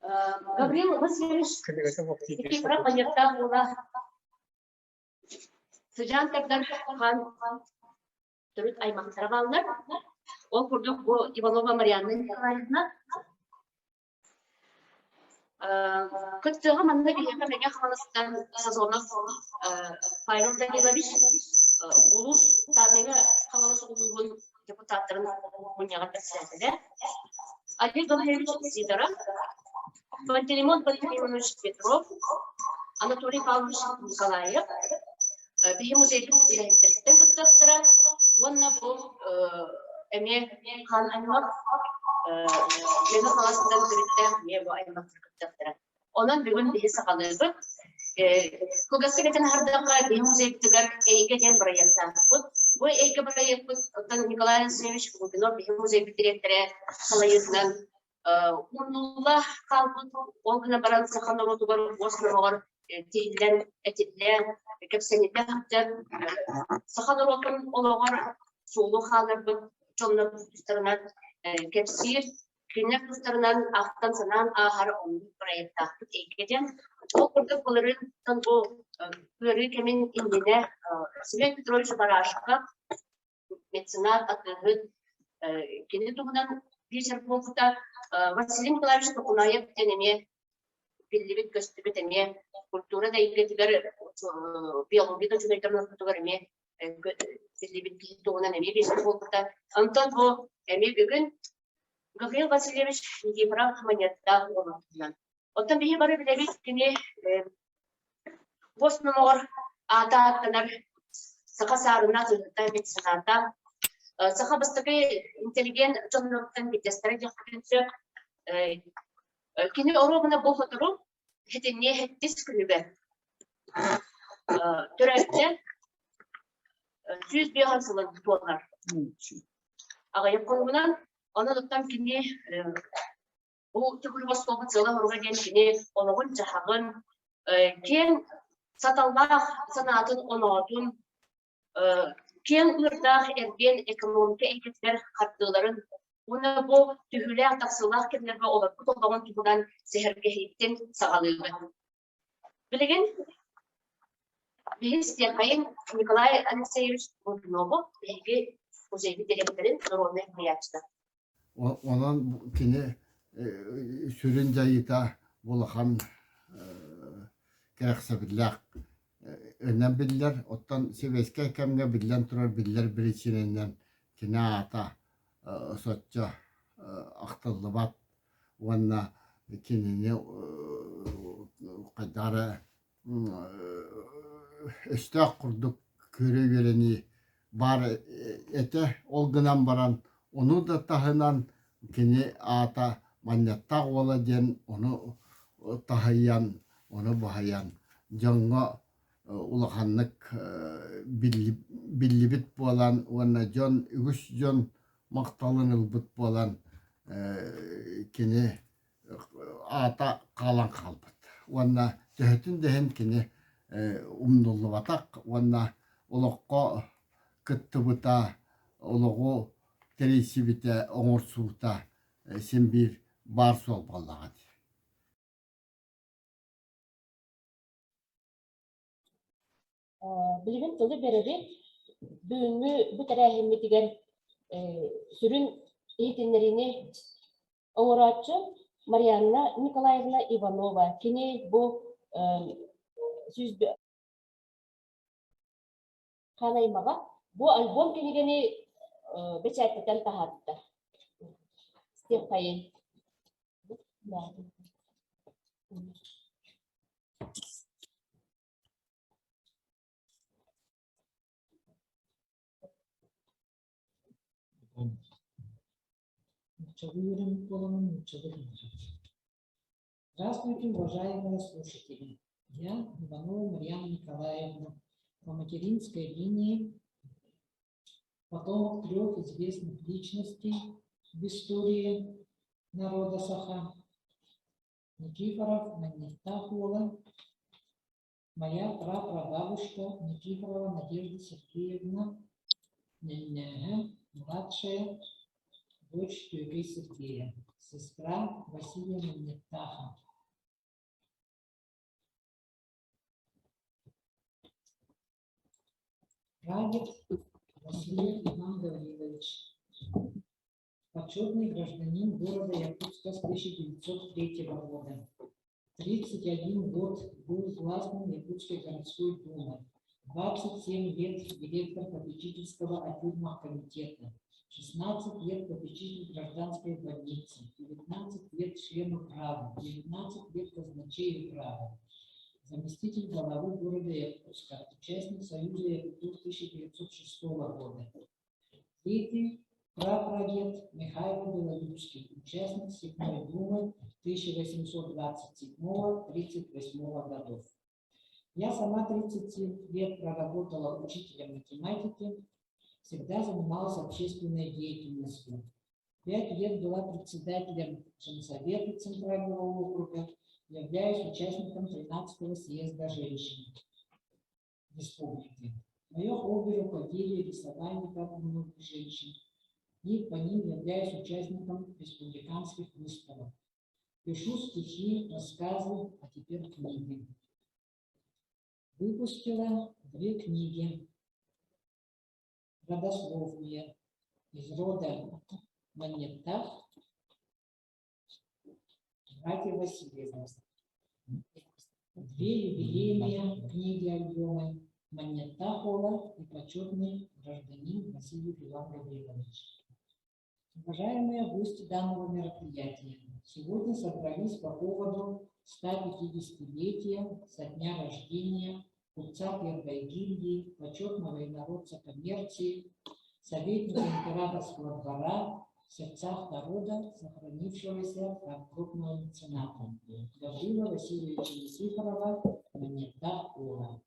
Гаврил Васильевич Никифоров Манньыаттаах уола Сыдьаан тардар хаан төрүт аймахтара бааллар. Ол курдук бу Иванова Марианна Николаевна Кыттыаҕа манна биһиэхэ Мэҥэ Хаҥаластан Сазонов Павел Данилович улуус Мэҥэ Хаҥалас улууһун депутаттарын мунньаҕын председателэ Олег Гаврильевич Сидоров, Пантелеймон Пантелеймонович Петров, Анатолий Павлович Николаев биһи музейбыт үлэһиттэриттэн кыттыахтара уонна бу эмиэ хаан аймах Мэҥэ Хаҥаластан төрүттээх эмиэ бу аймахтар кыттыахтара. Онон бүгүн биһи саҕалыыбыт. Кылгастык этэн аһардахха, биһи музейбытыгар Эйгэ диэн бырайыактаахпыт. Бу Эйгэ бырайыакпыт оттон Николай Алексеевич Лугинов биһи музейбыт дириэктэрэ салайыытынан умнулла хаалбыт, ол гынан баран саха норуотугар уос номоҕор тиһиллэн, этиллэн, кэпсэниллэ сылдьар саха норуотун олоҕор суолу хаалларбыт дьоннор тустарынан кэпсиир, кинилэр тустарынан ахтан-санаан ааһар оннук проектаахпыт эйгэ диэн. Ол курдук былырыынтан бу ыарыы кэмин иннинэ Семен Петрович Барашков меценат, атыыһыт, кини туһунан вечер буолбута. Василий Николаевич Токунаев диэн эмиэ биллибит-көстүбүт эмиэ культура да эйгэтигэр биология да учуонайдарын ортотугар эмиэ биллибит киһи туһунан эмиэ вечер буолбута. Онтон бу эмиэ бүгүн Гаврил Васильевич Никифоров Маньяттаах уолун Оттон биһи бары билэбит кини Бос номоҕор аата ааттанар саха саарына тыһыта мецената саха бастакы интеллигент дьонноруттан биирдэстэрэ диэхпитин сөп. Кини оруобуна бу сотору итинниэ сэттис күнүгэр төрөөбүтэ 105 сылын туолар. Аҕыйах хонугунан онон оттон кини Бу төгүрүк остуолбут сыала-соруга диэн кини олоҕун-дьаһаҕын, киэҥ саталлаах санаатын оноотун, киэҥ ыырдаах эргиэн экономика эйгэтигэр хардыыларын уонна бу түһүүлээх-тахсыылаах кэмнэргэ олорбут олоҕун туһунан сэһэргэһииттэн саҕалыыбыт. Билигин биһи истиэххэйин Николай Алексеевич Лугинову биһиги музейбыт дириэктэрин народнай суруйааччыта. Онон кини сүрүн дьайыыта улахан кэрэхсэбиллээх өнөн биллэр. Оттон сэбиэскэй кэмҥэ биллэн турар биллэр биричиинэнэн кини аата соччо ахтыллыбат уонна кинини хайдах эрэ өстөөх курдук көрө үөрэнии баар этэ. Ол гынан баран ону да таһынан кини аата Манньаттаах уола диэн ону таһыйан, ону баһыйан дьоҥҥо улаханнык биллибит буолан уонна дьон үгүс дьон махталын ылбыт буолан кини аата хаалан хаалбыт уонна төһөтүн да иһин кини умнуллубатах уонна олоххо кыттыбыта, олоҕу тэрийсибитэ, оҥорсубута син биир баар суол буоллаҕа дии. Билигин тылы биэрэбит. Бүгүҥҥү бу тэрээһиммитигэр сүрүн иһитиннэриини оҥорооччу Марианна Николаевна Иванова. Кини бу хаан аймаҕа бу альбом кинигэни бэчээттэтэн таһаарда. Степайын. Нууччалыы үөрэммит буоламмын нууччалыы саҥарабын. Здравствуйте, уважаемые слушатели! Я Иванова Марьяна Николаевна по материнской линии потомок трех известных личностей в истории народа Саха Никифоров Манньыттаах уола, моя прапрабабушка Никифорова Надежда Сергеевна Нэннээһэ, младшая дочь Түөкэй Сергея. сестра Василия Маннеттаха. Прадед Василий Иван Гаврилович, почетный гражданин города Якутска с 1903 года. 31 год был гласным Якутской городской думы, 27 лет директор попечительского отдельного комитета, 16 лет попечитель гражданской больницы, 19 лет член управы, 19 лет казначей управы, заместитель главы города Якутска, участник Союза Якутов 1906 года. Третий прапрадед Михаил Белолюбский, участник Степной думы 1827-38 годов. Я сама 30 лет проработала учителем математики, всегда занималась общественной деятельностью. 5 лет была председателем Женсовета Центрального округа, являюсь участником 13-го съезда женщин республики. Мое хобби – рукоделие, рисование, как у многих женщин. И по ним являюсь участником республиканских выставок. Пишу стихи, рассказы, а теперь книги. Выпустила две книги родословные из рода Маннеттах, братья Васильевы. Две юбилейные книги-альбомы Маннеттах Ола и почетный гражданин Васильев Иван Гаврилович. Уважаемые гости данного мероприятия, сегодня собрались по поводу 150-летия со дня рождения купца первой гильдии, почетного инородца коммерции, советника императорского двора, в сердцах народа, сохранившегося как крупного мецената, Гаврила Васильевича Никифорова Маннеттах Ола.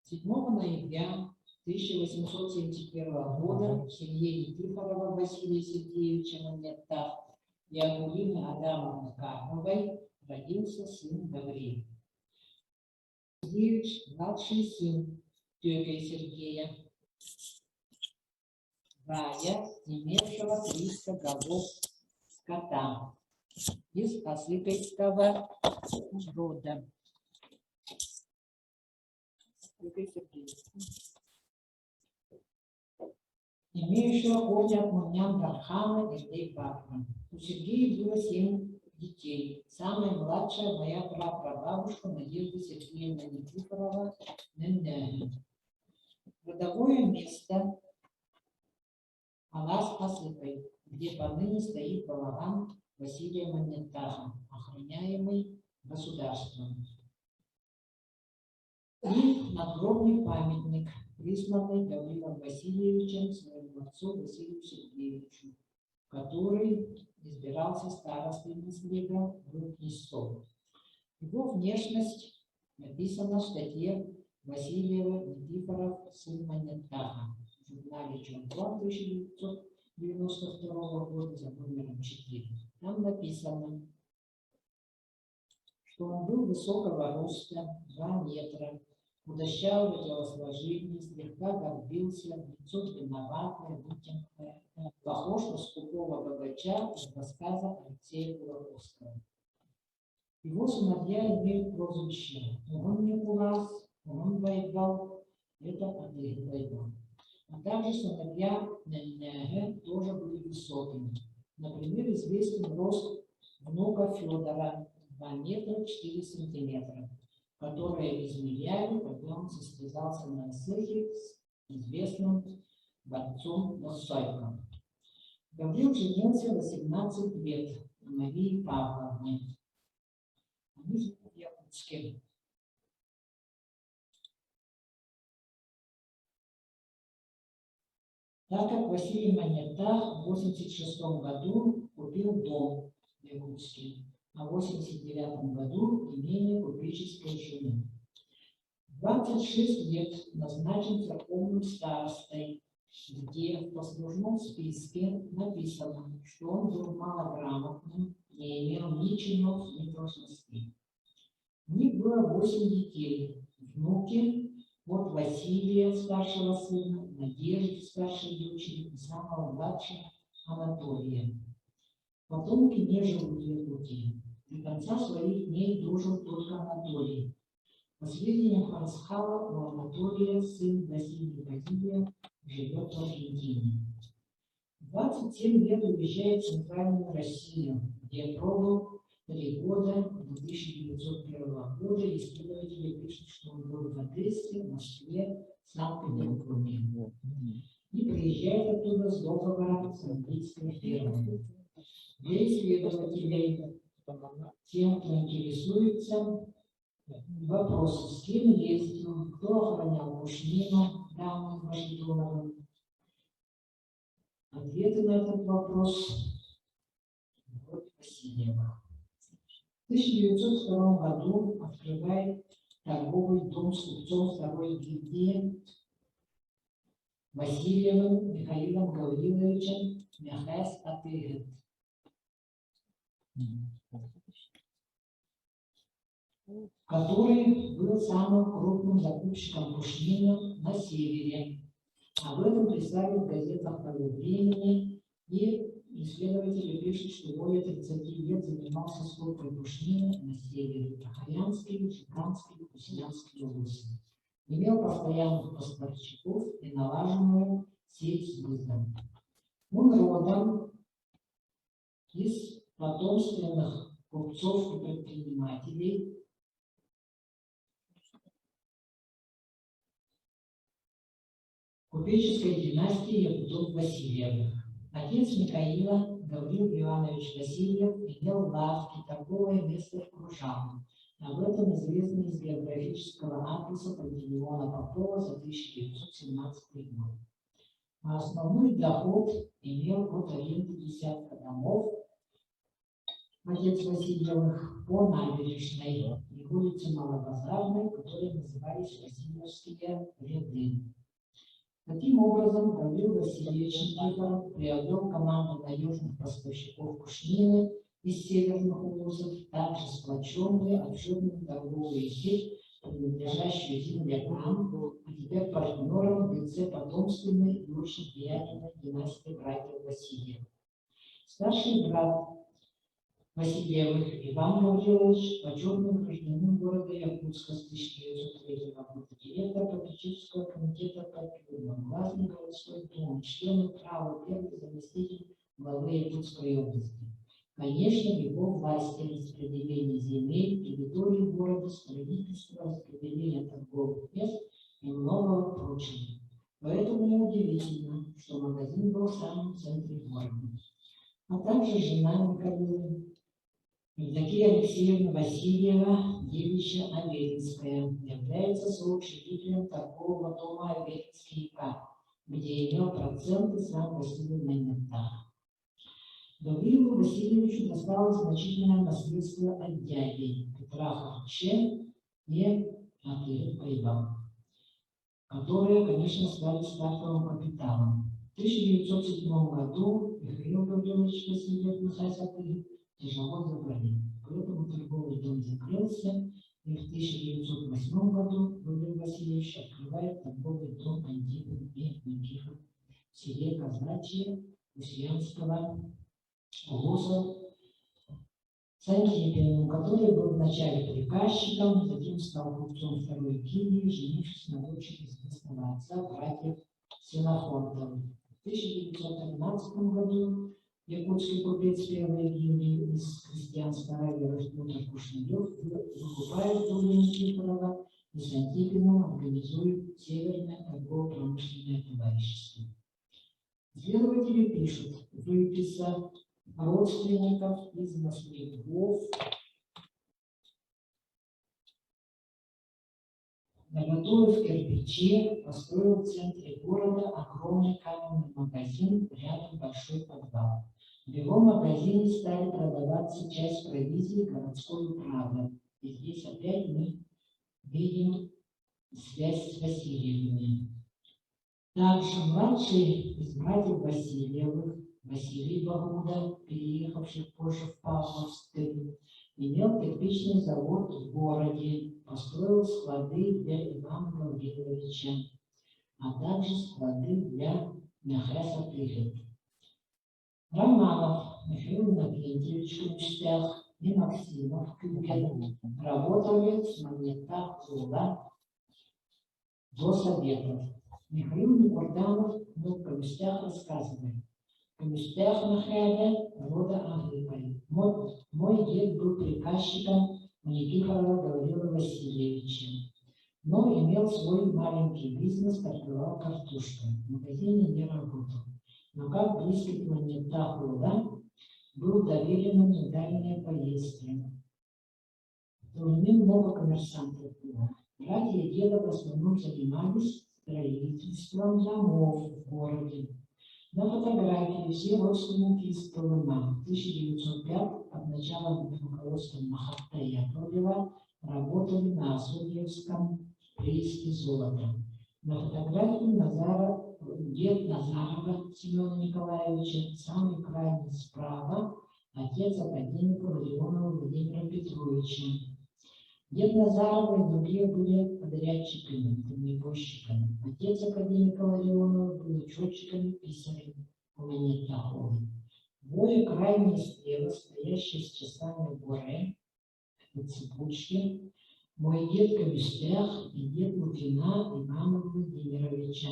7 ноября 1871 года в семье Никифорова Василия Сергеевича Маннеттах и Акулины Адамовны Карповой родился сын Гаврил. Сергеевич, младший сын тетя Сергея, Рая, имевшего 300 голов скота из Осыпайского рода. Сергей Сергеевич. Имеющего корни от Мунян Дархана и Дейбакра. У Сергея было семь детей. Самая младшая моя прапрабабушка Надежда Сергеевна Никифорова Нендяня. Родовое место Алас Асыпай, где поныне стоит балаган Василия Маннеттаха, охраняемый государством. И надгробный памятник, присланный Гаврилом Васильевичем своему отцу Василию Сергеевичу, который избирался старостой наслега, был князцом. Его внешность написана в статье Васильева Никифоров, сын Маннеттаха, в журнале «Чонплан» 1992 года за номером 4. Там написано, что он был высокого роста, 2 метра, худощавого телосложения, слегка горбился, лицо длинноватое, вытянутое, похож на скупого богача из рассказа Алексея Кулаковского. Его сыновья имеют прозвище Угон Никулас, Угон Байбал, это Андрей Байбал. А также сыновья Нэнэгэ тоже были высокими. Например, известен рост внука Федора 2 метра 4 сантиметра, которые измеряли, когда он состязался на цехе с известным борцом Лосайком. Гаврил женился в 18 лет на Марии Павловне. Они жили в Якутске. Так как Василий Маннеттах в 1986 году купил дом в Якутске, а в 1989 году имение купеческой жены. 26 лет назначен церковным старостой, где в послужном списке написано, что он был малограмотным, не имел ни чинов, ни должностей. У них было 8 детей, внуки от Василия, старшего сына, Надежды, старшей дочери, и самого младшего Анатолия. Потомки не живут в Якутии. До конца своих дней дожил только Анатолий. По сведениям Харсхала, у Анатолия сын Василий Васильев живет в Аргентине. 27 лет уезжает в Центральную Россию, где пробыл 3 года до 1901 года. Исследователи пишут, что он был в Одессе, Москве, Санкт-Петербурге. И приезжает оттуда с договором с английской фирмой. Для исследователей, тем, кто интересуется, вопрос, с кем ездил, кто охранял пушнину, данную Вашингтоновым. Ответы на этот вопрос в Васильевых. В 1902 году открывает торговый дом с купцом второй гильдии Васильевым Михаилом Гавриловичем Михась Атыгет, который был самым крупным закупщиком пушнины на севере. Об этом писали в газетах того времени, и исследователи пишут, что более 30 лет занимался скупкой пушнины на севере, Ахаянский, Жиканский, Кусьянский области. Имел постоянных поставщиков и налаженную сеть сбыта. Он родом из потомственных купцов и предпринимателей, купеческой династии Якутов Васильевых. Отец Михаила, Гаврил Иванович Васильев, имел лавки, торговое место в Кружанах. Об этом известно из географического атласа Пантелеймона Попова за 1917 год. А основной доход имел от аренды десятка домов отец Васильевых по набережной и улице Малобазарной, которые назывались Васильевские ряды. Таким образом, Гаврил Васильевич Никифоров приобрел команду надежных поставщиков пушнины из северных улусов, также сплоченную, обширную торговую сеть, принадлежащую землякам, а теперь партнерам в лице потомственной и очень влиятельной династии братьев Васильевых. Старший брат Васильевых Иван Гаврилович, почетный гражданин города Якутска с 1903 года, директор попечительского комитета по тюрьмам, главный городской думы, член управы, первый заместитель главы Якутской области. Конечно, в его власти распределение земель, территории города, строительство, распределение торговых мест и многого прочего. Поэтому неудивительно, что магазин был в самом центре города. А также жена Михаила Евдокия Алексеевна Васильева, девичья Аверинская, является соучредителем торгового дома Аверинский К, где имел проценты сам Василий Найментах. Гаврилу Васильевичу досталось значительное наследство от дяди Петра Харче и от Ивана, которые, конечно, стали стартовым капиталом. В 1907 году Михаил Гаврилович Васильев Михайлович тяжело заболел. Поэтому торговый дом закрылся, и в 1908 году Гаврил Васильевич открывает торговый дом Антипин и Никифор в селе Казачье Усьянского улуса с Антипиным, который был вначале приказчиком, затем стал купцом второй гильдии, женившись на дочери известного отца братьев Ксенофонтовых. В 1913 году якутский купец первой гильдии из крестьян староверов Петр Кушнарев выкупает долю Никифорова и с Антипиным организует Северное торгово-промышленное товарищество. Исследователи пишут, выписа родственников из наследников наготовив кирпичи, построил в центре города огромный каменный магазин, рядом большой подвал. В его магазине стали продаваться часть провизии городской управы. И здесь опять мы видим связь с Васильевыми. Также младший из братьев Васильевых, Василий Багуда, переехавший позже в Павловск, имел кирпичный завод в городе, построил склады для Ивана Гавриловича, а также склады для Мехеса Тыгет. Романов. Михаил Иннокентьевич Көмүстээх и Максимов Күүгэн работали с Манньыаттаах Уола до Советов. Михаил Никорданов был Көмүстээх рассказывает. Көмүстээх Мэхээлэ рода Аһыыкай. Мой дед был приказчиком у Никифорова Гаврила Васильевича, но имел свой маленький бизнес, торговал картошкой. В магазине не работал. Но как близкий к Манньыаттаах Уола, был доверенным на дальние поездки. В Тулуне много коммерсантов было. Братья деда в основном занимались строительством домов в городе. На фотографии все родственники из Тулуна. В 1905 под началом руководства Махатта Яковлева работали на Асульевском прииске золота. На фотографии Назара, дед Назарова Семена Николаевича, самый крайний справа, отец академика Ларионова Владимира Петровича. Дед Назарова и другие были подрядчиками, дальнобойщиками. Отец академика Ларионова был учетчиком и писарем Манньыаттаах. Двое крайне слева, стоящие с часами Боре, на цепочке, мой дед Көмүстээх и дед Лукина Ивана Владимировича,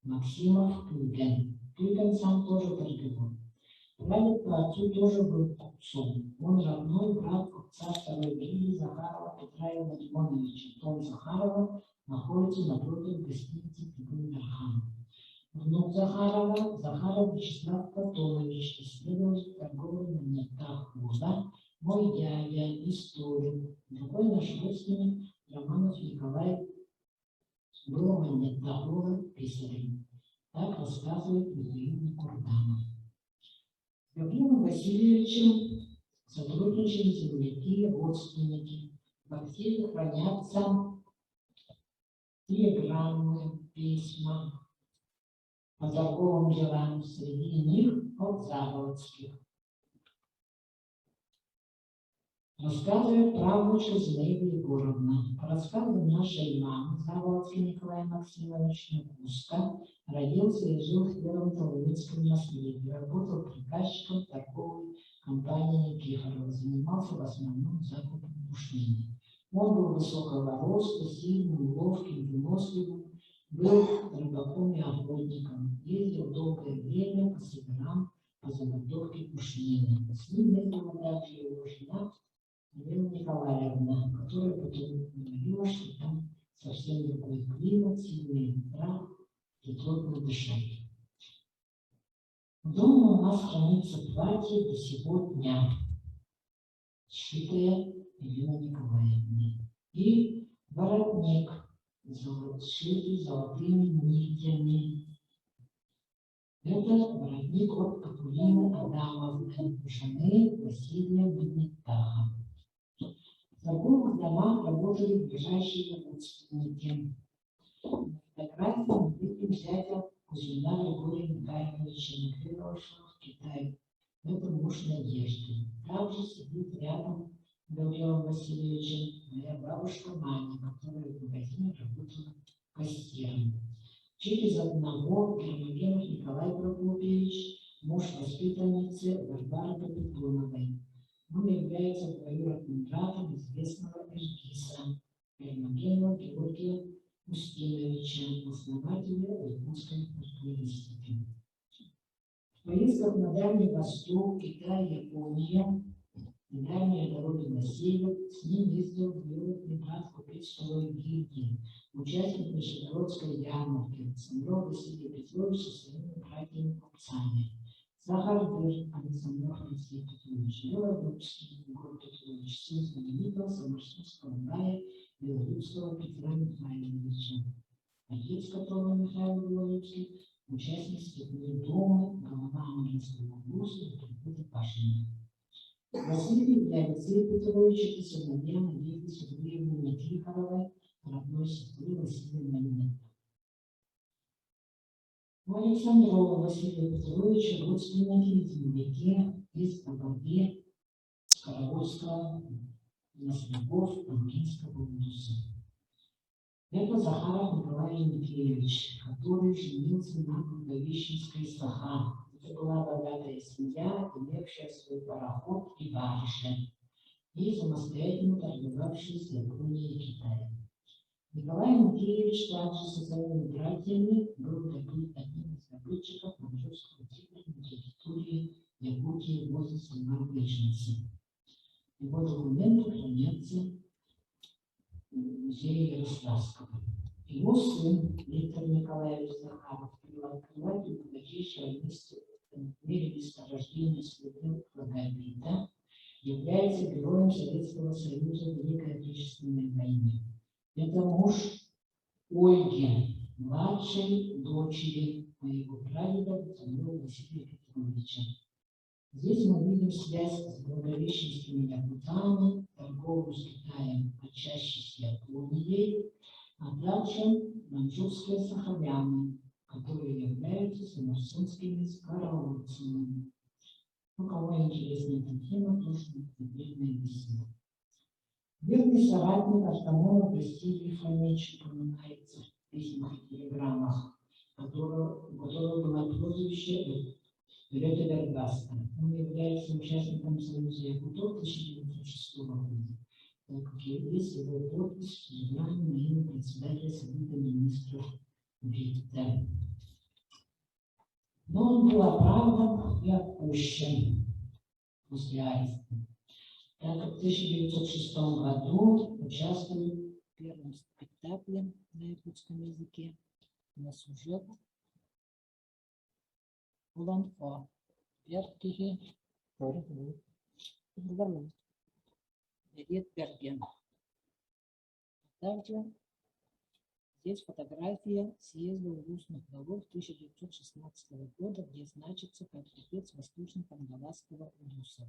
Максимов Күүгэн. Күүгэн сам тоже торговал. Прадед по отцу тоже был купцом. Он родной брат купца второй гильдии Захарова Петра Илларионовича. Дом Захарова находится напротив гостиницы Тыгын Дархан. Внук Захарова, Захаров Вячеслав Платонович, исследователь торговли Манньыаттаах Уола, мой дядя, историк, другой наш родственник Романов Николай был Манньыаттаах Уола писарем. Так рассказывает Михаил Никурданов. С Гаврилом Васильевичем сотрудничали земляки, родственники. В архиве хранятся телеграммы, письма по торговым делам, среди них от Заболоцких. Рассказывает правнучка Зинаида Егоровна. По рассказу нашей мамы Заболоцкий Николай Максимович Накуска родился и жил в Первом Толмыцком наследии. Работал приказчиком торговой компании Никифорова. Занимался в основном закупом пушнины. Он был высокого роста, сильным, ловким, выносливым, был рыбаком и охотником. Ездил долгое время по северам по заготовке пушнины. С ним ездила также его жена Елена Николаевна, которая потом говорила, что там совсем другой климат, сильные ветра и трудно дышать. Дома у нас хранится платье до сего дня, сшитое Еленой Николаевной, и воротник, сшитый золотыми нитями. Это воротник от Акулины Адамовны, жены Василия Манньыаттааха. В торговых домах работали ближайшие родственники. На фотографии мы видим зятя Кузьмина Григория Михайловича, мигрировавшего в Китай. Это муж Надежды. Также сидит рядом с Гаврилом Васильевичем моя бабушка Маня, которая в магазине работала кассиром. Через одного Гермогенов Николай Прокопьевич, муж воспитанницы Варвары Капитоновой. Он является двоюродным братом известного Эргиса Гермогенова Георгия Устиновича, основателя якутской фольклористики. В поездках на Дальний Восток, Китай, Япония и дальние дороги на север с ним ездил двоюродный брат купец второй гильдии, участник Нижегородской ярмарки Александров Василий Петрович со своими братьями-купцами. Захар Дыр Александров Алексей Петрович, Белолюбский Егор Петрович, сын знаменитого самарцовского бая Белолюбского Петра Михайловича, отец которого Михаил Белолюбский, участник Степной Думы, голова Амгинского улуса и прихода Пашина. Василий и Алексей Петрович – это сыновья Надежды Сергеевны Никифоровой, родной сестры Василия Манньыаттаха. У Александрова Василия Петровича родственники и земляки из Абаги, Скороводского, Наследников Амгинского улуса. Это Захаров Николай Еникеевич, который женился на Благовещенской Саха. Это была богатая семья, имевшая свой пароход и баржи, и самостоятельно торговавшая с Японией и Китаем. Николай Михеевич также со своими братьями был одним из добытчиков маньчжурского тигра на территории Якутии возле села Вышницы. Его документы хранятся в музее Ярославского. Его сын Виктор Николаевич Захаров первооткрыватель богатейшего в мире месторождения слюды флогопита, является героем Советского Союза в Великой Отечественной войне. Это муж Ольги, младшей дочери моего прадеда Самуила Василия Петровича. Здесь мы видим связь с благовещенскими якутами, торговлю с Китаем, а чаще с Японией, а также маньчжурские сахаляны, которые являются самарцинскими скороодцами. Ну, кому интересна эта тема, тоже отдельная беседа. Верный соратник Артамонов Василий Фомич упоминается в письмах и телеграммах, у которого было прозвище Ретевергаста. Он является участником Союза Якутов 1906 года, так как есть его подпись в телеграмме на имя председателя Совета министров Витте. Но он был оправдан и отпущен после ареста, так как в 1906 году участвовал в первом спектакле на якутском языке на сюжет Олоҥхо Бэрт киһи Бэриэт Бэргэн. Также здесь фотография съезда улусных голов 1916 года, где значится как купец Восточно-Кангаласского улуса.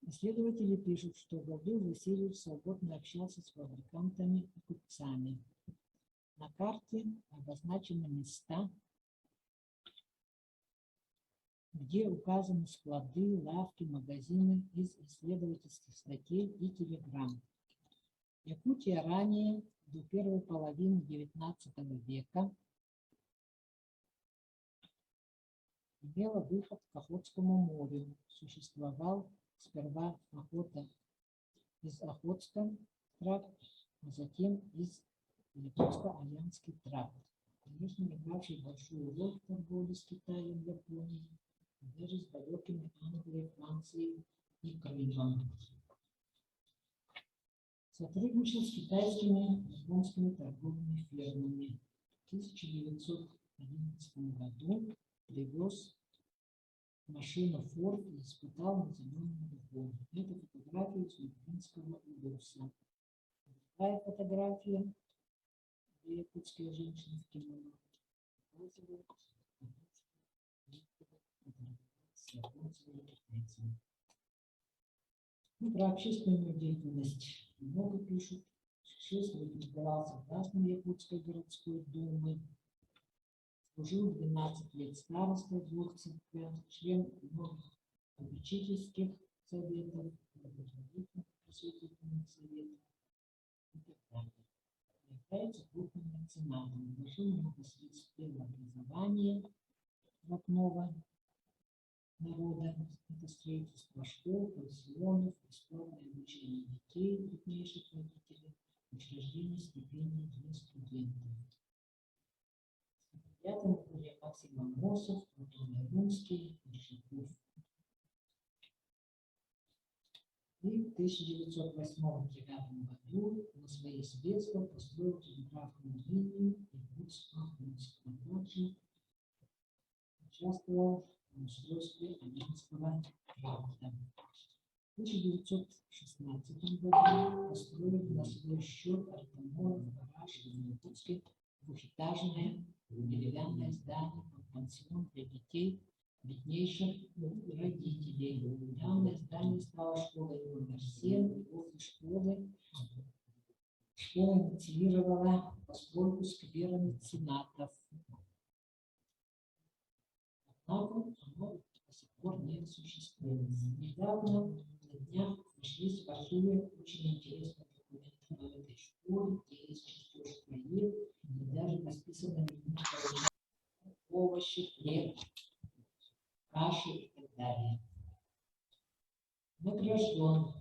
Исследователи пишут, что Гаврил Васильевич свободно общался с фабрикантами и купцами. На карте обозначены места, где указаны склады, лавки, магазины из исследовательских статей и телеграмм. Якутия ранее, до первой половины XIX века, имела выход к Охотскому морю. Существовал сперва охота из Охотска тракт, а затем из Якутско-Аянский тракт, конечно, игравший большую роль в торговле с Китаем, Японией, и даже с далекими Англией, Францией и Крымом. Сотрудничал с китайскими и японскими торговыми фирмами. В 1911 году привез машину Форд и испытал на зеленом лугу. Это фотография из Нюрбинского улуса. Другая фотография, где якутские женщины в кимоно, показывает о том, что с японцами и китайцами. Ну, про общественную деятельность много пишут. 6 лет избирался гласным Якутской городской думы. Служил 12 лет старостой двух церквях, член многих попечительских советов, благотворительных просветительных советов и так далее. Является крупным меценатом, вложил много средств в дело образования родного народа. Это строительство школ, пансионов, бесплатное обучение детей, беднейших родителей, учреждение стипендий для студентов. Стипендиатами были Максим Аммосов, Антон Ярунский, Большаков. И в 1908-1909 году на свои средства построил телеграфную линию Якутск-Охотск, а также участвовал в устройстве Аянского тракта. В 1916 году построили на свой счет Артамонов гараж в Якутске двухэтажное деревянное здание под пансион для детей беднейших родителей. Данное здание стало школой номер 7. Возле школы школа инициировала постройку сквера меценатов. Однако оно до сих пор не осуществилось. Недавно, на днях, нашлись в архиве очень интересные документы по этой школе, где есть чертеж проект и даже расписано овощи. Овощи, хлеб, каши и так далее. Награжден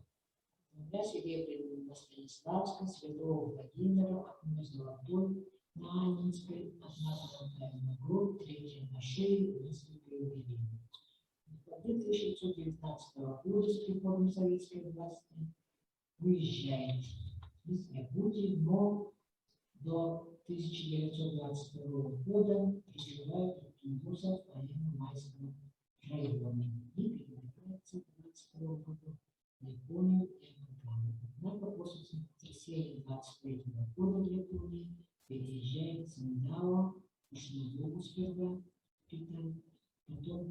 двумя серебряными на Станиславском, Святого Владимира, одной золотой на Аннинской, одна золотая на грудь, третья на шее, несколько юбилейных. В декабре 1919 года с приходом советской власти выезжает из Якутии, но до 1922 года проживает в Тунгусах военно-майского района и перебирается в 1922 году в Японию и Окагаву. Однако после землетрясения 23 года в Японии переезжает в Циндао, в сперва, Китай, потом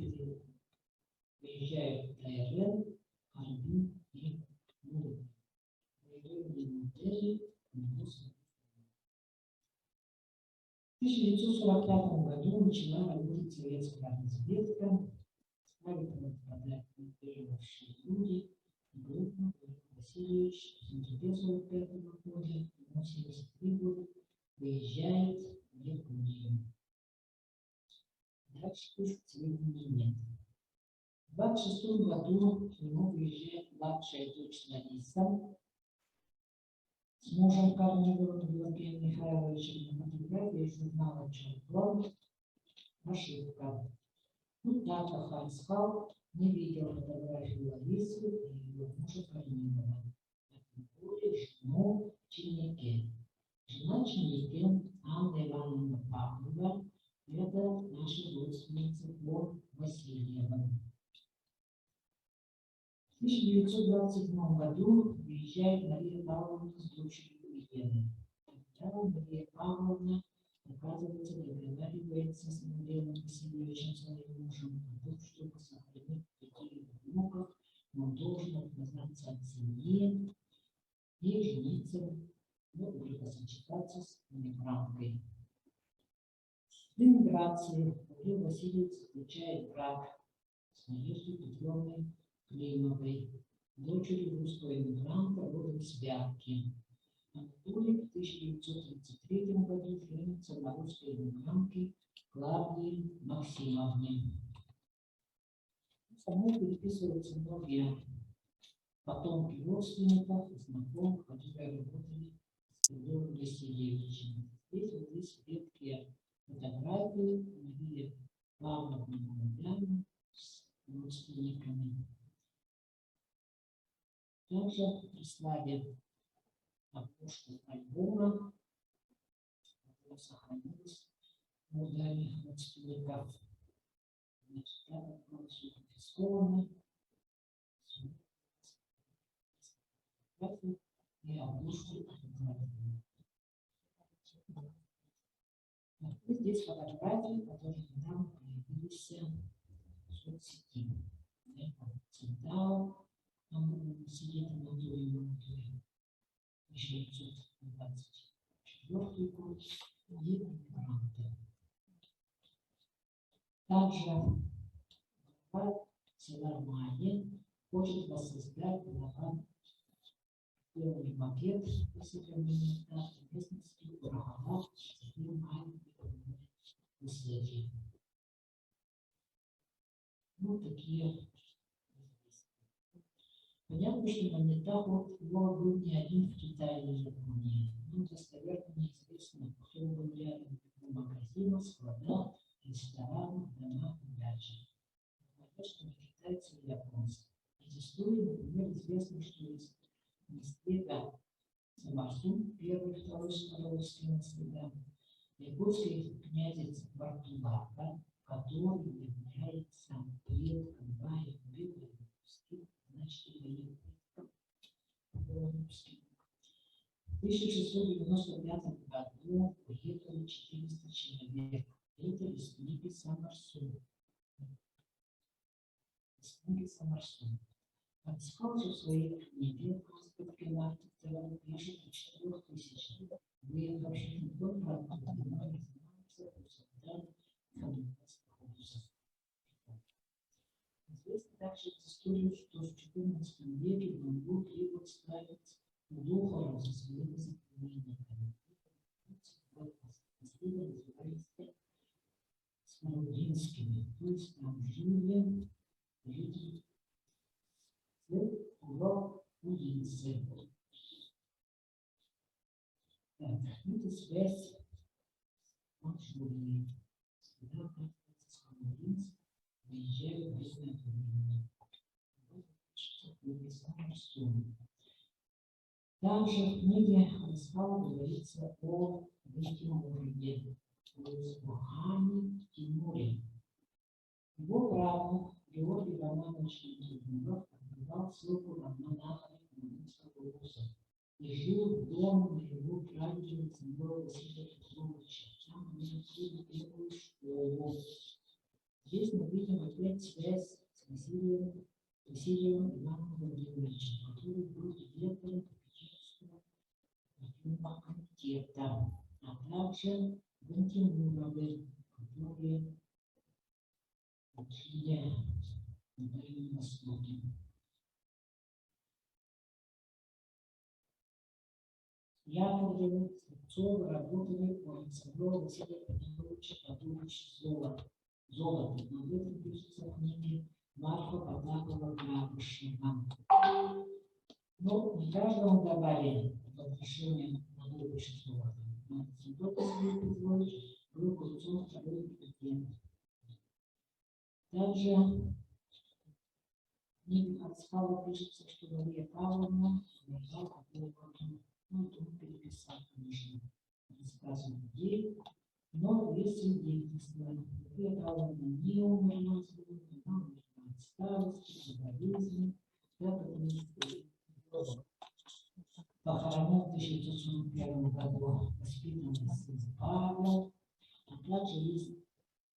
переезжает в Тайрен, Харбин и Мурманск. Модели В 1945 году начала работать советская разведка, стали пропадать мигрировавшие люди. Группа Владимир Васильевич в сентябре 1945 года, ему 73 года, выезжает в Японию. Дальше пишет, сведений нет. В 26 году к нему выезжает младшая дочь Лариса с мужем Корниловым Георгием Михайловичем на фотографии из журнала «Чемпион». Ошибка. Ну, так Хансхал не видел фотографию Ларисы и ее мужа Корнилова, а тем более жену Чинеке. Жена Чинеке, Анна Ивановна Павлова, это наша родственница по Васильевым. В 1927 году выезжает Мария Павловна с дочерью Еленой. Тогда Мария Павловна, оказывается, договаривается с Гаврилом Васильевичем, своим мужем, о том, чтобы сохранить детей и внуков, он должен отказаться от семьи и жениться, ну, или посочетаться с эмигранткой. В эмиграции Гаврил Васильевич заключает брак с Надеждой Петровной Климовой, дочерью русского эмигранта родом с Вятки. Анатолий в 1933 году женится на русской эмигрантке Клавдии Максимовне. Со мной переписываются многие потомки родственников и знакомых, которые работали с Гаврилом Васильевичем. Здесь вот здесь редкие фотографии Марии Павловны Молодяна с родственниками. Также прислали обложку альбома, которая сохранилась у дальних родственников. Значит, так как было все конфисковано, и обложку альбома. Вот здесь фотографии, которые недавно появились в соцсети. Центау, там сидит Анатолий Молодой, 1924 год, и мигранты. Также глава села Майя хочет воссоздать глава первый макет по современной карте местности Урахала, наследие. Ну, такие. Понятно, что Магнитаху был не один в Китае или Японии. Но достоверно неизвестно, кто был рядом в магазинах, складах, ресторанах, домах и дачах. Говорят, что не китайцы и японцы. Из истории, например, известно, что из наслега Самарсун, первый и второй Скоровский наслега, якутский князец Бартулака, который является предком Баев Белорусских, значит, это его предком белорусских. В 1695 году уехали 400 человек. Это из книги Самарсун. Из книги Самарсун. Пансков же в своей книге «Паспорт пишет о 4000 выехавших не только оттуда, но и из немцев, русов, хамбасов. Известно также из истории, что в XIV веке в Монгол прибыл старец Духаров со своими соплеменниками. Наследие называется. Рудинскими, то есть там жили жители Лохуинцы. Так, это связь с Манчжурией. Когда, оказывается, с Хануринск выезжали в разное время. Также в книге Харисхала говорится о Тимуре, то есть о хане Тимуре. Его правнук Георгий Романович Тимуров отбывал ссылку в Монахове Куминского улуса и жил в доме моего прадеда Самуила Василия Петровича. Там они открыли первую школу. Здесь мы видим опять связь с Василием, Василием Иваном Владимировичем, который был директором попечительского партийного комитета, а также Гантимуровы, которые учили на Дальнем Востоке. Яковлевы, Слепцовы работали у Александра Василия Петровича Подумовича Золото. Золото. Об этом пишется в книге Марфа Потапова Грабышева. Ну, не каждому давали разрешение на добычу золота. Но Александр Василий Петрович был купцом второй пяти. Также в книге Харцхала пишется, что Мария Павловна умерла от голода. Ну, это он переписал, конечно, рассказы людей. Но есть свидетельства. Мария Павловна не умерла от голода, она умерла от старости, от болезни. Так как похоронен в 1941 году воспитанный сын Павел, а также есть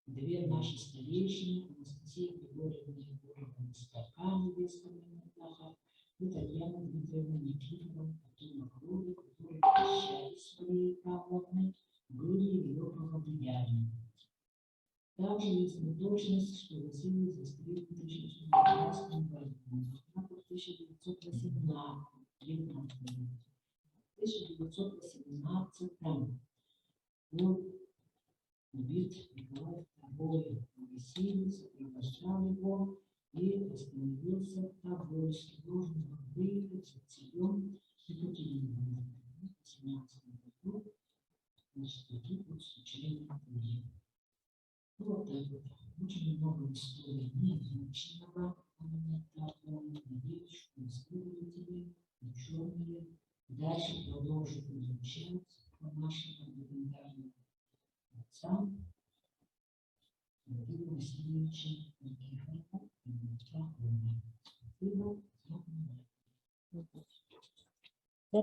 две наши старейшины, Анастасия Григорьевна Егорова Мостака, невеста Мамедаха, и Татьяна Дмитриевна Никифорова, потомок рода, которые прощались с Марией Павловной, были ее поводырями. Также есть неточность, что Василий застрелен в 1919 году, однако в 1918 был убит Николай II. Василий сопровождал его и остановился в Тобольске. Должен был выехать с царем Екатериной. В 18 году, значит, такие вот случайные пули. Ну, вот так вот. Очень много историй неизученного у меня так. Надеюсь, что исследователи, ученые дальше продолжат изучать про нашего легендарного отца Владимира Васильевича Никифорова и Дмитрия Спасибо за внимание.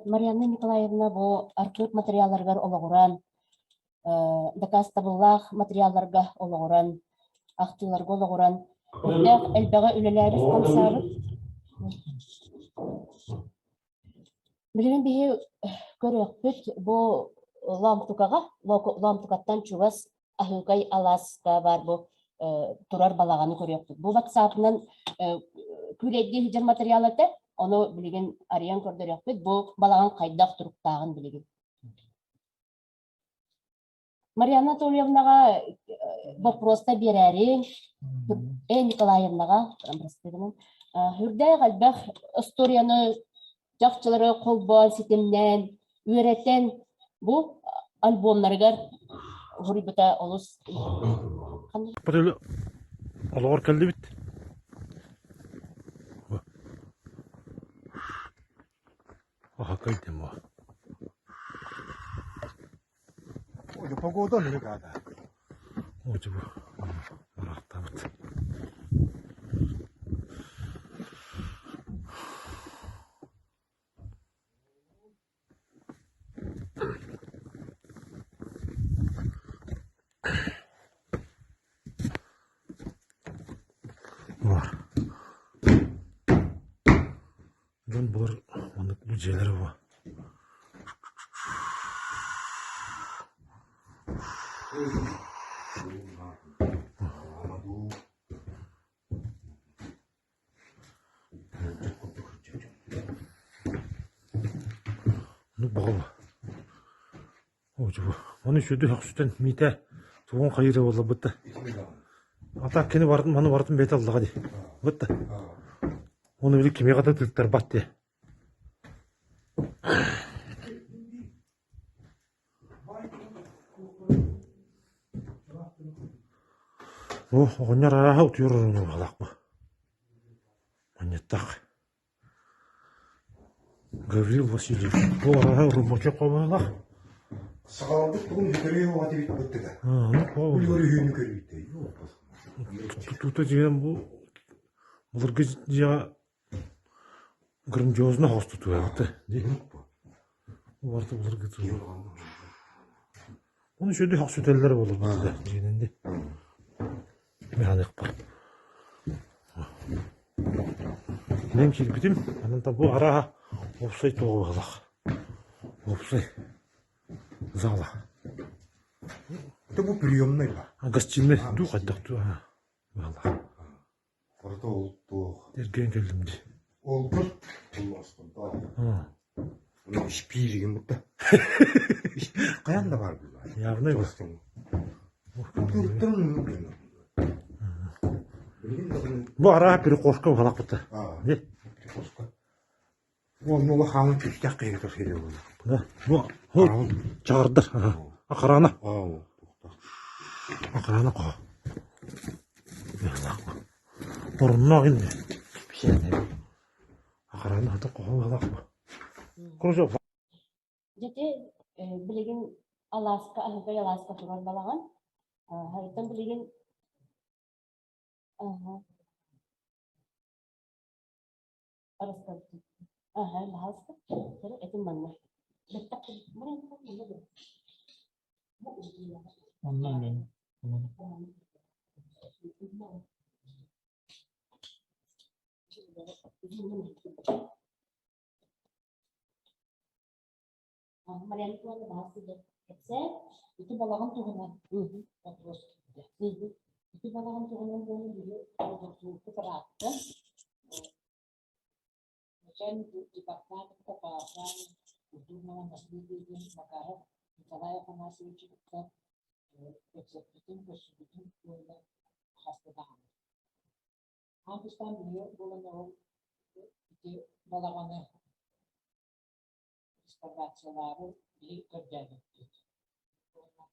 Марианна Николаевна бу архыып материалларыгар олоҕуран, дакаастабыллаах материалларга олоҕуран, ахтыыларга олоҕуран, үрдээх элбэҕи үлэлээбит хамсаабыт. Билигин биһи көрүөхпүт бу Лоомтукаҕа, Лоомтукаттан чугас Аһыыкай алааска баар бу турар балаҕаны көрүөхпүт. Бу ватсапынан күүлэйдии сылдьар материал этэ, ону билигин арыйан көрдөрүөхпүт. Бу балаҕан хайдах туруктааҕын билигин. Марианна Анатольевнаҕа боппуруоста биэрээри, Э Николаевнаҕа, үрдээх элбэх историяны чахчылары холбоон ситимнээн, үөрэтэн бу альбомнарыгар уһуруйбута олус Олоҕор кэллибит. Аха кэлдим Погода бригада. Отубу барахтабыт. Бар. Дьон булар маннык бу дьиэлэр бу. Ну, баҕа. Ону сүдү хөхсүтэн миитэ. Тугун хайыыра буолла бытта. А так кини барын маны барытын бэйэтэ ыллаҕа дии. Бытта. Оны били кимиэхэ да тыыттарбат дии. Бу оҕонньор арааһа утуйар орону баҕалаах бу. Манньыттах. Гаврил Васильевич бу арааһа рабочай хобоһолоох. Саҕаларбыт тугун бүтэрээ оҕо диэбит быттыга. Аны Өрүһүүнү көрүүтэ. Тута дьиэн бу былыргы дьиэҕэ грандиозно хоос тутуһабыт дии. Барыта былыргы тутуу. Оны үчүгэй хохсүтэллэр буолар быһыыта дьиэнэн дии. Механикпар. Мен киирбитим, онон бу арааһа уопсай туоҕа быһыылаах. Уопсай зала. Это бу приемный ба? Гостиный дуу хайдах дуу быһыылаах. Барыта ол туох. Эргийэн кэллим дии. Олгут Ону испииригин бутта. Испиир хайан да бар була. Явный бу. Бу араа перекошка быһалах бутта. Перекошка. Ол улахан күстэх киһи тосхиде була. Да. Бу чаҕырдар. Охрана. Охрана коо. Оруннаах инде. Охрана хата коо быһалах бу. Короче, Дьити билигин алааска, аһыгай алааска турар балаҕан. Хайыттан билигин Арастабыт. Аха, баһаалыста. Этим манна. Онно мен. Марьяна Николаевна баһаалыста кэпсээ. Ити балаҕан туһунан вопрос киирдэ. Ити балаҕан туһунан буолан биһи олохсуйбут ыраатта. Начальник департамента по охране культурного наследия диэн Макаров Николай Афанасьевичы кытта кэпсэппитин, көрсүбүтүн уонна хаста даҕаны. Аан бастаан биһиги буолан ол ити балаҕаны реставрациялаары биһи көрдөөбүппүт. Уонна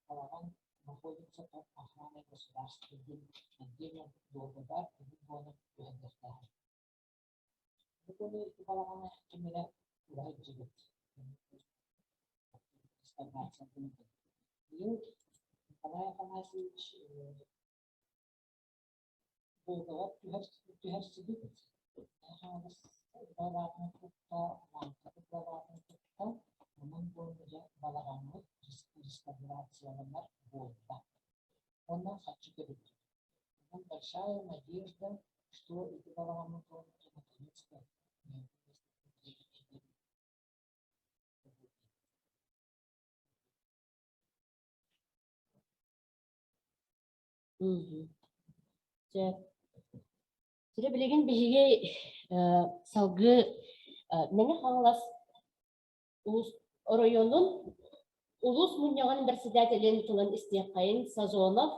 балаҕан находится под охраной государства диэн отдельно дуогабар үһү буолан түһэрдэхтээх. Бу күнү ити балаҕаны ким эрэ ыла сылдьыбыт. Реставрациятын Быйыл Николай Афанасьевич Дуогабар түһэрсибит Хаҥалас балаатын кытта, Лааҥкабыт балаатын кытта онон буолла дьэ балаҕаммыт реставрацияланар буолла. Уонна харчы көрүллүбүт. Онон большая надежда, что ити балаҕаммыт буолла наконец-то Чэ, сири билигин биһиги салгыы Мэҥэ Хаҥалас улуус оройуонун улуус мунньаҕын председателин тылын истиэххэйин Сазонов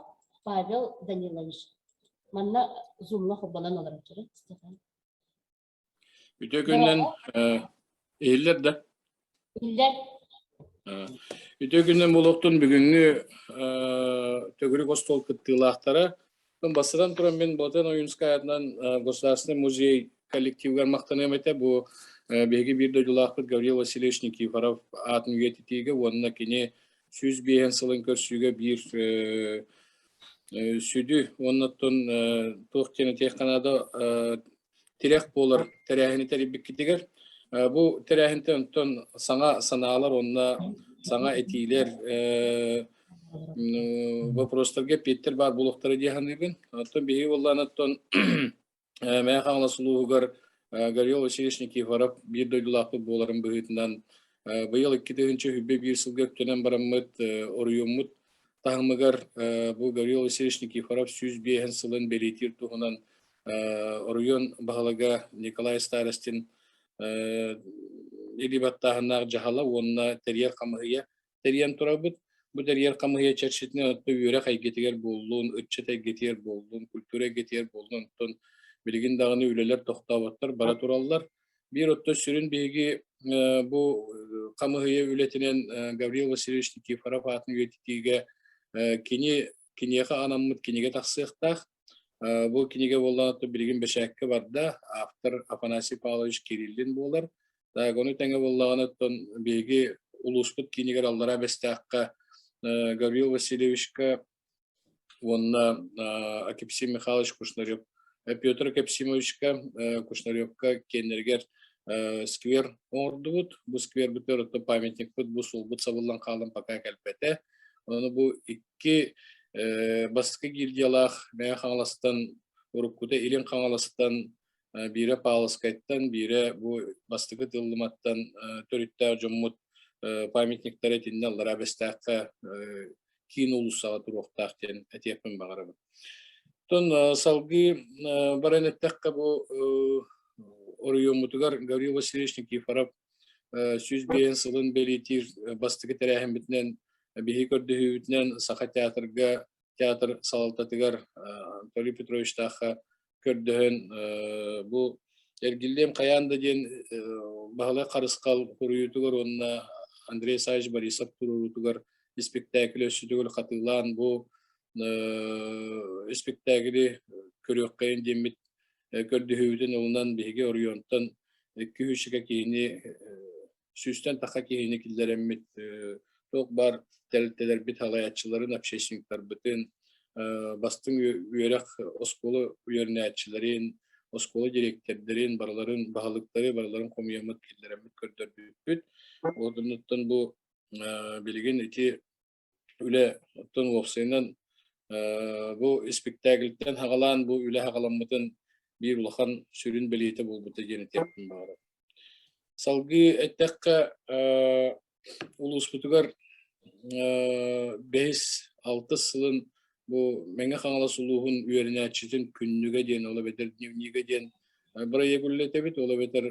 Павел Данилович. Манна зумҥа холбонон олорор Стефан. Үтүө күнүнэн иһиллэр да? Иһиллэр. Үтүө күнүнэн буолуохтун бүгүҥҥү төгүрүк остуол кыттыылаахтара. Бастатан туран мин Ботан Ойуунскай аатынан Государственный музей коллективыгар махтаныам этэ. Бу биһиги биир дойдулаахпыт Гаврил Васильевич Никифоров аатын үйэтитиигэ уонна кини 105 сылын көрсүүгэ биир сүдү уонна оттон туох диэн этиэххэ наада тирэх буолар тэрээһини тэрийбиккитигэр. Бу тэрээһинтэн онтон саҥа санаалар уонна саҥа этиилэр вопростарга эппиэттэр баар буолуохтара дии саныыбын. Оттон биһиги буоллаан оттон Мэҥэ Хаҥалас улууһугар Гаврил Васильевич Никифоров биир дойдулаахпыт буоларын быһыытынан быйыл 2021 сылга үктэнэн бараммыт оройуоммут таһымыгар бу Гаврил Васильевич Никифоров 105 сылын бэлиэтиир туһунан оройуон баһылыга Николай Старостин илии баттааһыннаах дьаһала уонна тэрийэр хамыһыйа тэрийэн турабыт. Бу тэрийэр хамыыһыйа чэрчитинэн оттон үөрэх эйгэтигэр буоллун, ыччат эйгэтигэр буоллун, культура эйгэтигэр буоллун, оттон билигин даҕаны үлэлэр тохтооботтор, бара тураллар. Биир оттон сүрүн биһиги бу хамыыһыйа үлэтинэн Гаврил Васильевич Никифоров аатын үйэтитиигэ кини киниэхэ анаммыт кинигэ тахсыахтаах. Бу кинигэ буоллаҕына билигин бэчээккэ барда. Автор Афанасий Павлович Кириллин буолар. Так, ону тэҥэ буоллаҕына оттон биһиги улууспут киинигэр Аллараа Бэстээххэ Гаврил Васильевичка уонна Акипсим Михайлович Кушнарев, Петр Кепсимовичка Кушнаревка киэннэригэр сквер оҥордубут. Бу сквербитигэр оттон памятникпыт бу суолбут сабыллан хаалан пока кэлбэтэ. Ону бу икки бастакы гильдиялаах Мэҥэ Хаҥаластан уруккута Илин Хаҥаластан биирэ Павловскайтан, биирэ бу бастакы Тыллыматтан төрүттээх дьоммут памятниктара итиннэ Аллараа Бэстээххэ киин уулуссаҕа туруохтаах диэн этиэхпин баҕарабын. Оттон салгыы баран эттэххэ бу оройуоммутугар Гаврил Васильевич Никифоров 105 сылын бэлиэтиир бастакы тэрээһиммитинэн биһиги көрдөһүүбүтүнэн Саха театрга театр салалтатыгар Анатолий Петровичтаахха көрдөһөн бу эргиллиэм хайаан да диэн Баһылай Харысхал суруйуутугар уонна Андрей Исаевич Борисов туруоруутугар испиктээкили өссө төгүл хатылаан бу испиктээкили көрүөххэйин диэммит көрдөһүүбүтүн ылынан биһиги оройуонтан 200 киһини сүүстэн тахса киһини киллэрэммит туох баар тэрилтэлэрбит салайааччыларын, общественниктарбытын, бастыҥ үөрэх оскуола үөрэнээччилэрин, оскуола дириэктэрдэрин, барыларын, баһылыктары барыларын хомуйаммыт киллэрэммит көрдөрбүппүт. Оннуттан бу билигин ити үлэ оттон уопсайынан бу испиктээкилтэн хаҕалаан бу үлэ хаҕаламмытын биир улахан сүрүн бэлиэтэ буолбута диэн этиэхпин баҕарабын. Салгыы эттэххэ улууспутугар бэһис, алтыс сылын бу Мэҥэ Хаҥалас улууһун үөрэнээччитин күннүгэ диэн, ол эбэтэр дневнигэ диэн бырайыак үлэлэтэбит, ол эбэтэр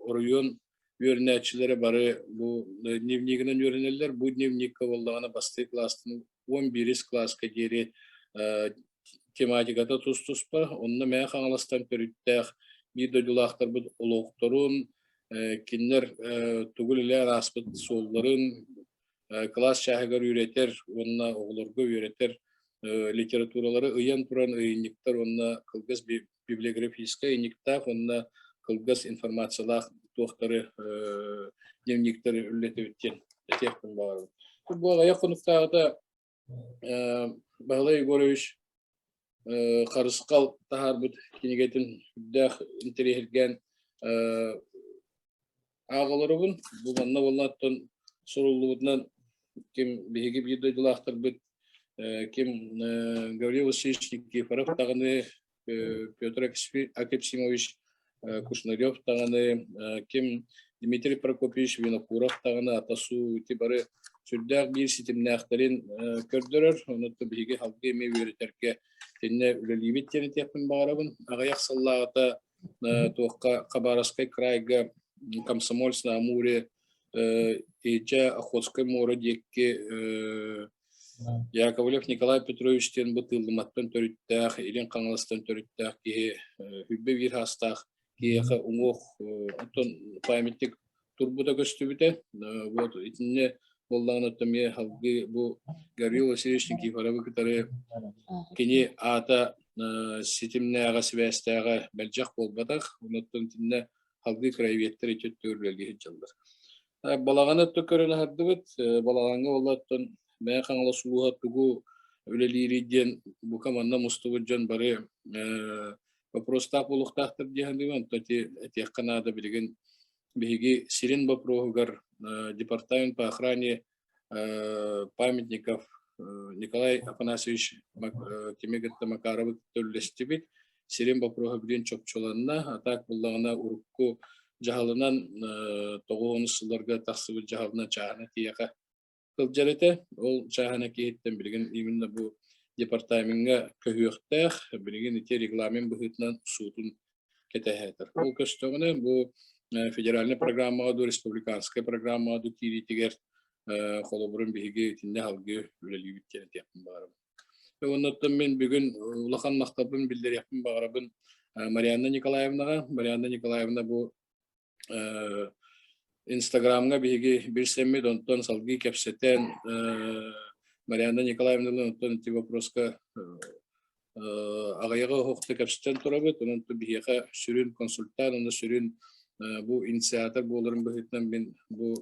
оройуон үөрэнээччилэрэ бары бу дневнигинэн үөрэнэллэр. Бу дневникка буоллаҕына бастакы кылаастан 11 кылааска диэри тематиката тус-туспа. Онно Мэҥэ Хаҥаластан төрүттээх биир дойдулаахтарбыт олохторун, кинилэр тугу үлэлээн ааспыт суолларын кылаас чааһыгар үөрэтэр уонна оҕолорго үөрэтэр литературалары ыйан туран ыйынньыктар уонна кылгас библиографическай ыйынньыктаах уонна кылгас информациялаах туохтары дневниктэри үлэлэтэбит диэн этиэхпин баҕарабын. Бу аҕыйах хонуктааҕыта Баһылай Егорович Харысхал таһаарбыт кинигэтин үрдээх интэриэһиргээн ааҕа олоробун. Бу манна буоллааттан суруллубутунан ким биһиги биир дойдулаахтарбыт ким Гаврил Васильевич Никифоров даҕаны Петр Акипсимович Кушнарев даҕаны, ким Дмитрий Прокопьевич Винокуров даҕаны атасуу ити бары сүрдээх биир ситимнээхтэрин көрдөрөр. Онон биһиги салгыы эмиэ үөрэтэргэ итиннэ үлэлиибит диэн этиэхпин баҕарабын. Аҕыйах сыллааҕыта туохха Хабаровскай крайга Комсомольск на Амуре Ичэ Охотскай муора диэки Яковлев Николай Петрович диэн бу Тыыллыматтан төрүттээх, Илин Хаҥаластан төрүттээх киһи хүрбэ биир хаастаах киһиэхэ уҥуох оттон памятник турбута көстүбүтэ. Вот итиннэ буоллаҕына эмиэ салгыы бу Гаврил Васильевич Никифоровы кытары кини аата ситимнээҕэ, сибээстээҕэ мэлдьэх буолбатах. Онуттан итиннэ салгыы краеведтэр ити өттүгэр үлэлии сылдьаллар. Балаҕаны өттө көрөн аһардыбыт. Балаҕаҥҥа олортон Мэҥэ Хаҥалас улууһа тугу үлэлиирий диэн бука манна мустубут дьон бары вопростаах буолуохтаахтар дии саныыбын. Онтон ити этиэххэ наада билигин биһиги сирин боппуруоһугар департамент по охране памятников Николай Афанасьевич кими кытта Макаровы кытта үллэстибит. Сирин боппуруоһа билигин чопчуланна. А так буллаҕына урукку дьаһалынан 90 сылларга тахсыбыт дьаһалынан чааһына киһиэхэ сылдьар этэ. Ол чааһына киһиттэн билигин именно бу департамеҥҥа көһүөхтээх. Билигин ити регламент быһыытынан суутун кэтэһээтэр. Ол көстөҕүнэ бу федеральнай программаҕа дуу, республиканскай программаҕа дуу киириитигэр Холобурун биһиги итиннэ салгыы үлэлиибит диэн этиэхпин баҕарабын. Оннуттан мин бүгүн улахан махталбын биллэриэхпин баҕарабын Марианна Николаевнаҕа. Марианна Николаевна бу Инстаграмҥа биһиги билсэммит, онтон салгыы кэпсэтэн Марианна Николаевналыын онтон ити вопроска аҕыйаҕы оһохто кэпсэтэн турабыт. Онон биһиэхэ сүрүн консультант, уонна сүрүн бу инициатор буоларын быһыытынан мин бу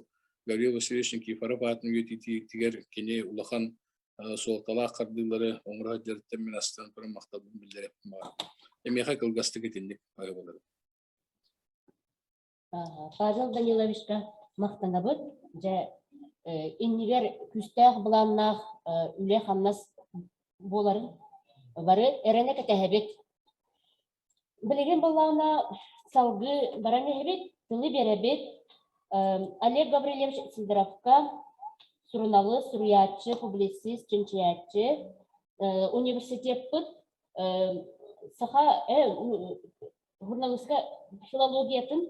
Гаврил Васильевич Никифоров аатын үйэтитиитигэр кини улахан суолталаах хардыылары оҥоро сылдьарыттан мин астынан туран махталбын биллэрэппин баҕарабын. Эмиэхэ кылгастык итинник баҕарабын. Павел Даниловичка махтанабыт. Дьэ, иннигэр күүстээх былааннаах үлэ-хамнас буоларын бары эрэнэ кэтэһэбит. Билигин былаана салгыы баран иһэбит, тылы биэрэбит. Олег Гаврильевич Сидоровка суруналыыс, суруйааччы, публицист, чинчийээччи, университеппыт саха журналистка филологиятын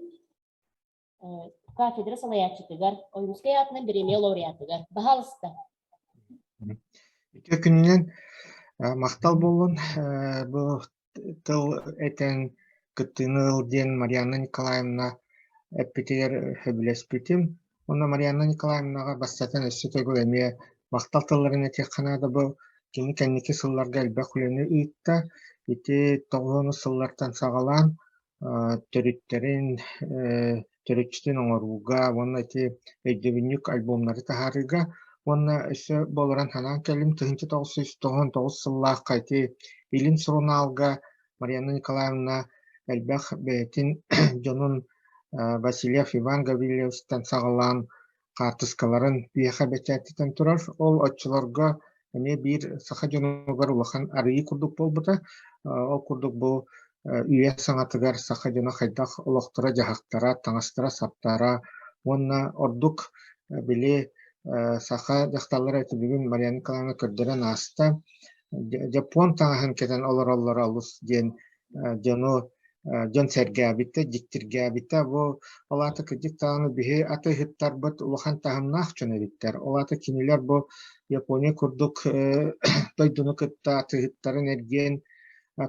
кафедра салайааччытыгар, Ойуунускай аатынан бириэмийэ лауреатыгар. Баһаалыста. Үтүө күнүнэн махтал буоллун. Бу тыл этэн кыттыыны ыл диэн Марианна Николаевна эппитигэр сөбүлэспитим. Уонна Марианна Николаевнаҕа бастатан өссө төгүл эмиэ махтал тылларын этиэххэ наада бу кини кэнники сылларга элбэх үлэни ыытта. Ити тоҕуһуонус сыллартан саҕалаан төрүттэрин төрүччүтүн оҥорууга уонна ити өйдөбүнньүк альбомнары таһаарыыга уонна өссө буоларан санаан кэллим 1999 сыллаахха ити Илин сурунаалга Марианна Николаевна элбэх бэйэтин дьонун Васильев Иван Гаврильевичтан саҕалаан хаартыскаларын биһиэхэ бэчээттэтэн турар. Ол оччолорго эмиэ биир саха дьонугар улахан арыйыы курдук буолбута. Ол курдук бу үйэ саҥатыгар саха дьоно хайдах олохторо-дьаһахтара, таҥастара-саптара уонна ордук били саха дьахталлара ити бүгүн Марьяна Николаевна көрдөрөн ааста дьоппуон таҥаһын кэтэн олороллоро олус диэн дьону дьон сэргээбитэ, дьиктиргээбитэ. Бу ол аата кырдьык даҕаны биһи атыыһыттарбыт улахан таһымнаах дьон эбиттэр. Ол аата кинилэр бу Япония курдук дойдуну кытта атыыһыттарын эргиэн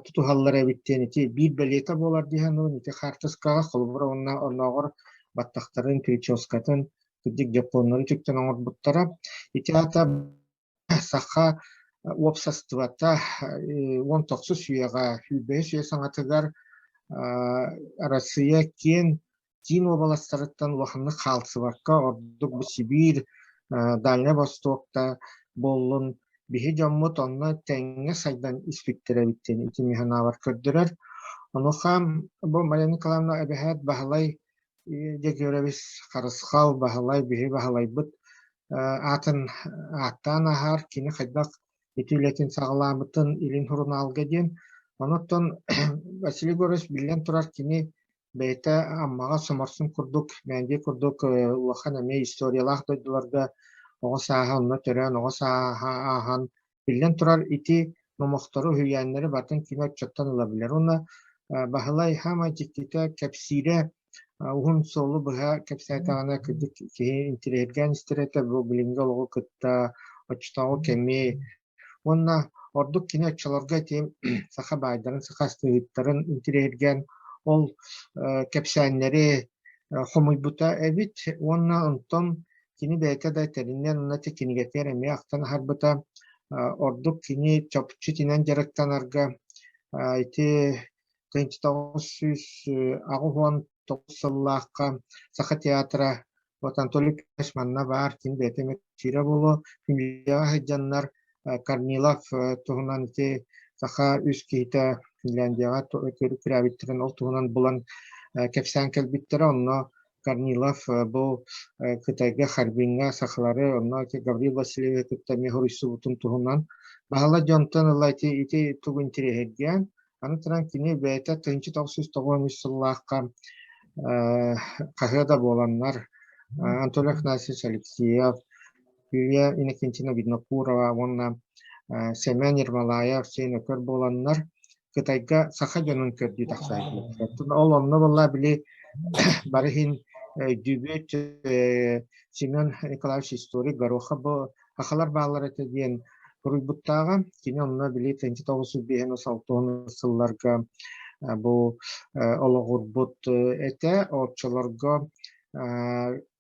тутуһаллар эбит диэн ити биир бэлиэтэ буолар дии саныыбын. Ити хаартыскаҕа холобура уонна оннооҕор баттахтарын, прическатын кырдьык дьоппуоннары үтүктэн оҥорбуттара. Ити аата Саха уопсастыбата 19 үйэҕэ, 25 үйэ саҥатыгар Арассыыйа киэн киин уобаластарыттан улаханнык хаалсыбакка, ордук бу Сибиир, Дальнай Востокта буоллун, биһи дьоммут онно тэҥҥэ сайдан испиттэр эбит диэн ити мин санаабар көрдөрөр. Онуоха бу Мария Николаевна эбэһээт Баһылай Дьөгүөрэбис Харысхал Баһылай биһи Баһылайбыт аатын ааттаан аһар, кини хайдах ити үлэтин саҕалаабытын Илин сурунаалга диэн. Онуттан Василий Егорович биллэн турар кини бэйэтэ Аммаҕа Соморсун курдук, Мээндийэ курдук улахан эмиэ историялаах дойдуларга оҕо сааһа онно төрөөн, оҕо сааһа ааһан Биллэн турар, ити номохтору, үһүйээннэри барытын кини оччоттон ыла билэр уонна Баһылай саамай дьиктитэ кэпсиирэ уһун суолу быһа кэпсээтэҕинэ кырдьык киһи интириэһиргээн истэр этэ бу билиҥҥи олоҕу кытта оччотооҕу кэми уонна ордук кини оччолорго ити саха баайдарын, саха астыһыттарын интириэһиргээн ол кэпсээннэри хомуйбута эбит уонна онтон Кини бэйэтэ да этэринэн уонна ити кинигэтигэр эмиэ ахтан аһарбыта, ордук кини чопчу итинэн дьарыктанарга ити 1989 сыллаахха Саха театра вот Анатолий Петрович манна баар, кини бэйэтэ эмиэ кэпсиирэ буолуо, Финляндияҕа сылдьаннар Корнилов туһунан ити саха үс киһитэ Финляндияҕа күрээбиттэрин ол туһунан булан кэпсээн кэлбиттэрэ. Онно Корнилов бу Кытайга Харбиҥҥа сахалары онно ити Гаврил Васильевиһы кытта эмиэ суруйсубутун туһунан баһыла дьонтон ыла ити ити тугу интириэһиргээн аны туран кини бэйэтэ 1993 сыллаахха хаһыа да буоланнар Анатолий Афанасьевич Алексеев Юлия Иннокентьевна Винокурова уонна Сэмэн Ермолаев сиэн өкөр буоланнар Кытайга саха дьонун көрдүү тахсааччылар. Ол онно буолла били бары иһин Өйдүүбүт Семен Николаевич историк Гороха бу сахалар бааллар этэ диэн суруйбуттааҕа. Кини онно били 1905 сылларга бу олоҕурбут этэ. Оччолорго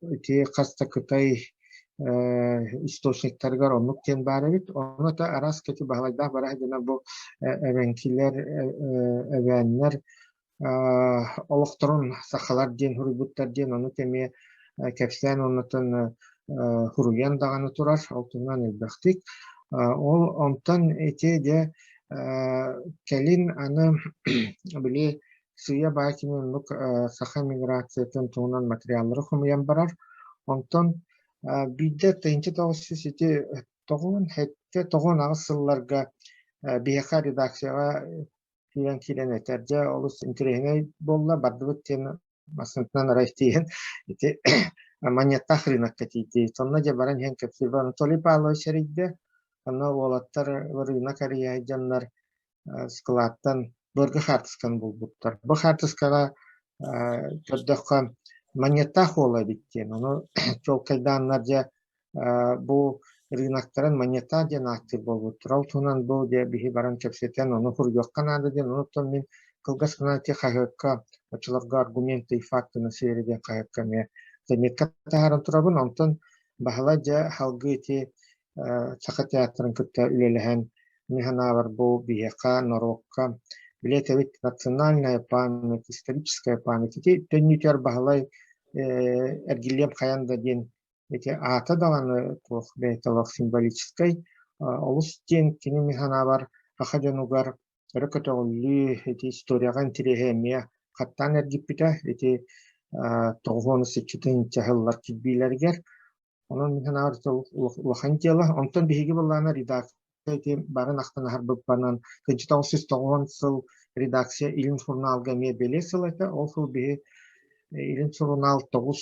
ити хас да Кытай источниктарыгар оннук диэн баар эбит. Ону та араас кэти баһылайдаах бараһа диэн бу эбэҥкилэр, эбээннэр олохторун сахалар диэн суруйбуттар диэн ону эмиэ кэпсээн оннуттан суруйан даҕаны турар, ол туһунан элбэхтик. Ол онтон ити дьэ кэлин аны били сыыйа баай кини оннук саха миграциятын туһунан материаллары хомуйан барар. Онтон биирдэ 1900 ити 97 98 сылларга биһиэхэ редакцияҕа киирэн киирэн этэр. Дьэ, олус интэриэһинэй буолла, бардыбыт диэн массыынатынан арай тиийэн ити Манньыаттаах рынокка тиийдибит. Онно дьэ баран иһэн кэпсиир. Анатолий Павлович эрийдэ. Онно уолаттар рынок арыйа дьоннор складтан былыргы хаартысканы булбуттар. Бу хаартыскаҕа көрдөххө Манньыаттаах уола эбит диэн. Ону чуолкайдааннар дьэ бу рыноктарын монета диэн ааттыыр буолбуттар. Ол туһунан бу дьэ биһи баран кэпсэтэн ону суруйуохха наада диэн онуттан мин кылгас гынан ити хаһыакка оччолорго аргументы и факты на севере диэн хаһыакка эмиэ заметка таһааран турабын. Онтон Баһылай дьэ салгыы ити Саха театрын кытта үлэлэһэн мин санаабар бу биһиэхэ норуокка били этэбит национальная память, историческая память ити төннүүтүгэр Баһылай эргиллиэм хайан да диэн Ити аата даҕаны туох бэйэтэ олох символическай, олус диэн кини мин санаабар саха дьонугар өрө көтөҕүллүү, ити историяҕа интириэһи эмиэ хаттаан эргиппитэ. Ити 90 сыччытын чаһыллар кирбиилэригэр. Онон мин санаабар улахан дьыала. Онтон биһиги былаана редакция ити барын ахтан аһарбыппынан 1990 сыл редакция Илин сурунаалга эмиэ бэлиэ сыл этэ. Ол сыл биһи Илин сурунаал тоҕус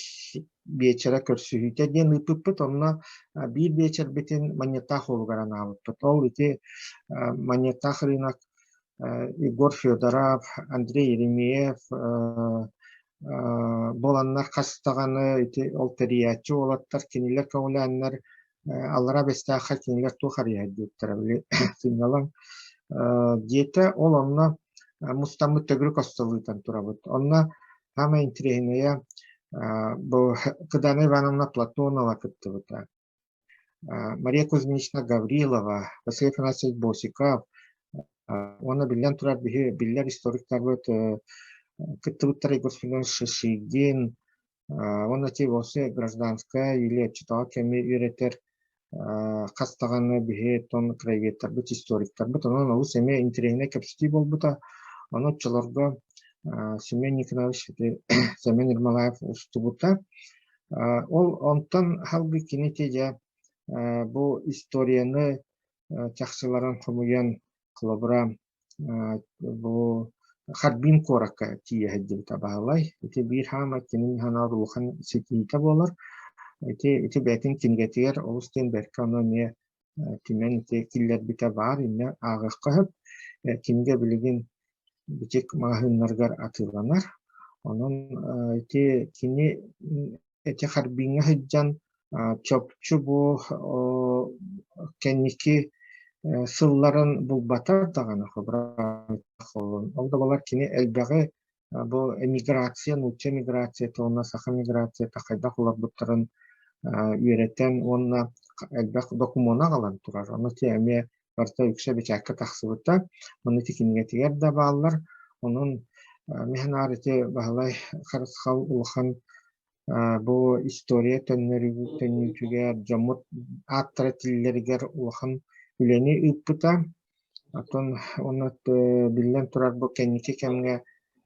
биэчэрэ көрсүһүүтэ диэн ыыппыппыт. Онно биир биэчэрбитин Манньыаттаах уолугар анаабыппыт. Ол ити Манньыаттаах рынок Егор Федоров, Андрей Еремеев буоланнар хас даҕаны ити ол тэрийээччи уолаттар кинилэр көҕүлээннэр Аллараа Бэстээххэ кинилэр туох арыйар диэбиттэрэ били сынньалаҥ диэтэ. Ол онно мустаммыт төгүрүк остуол ыытан турабыт. Онно саамай интэриэһинэйэ бу Кыдана Ивановна Платонова кыттыбыта. Мария Кузьминична Гаврилова, Василий Афанасьевич Босиков уонна биллэн турар биһи биллэр историктарбыт кыттыбыттара Егор Семенович Шишигин, уонна ити вообще гражданская или оччотооҕу кэми үөрэтэр хас даҕаны биһи тон краеведтарбыт, историктарбыт онон олус эмиэ интэриэһинэй кэпсэтии буолбута. Ону оччолорго Семен Николаевич Семен Ермолаев устубута. Ол онтон салгыы кини ити дьэ бу историяны чахчыларын хомуйан холобура бу Харбин куоракка тиийэ сылдьыбыта Баһылай. Ити биир хаама кини санаабар улахан ситиһиитэ буолар. Ити ити бэйэтин кинигэтигэр олус диэн бэркэ ону эмиэ түмэн ити киллэрбитэ баар инньэ ааҕыахха сөп. Кинигэ билигин бичик маҕаһыыннарыгар атыыланар. Онон ити кини ити Харбиҥҥа сылдьан чопчу бу кэнники сылларын булбатар даҕаны ол да буоллар кини элбэҕи бу эмиграция, нуучча эмиграцията уонна саха миграцията хайдах олорбуттарын үөрэтэн уонна элбэх докумуону аҕалан турар. Ону ити эмиэ барыта үксэ бэчээккэ тахсыбыта. Ону ити кинигэтигэр да бааллар. Онон мин санаабар ити Баһылай Харысхал улахан бу история төннөрүүтүгэр дьоммут ааттара тиллэригэр улахан үлэни ыыппыта. Оттон уонна биллэн турар бу кэнники кэмҥэ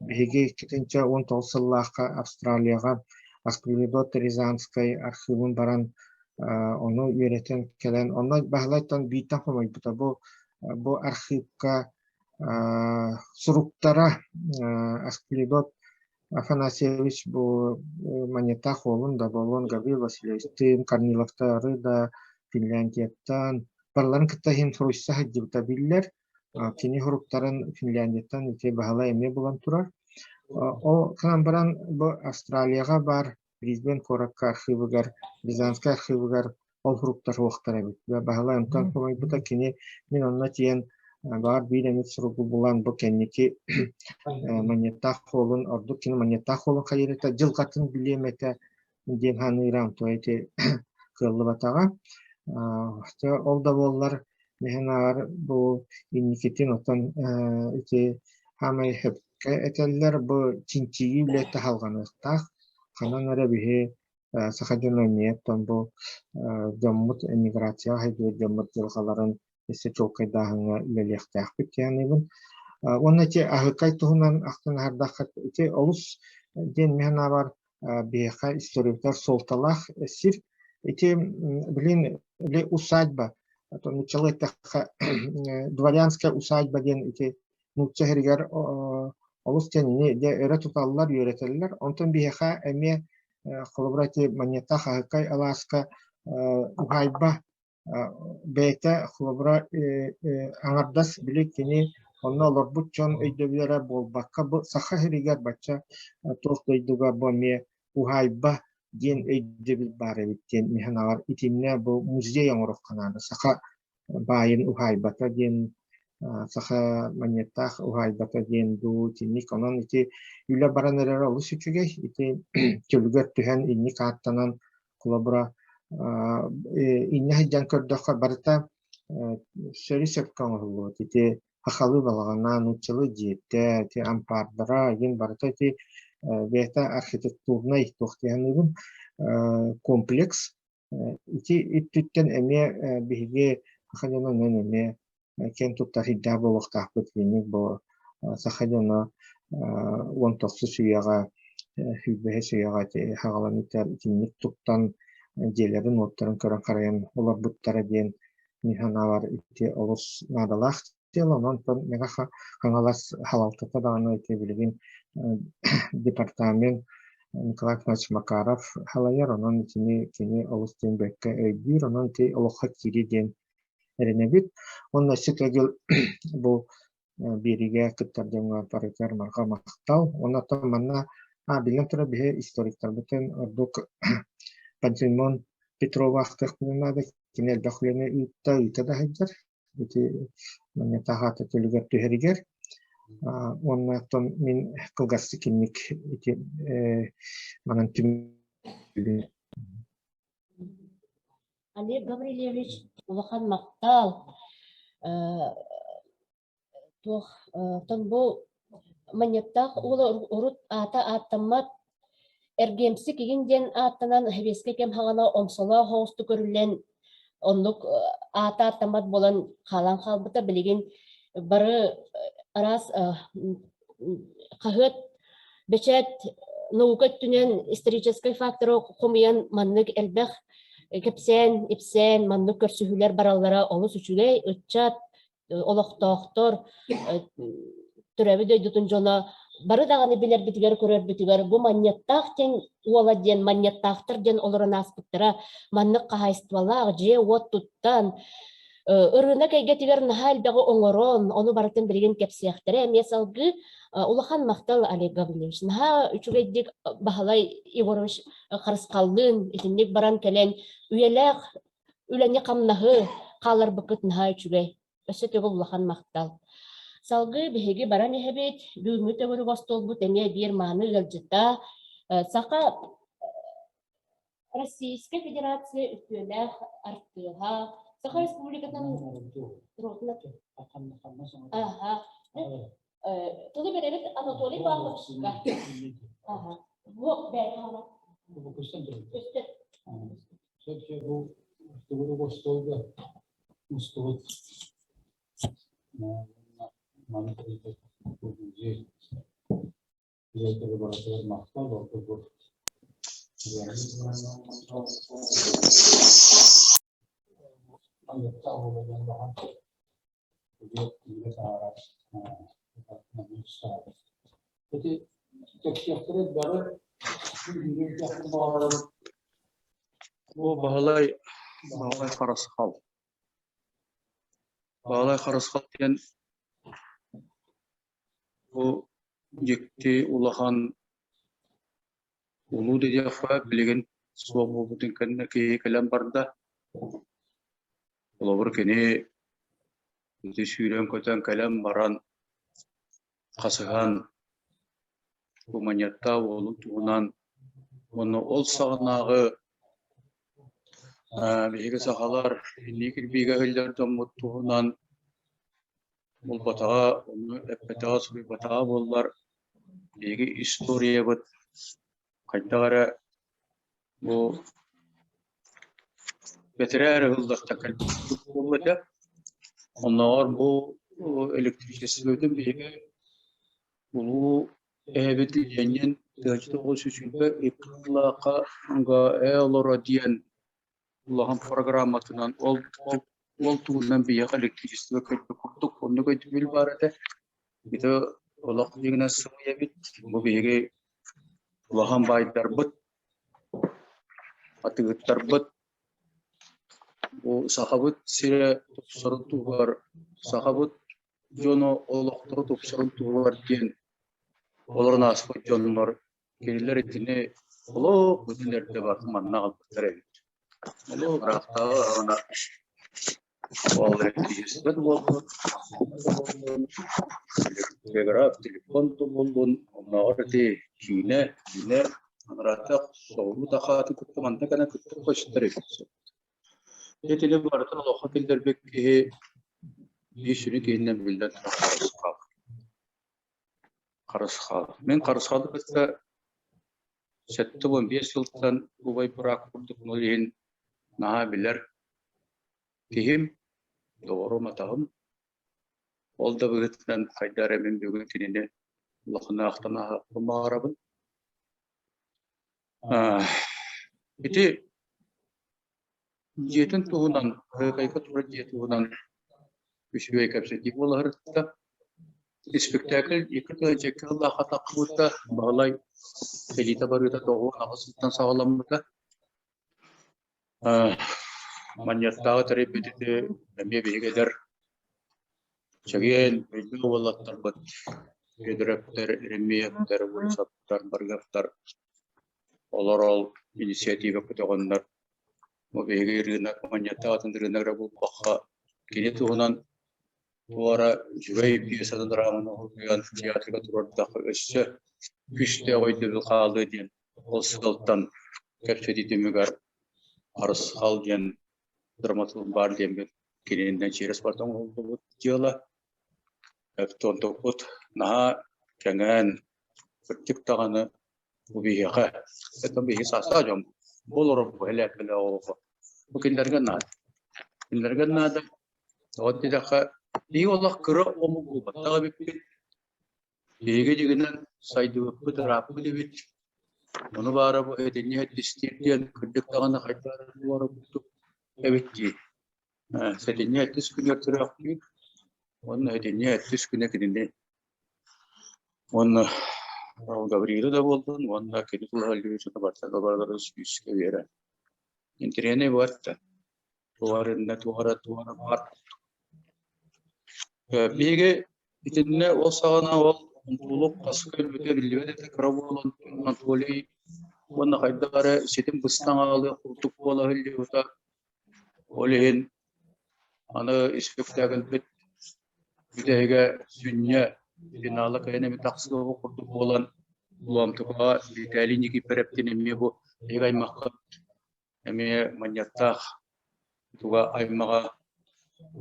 биһиги 2019 сыллаахха Австралияҕа Асклепидот Рязанскай архыыбын баран ону үөрэтэн кэлэн онно Баһылайтан бииртэн хомойбута бу бу архыыпка суруктара Асклепидот Афанасьевич бу Манньыттаах уолун да буолуон Гаврил Васильевичтыын, Корниловтары да Финляндияттан барыларын кытта иһин суруйса сылдьыбыта биллэр. Кини суруктарын Финляндияттан ити Баһылай эмиэ булан турар. Ол гынан баран бу Австралияҕа баар Брисбен куоракка архыыбыгар, Рязанскай архыыбыгар ол суруктар суохтар эбит. Баһылай онтон хомойбута кини мин онно тиийэн баар биир эмит суругу булан бу кэнники Манньыаттаах суолун ордук кини Манньыаттаах суолун хайыырыта дьылҕатын билиэм этэ диэн саныыра онтон ити кыаллыбатаҕа. Ол да буоллар мин ааҕар бу инникитин оттон ити саамай сөпкө этэллэр бу чинчийии үлэтэ салҕаныахтаах. Ханан эрэ биһи саха дьоно эмиэ оттон бу дьоммут эмиграцияҕа сылдьыбыт дьоммут дьылҕаларын өссө чуолкайдааһыҥҥа үлэлиэхтээхпит диэн саныыбын. Уонна ити аһыкай туһунан ахтан аһардахха ити олус диэн мин санаабар биһиэхэ историктар суолталаах сир. Ити билин усадьба, нууччалыы эттэххэ дворянская усадьба диэн ити нуучча сиригэр олус диэн дьэ өрө туталлар, үөрэтэллэр. Онтон биһиэхэ эмиэ холобура ити Манньыаттаах Аһыкай алааска уһаайба Бэйэтэ холобура аҥардас били кини онно олорбут дьон өйдөбүлэ буолбакка бу Саха сиригэр бачча туох дойдуга бу эмиэ уһаайба диэн өйдөбүл баар эбит диэн мин санаабар итиннэ бу музей оҥоруохха наада саха баайын уһаайбата диэн саха манньыаттаах уһаайбата диэн дуу итинник онон ити үлэ баран эрэрэ олус үчүгэй ити чөлүгэр түһэн инник ааттанан Холобура, инньэ сылдьан көрдөххө барыта сөрү-сөпкө оҥоһуллубут. Ити сахалыы балаҕана, нууччалыы дьиэтэ, ити ампаардара, игин барыта ити бэйэтэ архитектурнай туох дии саныыбын комплекс. Ити өттүттэн эмиэ биһиги саха дьоно онон эмиэ киэн туттар сирдээх буолуохтаахпыт итинник бу саха дьоно 19 үйэҕэ 25 үйэҕэ саҕаламмыта итинник туттан дьиэлэрин-уоттарын көрөн-харайан олорбуттара диэн мин санаабар ити олус наадалаах дьыала. Онон Мэҥэ Хаҥалас салалтата даҕаны ити билигин департамент Николай Афанасьевич Макаров салайар, онон итини кини олус диэн бэркэ өйдүүр, онон ити олоххо киириэ диэн эрэнэбит. Уонна өссө төгүл бу биэриигэ кыттар дьоҥҥо барытыгар барҕа махтал. Уонна оттон манна биллэн турар биһи историктарбытын ордук Пантелеймон Петрова ахтыахпытын наада. Кини элбэх үлэни ыытта, ыыта да сылдьар. Ити манна таһаата төлүгэр түһэригэр. Уонна оттон мин кылгастык инник ити манан түмүгүн Олег Гаврильевич улахан махтал. Туох оттон бу Манньыаттаах уола урут аата ааттаммат эргиэмсик игин диэн ааттанан сэбиэскэй кэм саҕана омсолоох соҕустук көрүллэн оннук аата ааттаммат буолан хаалан хаалбыта. Билигин бары араас хаһыат бэчээт наука өттүнэн историческай факторы хомуйан маннык элбэх кэпсээн, ипсээн маннык көрсүһүүлэр бараллара олус үчүгэй. Ыччат, олохтоохтор, төрөөбүт дойдутун дьоно бары даҕаны билэрбитигэр, көрөрбүтүгэр бу Манньыаттаах диэн уола диэн Манньыаттаахтар диэн олорон ааспыттара маннык хаһаайыстыбалаах дьиэ-уот туттан ырыынак эйгэтигэр наһаа элбэҕи оҥорон, ону барытын билигин кэпсиэхтэрэ. Эмиэ салгыы улахан махтал Олег Гаврильевич. Наһаа үчүгэйдик Баһылай Егорович Харысхаллыын итинник баран кэлэн үйэлээх үлэни-хамнаһы хаалларбыккыт наһаа үчүгэй. Өссө төгүл улахан махтал. Салгыы биһиги баран иһэбит. Бүгүҥҥү төгүрүк остуолбут эмиэ биир мааны ыалдьыта. Саха Российскай Федерация үтүөлээх артыыһа, Саха Республикатын Аха. Тылы беребит Анатолий Павловичка. Аха. Бу бэйэ Көстөр. Бу төгүрүк остуолга мустубут маны тэрийбит музей Директоры барытыгар махтал, ордук бу Ити кэпсиэхтэрэ бары Бу Баһылай Баһылай Харысхал. Баһылай Харысхал диэн Бу дьикти улахан Улуу диэххэ билигин суох буолбутун кэннэ киһи кэлэн барда. Холобур, кини ити сүүрэн-көтөн кэлэн баран хасыһан Гуманеттаах уолун туһунан уонна ол саҕанааҕы биһиги сахалар инники кирбиигэ иһиллэр дьоммут туһунан булбатаҕа, ону эппэтэҕэ, суруйбатаҕа буоллар, биһиги историябыт хайдах эрэ бу бэтэрээ эрэ ыһыллахта кэлбит буолуо этэ. Оннооҕор бу электричествобытын биһиги улуу эһэбит Ленин 1922 сыллаахха ГАЭ олоро диэн улахан программатынан ол ол туһунан биһиэхэ электричество кэлбит курдук оннук өйдөбүл баар этэ. Ити олох дьиҥинэн сымыйа эбит. Бу биһиги улахан баайдарбыт, атыыһыттарбыт бу Сахабыт сирэ тупсарын туһугар, сахабыт дьоно олохторо тупсарын туһугар диэн олорон ааспыт дьоннор кинилэр итини олох бүтүн эрдэ барытын манна аҕалбыттар эбит. Олох ыраахтааҕы аҕана ол электричество да буоллун, телеграф, телефон да буоллун, оннооҕор ити киинэ, киинэ анараатах соҕуруу да кытта манна кэлэн кытта көстөр эбит. Итини барытын олоххо киллэрбит киһи биир сүрүн киһинэн биллэн турар Харысхал. Харысхал. Мин Харысхалы кытта 75 сылтан убай быраак курдук ол иһин наһаа билэр киһим, доҕорум, атаҕым. Ол да быһыытынан хайдах эрэ мин бүгүн кинини улаханнаахтан аһаахпын баҕарабын. Ити дьиэтин туһунан, Аһыыкайга турар дьиэ туһунан үчүгэй кэпсэтии буолаһырытта. Испэктээкил икки тыһыынча сыллаахха тахсыбыта, Баһылай кэлиитэ барыыта 98 сылтан саҕаламмыта. Манньыаттааҕы тэрийбит ити эмиэ биһиги эдэр чэгиэн өйдөөх уолаттарбыт Федоровтар, Еремеевтэр, Борисовтар, Баргавтар олор ол инициатива көтөҕөннөр бу биһиги рынок манньыаттаах атын рынок эрэ булбакка кини туһунан туора үчүгэй пьесаны драманы уһуйан театрга туруордахха өссө күүстээх өйдөбүл хаалыа диэн ол сыалтан кэпсэтии түмүгэр Харысхал диэн драматург баар диэммит кининэн через барытын оҥоһуллубут дьыала. Онтукпут наһаа кэҥээн, кырдьык даҕаны бу биһиэхэ, это биһиги саастаах дьон бу олорор бу элээппэлээх оҕолорго бу кинилэргэ наада. Кинилэргэ наада. Тоҕо диэтэххэ, биһиги олох кыра омук буолбатах эбиппит. Биһиги дьиҥинэн сайдыбыппыт, ырааппыт эбит. Ону баара бу этинньи эттистиир диэн кырдьык даҕаны хайдах эрэ буолара курдук эбит дии. Сэтинньи эттис күнүгэр төрөөхтүүр уонна сэтинньи эттис күнэ кинини уонна Гаврилы да буоллун уонна кини тула Лүчүнү барыта барыларын сүүскэ биэрэн интэриэһинэй буолар да туох эрэ туох эрэ туох эрэ баар Биһиги итиннэ ол саҕана ол Онтуулук хаска өлбүтэ биллибэт этэ, кыра буолан Анатолий уонна хайдах эрэ ситим быстан хаалыах курдук буола сылдьыбыта. Ол иһин аны испэктээкилбит бүтэһигэ сүнньэ финала кыайан эмит тахсыах курдук буолан Улаамтыкаҕа Виталий Никифоровтыын эмиэ бу биһиги аймахха эмиэ манньыаттаах туга аймаҕа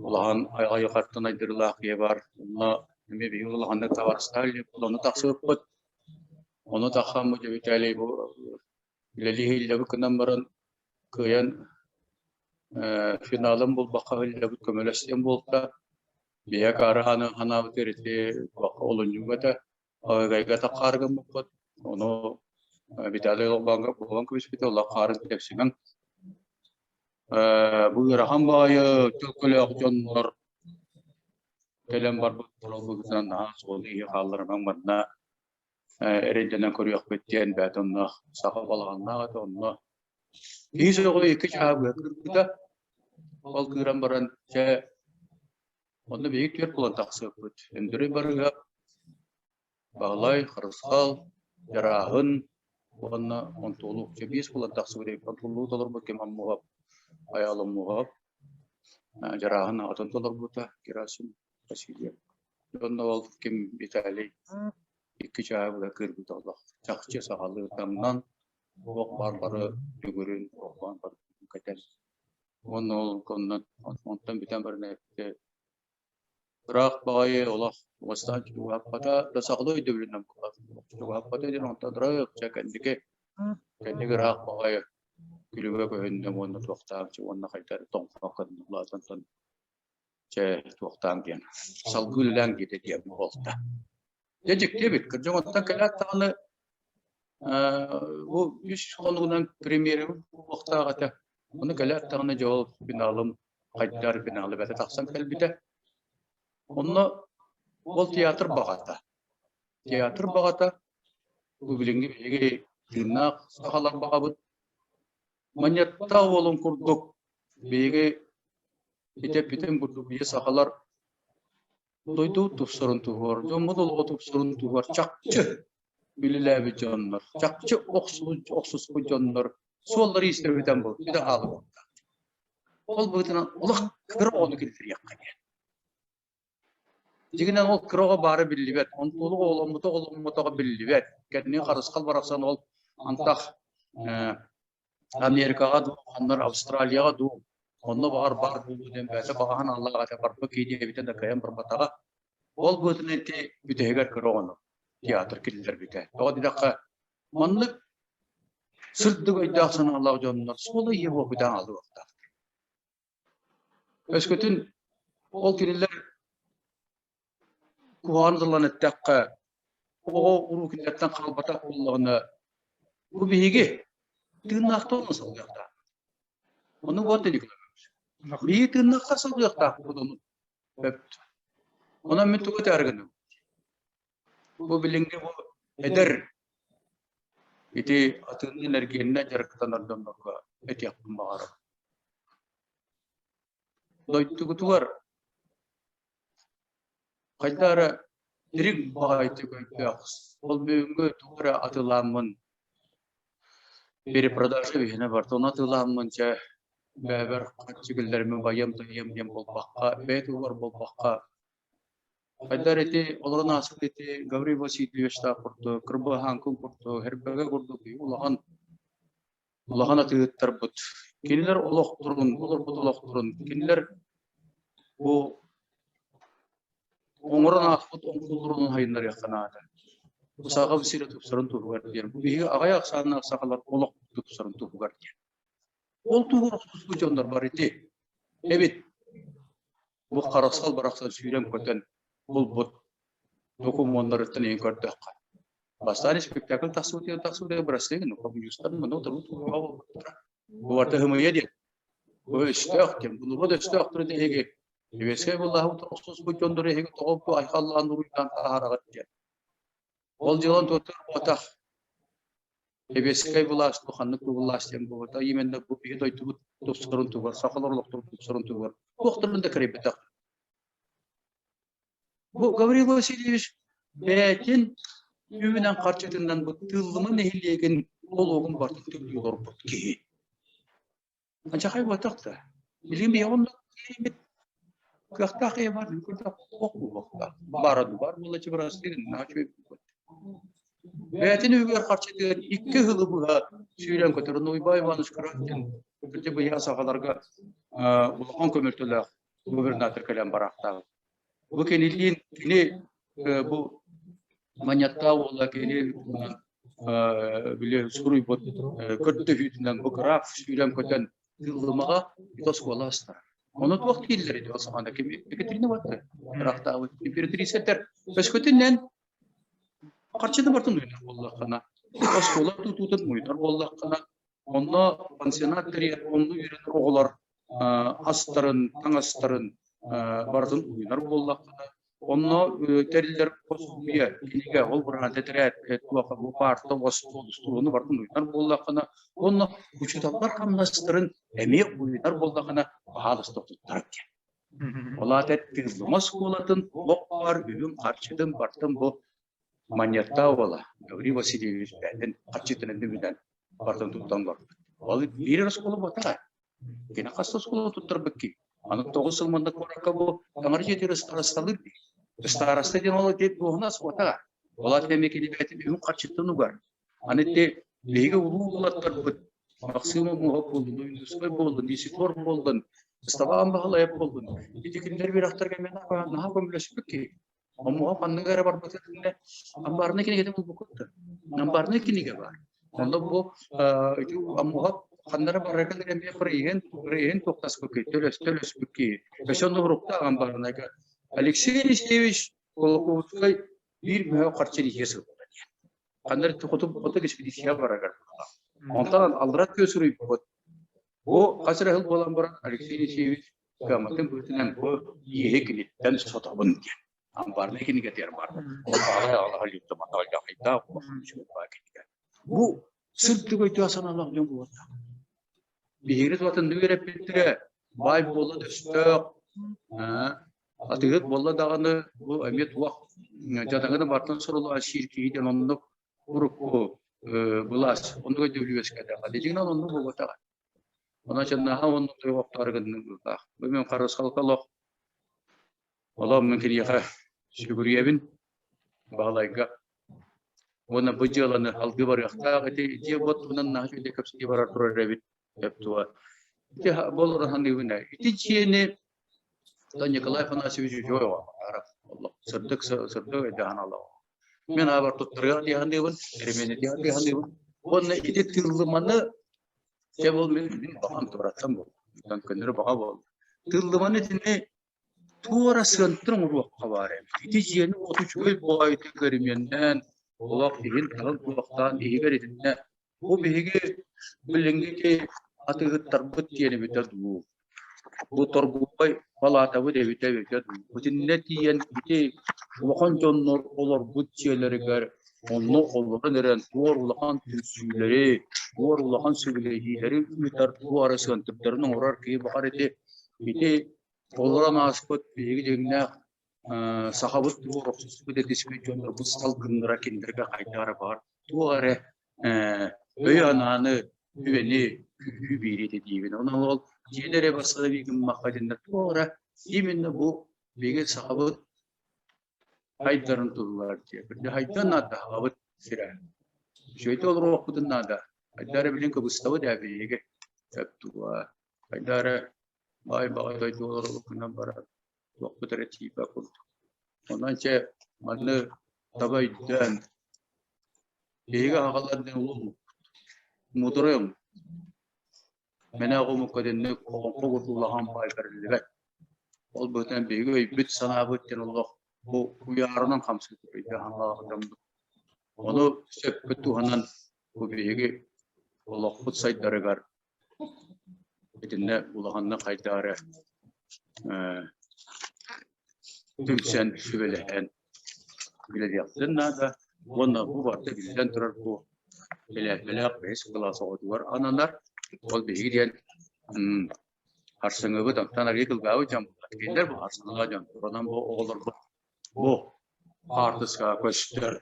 улахан айылҕаттан айдарыылаах киһи баар. Онно эмиэ биһиги улаханнык табаарыстаах ону тахсыбыппыт. Ону таххаммыт Виталий бу үлэлии иһиллэбит гынан баран кыайан финалын булбакка иһиллэбит көмөлөс диэн буолта. Биһиэхэ арааһы ханаабытыгар ити олунньуга этэ. Ыгайга таххаары гыммыппыт. Ону Виталий Лобанга буолан кэбиспитэ, олох хаарын тэпсимэҥ. Бу ыарахан баҕайы төлкөлөөх дьоннор кэлэн барбыт быһыытынан наһаа суолу иһи хаалларымаҥ манна эрэйдэнэн көрүөхпүт диэн бэйэтэ онно саха балаҕаннаах этэ онно киһи сөҕү икки чааһы быһа кыырбыта ол кыыран баран чэ Онно биһиги түөрт буолан тахсыахпыт. Өндөрөй барыга Баһылай, Харысхал, Дьарааһын. Уонна онтуолу чэ биэс буолан тахсыбыт эбит. Онтуолу толорбут ким Аммуһап, Айаал Аммуһап, Дьарааһын аҕатын толорбута Герасим Васильев. Уонна ол ким Виталий икки чааһы быһа кыырбыта олох. Чахчы сахалыы таҥнан, туох баар бары дүҥүрүн, оҕуһун барытын кэтэн. Уонна ол онтон бүтэн баран эппитэ Ыраах баҕайы олох бастаан чугаһаппата да сахалыы өйдөбүлүнэн буолар. Чугаһаппата диэн онтон ыраах чэ кэнники кэнники ыраах баҕайы күлүгэ көһүннэ уонна туохтаах чэ уонна хайдах эрэ тоҥхох гынна улаатан чэ туохтаан диэн салгыы үлэлээн диэтэ диэн буолта. Дьэ дьикти эбит кырдьык онтон кэлээт даҕаны бу үс хонугунан премьерабыт буолуохтаах этэ. Ону кэлээт даҕаны дьэ ол финалым хайдар финалы бэтэ тахсан кэлбитэ. Онно ол театр баҕата. Театр баҕата бу билиҥҥи биһиги тыыннаах сахалар баҕабыт. Манньыаттаах уолун курдук биһиги итеппитин курдук биһи сахалар дойду тупсарын туһугар, дьоммут олоҕо тупсарын туһугар чахчы үлэлээбит дьоннор, чахчы охсуспут дьоннор суоллары иистэбитэн бу бүтэ хаалыбыттар. Ол быһыытынан олох кыра оҕону киллэриэххэ диэн. Дьиҥинэн ол кыра оҕо баара биллибэт, онтуолук оҕоломмута оҕоломмотоҕо биллибэт. Кэннин харысхал барахсан ол антах Америкаҕа дуу, ханнар Австралияҕа дуу, онно баҕар баар буолуо диэн бэйэтэ баҕаһын аллаах этэ барбыт киһи диэбитэ да кыайан барбатаҕа. Ол быһыытынан ити бүтэһигэр кыра оҕону театр киллэрбитэ. Тоҕо диэтэххэ, маннык сырдык өйдөөх-санаалаах дьоннор суола-ииһэ буолбутаан алыахтаахтар. Өскөтүн ол кинилэр Куһаҕан тыллан эттэххэ, оҕо уруу кинилэртэн хаалбатах буоллаҕына, бу биһиги тыыннаахтар ону салгыахтаахпыт. Ону вот Биһиги тыыннаахтар салгыахтаахпыт ону. Онон мин тугу этээри гынным? Бу билиҥҥи бу эдэр ити атыынын эргиэнинэн дьарыктанар дьоннорго этиэхпин баҕарабын. Дойдугутугар Хайдах эрэ дириҥ баҕайытык өйдөөх, ол бүгүҥҥү тугу эрэ атыылааммын перепродажа биһиэнэ барда, ону атыылааммын дьэ бэйэбэр харчы киллэриммин байыам-тайыам диэн буолбакка, бэйэ туһугар буолбакка, хайдах эрэ ити олорон ааспыт ити Гаврил Васильевичтаах курдук, Кырбаһааҥкын курдук, Хэрбэгэ курдук улахан улахан атыыһыттарбыт. Кинилэр олохторун, олорбут олохторун, кинилэр бу оҥорон ааспыт оҥкулларын хайыннарыахха наада. Бу саха сирэ тупсарын туһугар диэн. Бу биһиги аҕыйах ахсааннаах сахалар олох тупсарын туһугар диэн. Ол туһугар охсуспут дьоннор бар ити. Эбит. Бу харысхал барахсан сүүрэн-көтөн булбут докумуоннарыттан иһин көрдөххө. Бастаан спектакль тахсыбытыгар тахсыбытыгар бырастыы гын, коммунистар муну утарбыт буолбуттара. Бу барыта һымыйа диэн. Бу өстөөх диэн. Бу норуот өстөөхтөрүн эһиги Сэбиэскэй былааһы утары охсуспут дьоннору эһиги тоҕо бу айхаллаан уруйдаан таһаараҕыт диэн. Ол дьыалан туоттар буотах. Сэбиэскэй былаас бу ханнык да былаас диэн буолбата. Именно бу биһи дойдубут тупсарын туһугар, сахалар олохторун тупсарын туһугар туохтарын да кэрэйбэтэх. Бу Гаврил Васильевич бэйэтин үбүнэн харчытынан бу Тыыллыма нэһилиэгин олугун барытын төлүү олорбут киһи. Анчахай буотах да. Билигин биһиги онно киирбит кыахтаах киһи бар, буолуохтаах. Баара бар буолла чыбырастыыр, наһаа үчүгэй Бэйэтин үбүгэр харчытыгар икки сылы быһа сүүрэн көтөр. Уйбай Иванович Кыракин кырдьык быйаа сахаларга улахан көмөлтөлөөх губернатор кэлэн бараахтаабыт. Бу кинилиин кини бу Манньаттаах уола кини били суруйбут көрдөһүүтүнэн бу граф сүүрэн көтөн Тыыллымаҕа оскуола астара. Ону туох дииллэр ити ол саҕана ким Екатерина батты ыраахтаабыт императрица этэр өскөтүнэн харчыны бартын уйунар буоллаххына оскуола тутуутун уйунар буоллаххына онно пансионат тэрийэр онно үөрэнэр оҕолор астарын таҥастарын барытын уйунар буоллаххына онно тэриллэр пособие кинигэ ол быраан тэтэрээт туох бу паарта остуол устууну барытын уйунар буоллаххына уонна учууталлар хамнастарын эмиэ уйунар буоллаххына баһаалыста туттарар диэн. Ол аата Тыыллыма оскуолатын олох баар үбүн харчытын барытын бу. Манньыаттаах уола Гаврил Васильевич бэйэтин харчытынан үбүнэн барытын туттан олорбут. Ол биир оскуола буолбатаҕа. Кини хас да оскуола туттарбыт киһи. Аны 9 сыл манна куоракка бу таҥара дьиэтигэр ыстаарасталыыр дии. Ыстаараста диэн ол дьиэ дуоһунас буолбатаҕа. Ол аата эмиэ кини бэйэтин үһүн харчыттан угар. Аны ити биһиги улуу уолаттарбыт Максим Омуоһап буоллун, Уйдускай буоллун, Исидор буоллун, Ыстабаан Баһылайап буоллун, ити кинилэр үөрэхтэргэ эмиэ наһаа көмөлөспүт киһи. Омуоһап ханнык эрэ барбыта иннэ амбарнай кинигэтин булбуккут да? Амбарнай кинигэ баар. Онно бу ити Омуоһап ханнара барарга эмиэ проеһын проеһын туохтаспыт киһи, төлөс төлөспүт киһи. Өссө онно уруктаах амбарнайга Алексей Алексеевич Кулаковскай биир мөһө харчы иһиэ сылдьар диэн. Ханна эрэ хоту хоту экспедиция бараргар Онтон аллара күө суруйбут. Бу хас эрэ сыл буолан баран Алексей Алексеевич кыамматын быһыытынан бу иэһи киниттэн сотобун диэн. Амбарнай кинигэтигэр бар. Ол баҕалай аҕалаһа лүттэ матаҕайдаах улахан үчүгэй баа кинигэ. Бу сырдык өйдөөх санаалаах дьон буолуохтаах. Биһиги тулатыннык үөрэппиттэрэ баай буола өстөөх Атыыһыт буолла даҕаны бу эмиэ туох дьадаҥыны бартан суруллан сиир киһи диэн оннук урукку былаас оннук өйдөбүл үөскээтэҕэ. Дьиҥинэн оннук буолбатаҕа. Онон чыннааха оннук тойоҕохтоору гынным быһыылаах. Бу мин харысхалга олох олох мин киниэхэ сүгүрүйэбин Баһылайга. Уонна бу дьыаланы алгыы барыахтаах ити дьиэ уот туһунан наһаа үчүгэйдик кэпсэтии барар турар эбит. Сөп дуо? Ити буоларын саныыбын ээ. Ити дьиэни Николай Афанасьевич үчүгэй оҕо сырдык сырдык өйдөһөн олоҕо. Мин аабар туттарыгар диэханыыбын, эремиэнэтигэр диэханыыбын. Уонна ити тыыллыманы дьэ бұл мин мин баҕам тураттан буолла. Онтон көннөрү баҕа буолла. Тыыллыманы итини туора сыантыр оҥоруохха баар эбит. Ити дьиэни уоту үчүгэй баҕайытык өрөмүөннээн, олох иһин таһын туохтаан иһигэр итиннэ Бу биһиги билиҥҥи атыыһыттарбыт диэн эбитэ дуу, бу торгуобай палаатабыт эбитэ эбитэ дуу, итиннэ тиийэн ити улахан дьоннор олорбут дьиэлэригэр онно олорон эрэн туор улахан түмсүүлэри, туор улахан сөбүлэһиилэри ыытар туора сыантырдарын оҥорор киһи баҕар ити ити олорон ааспыт биһиги дьиҥнээх сахабыт туох охсуспут этиспит дьоннорбут салгыннара кинилэргэ хайдах эрэ баар туох эрэ өйү-санааны үгэни күүһү биэриэ этэ диибин. Онон ол дьиэни эрэ бассабыы гыммакка итиннэ туох эрэ именно бу биһиги сахабыт хайдарын туһугар диэ. Бирде хайдан наада сахабыт сирэ. Үчүгэйдик олоруохпутун наада. Хайда эрэ билин кыбыстабыт ээ биһиги. Сөп туга. Хайда эрэ баай баҕай дойду олоробуккунан барар. Туохпут эрэ тиийбэт курдук. Онон чэ манны таба өйдөөн биһиги аҕалар диэн улуу омукпут. Мудрай омукпут. Мэнэ омукка итинник олоҥхо курдук улахан баай бэриллибэт. Ол быһыытынан биһиги өйбүт-санаабыт диэн олох бу куйаарынан хамсыыр өйдөөх-санаалаах дьоммут. Ону сөпкө туһанан бу биһиги олохпут сайдарыгар Итиннэ улаханнык хайдаары түмсэн, сүбэлэһэн үлэлиэхтэрин наада уонна бу барыта биллэн турар бу бэлээппэлээх бэһис кылаас оҕотугар ананар. Ол биһиги диэн харсыҥыбыт онтон арыый кылгаабыт дьон кинилэр бу харсыҥҥа дьон онон бу оҕолорбут бу хаартыскаҕа көстөр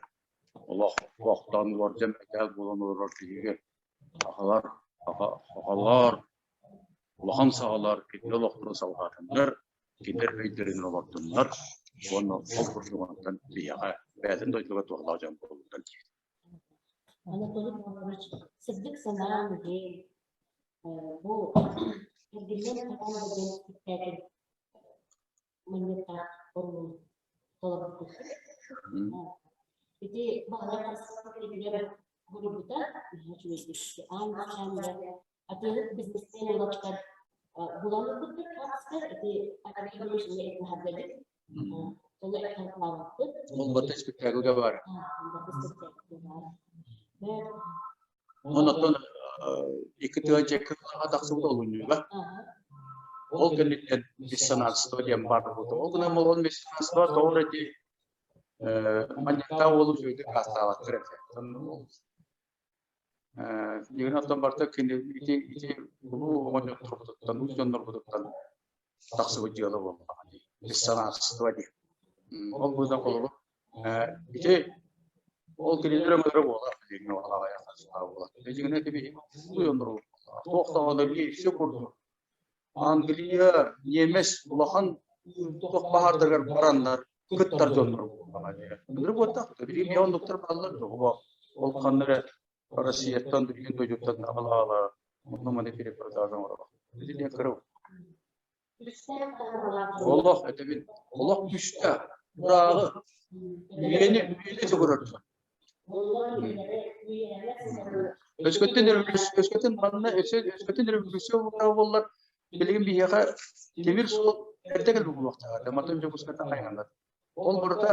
олох олохтоон уордьан мэтээл буолан олорор биһиги Сахалар, сахалар, улахан сахалар кинилэр олохторун салҕаатыннар, кинилэр өйдөрүн олордуннар уонна ол курдугунан биһиэхэ бэйэтин дойдуга туһалаах дьон буоллуннар диир. Анатолий Павлович, сырдык санаан иһин бу эргиллэн хараан диэн спектакль манньыктаах оруолун толорбут. Ити Баһылай Харысхал кэлигэр буруйбута наһаа үчүгэйдик. Аан бастаан атыыһыт бизнесмен уолаттар булан ылбыттар хаартыска ити Андрей Иванович эмиэ этнаһарга Сону этнаһардаабыппыт. Ол спектакльга бар. Спектакльга бар. Онон икки тыһыынча тахсыбыт олунньуга. Ол кэнниттэн меценатство диэн баар буолбута. Ол гынан ол меценатство тоҕо эрэ ити манньыктаах уолу үчүгэйдик хаастаабаттар этэ. Дьиҥинэн оттон барыта кини ити ити улуу оҕонньотторбутуттан, улуу дьоннорбутуттан тахсыбыт дьыала буоллаҕа дии. Меценатство диэн. Ол быдан холобур ити Ол кинилэр өҥөлөрө буолар, билиҥҥи аҕыйах буолар. Дьиҥинэ ити улуйоннору туох даҕаны все курдук. Англия, ньиэмэс улахан туох баһаардарыгар бараннар кыттар дьоннор буоллаҕа дии. Ынырык буолтах, билигин оннуктар бааллар дуо? Ол ханна эрэ Россияттан, билигин дойдуттан аҕала-аҕала онно-маны перепродажа оҥорор. Ити диэн кырыл. Олох этэбин, олох күүстээх, ырааҕы, үйэни үйэни сөгөрөр. Өскөтүн өскөтүн манна өссө өскөтүн революция буоллар, билигин биһиэхэ тимир суол эрдэ кэлбит буолуохтаах этэ. Мантан Дьокуускайтан хайааннар. Ол барыта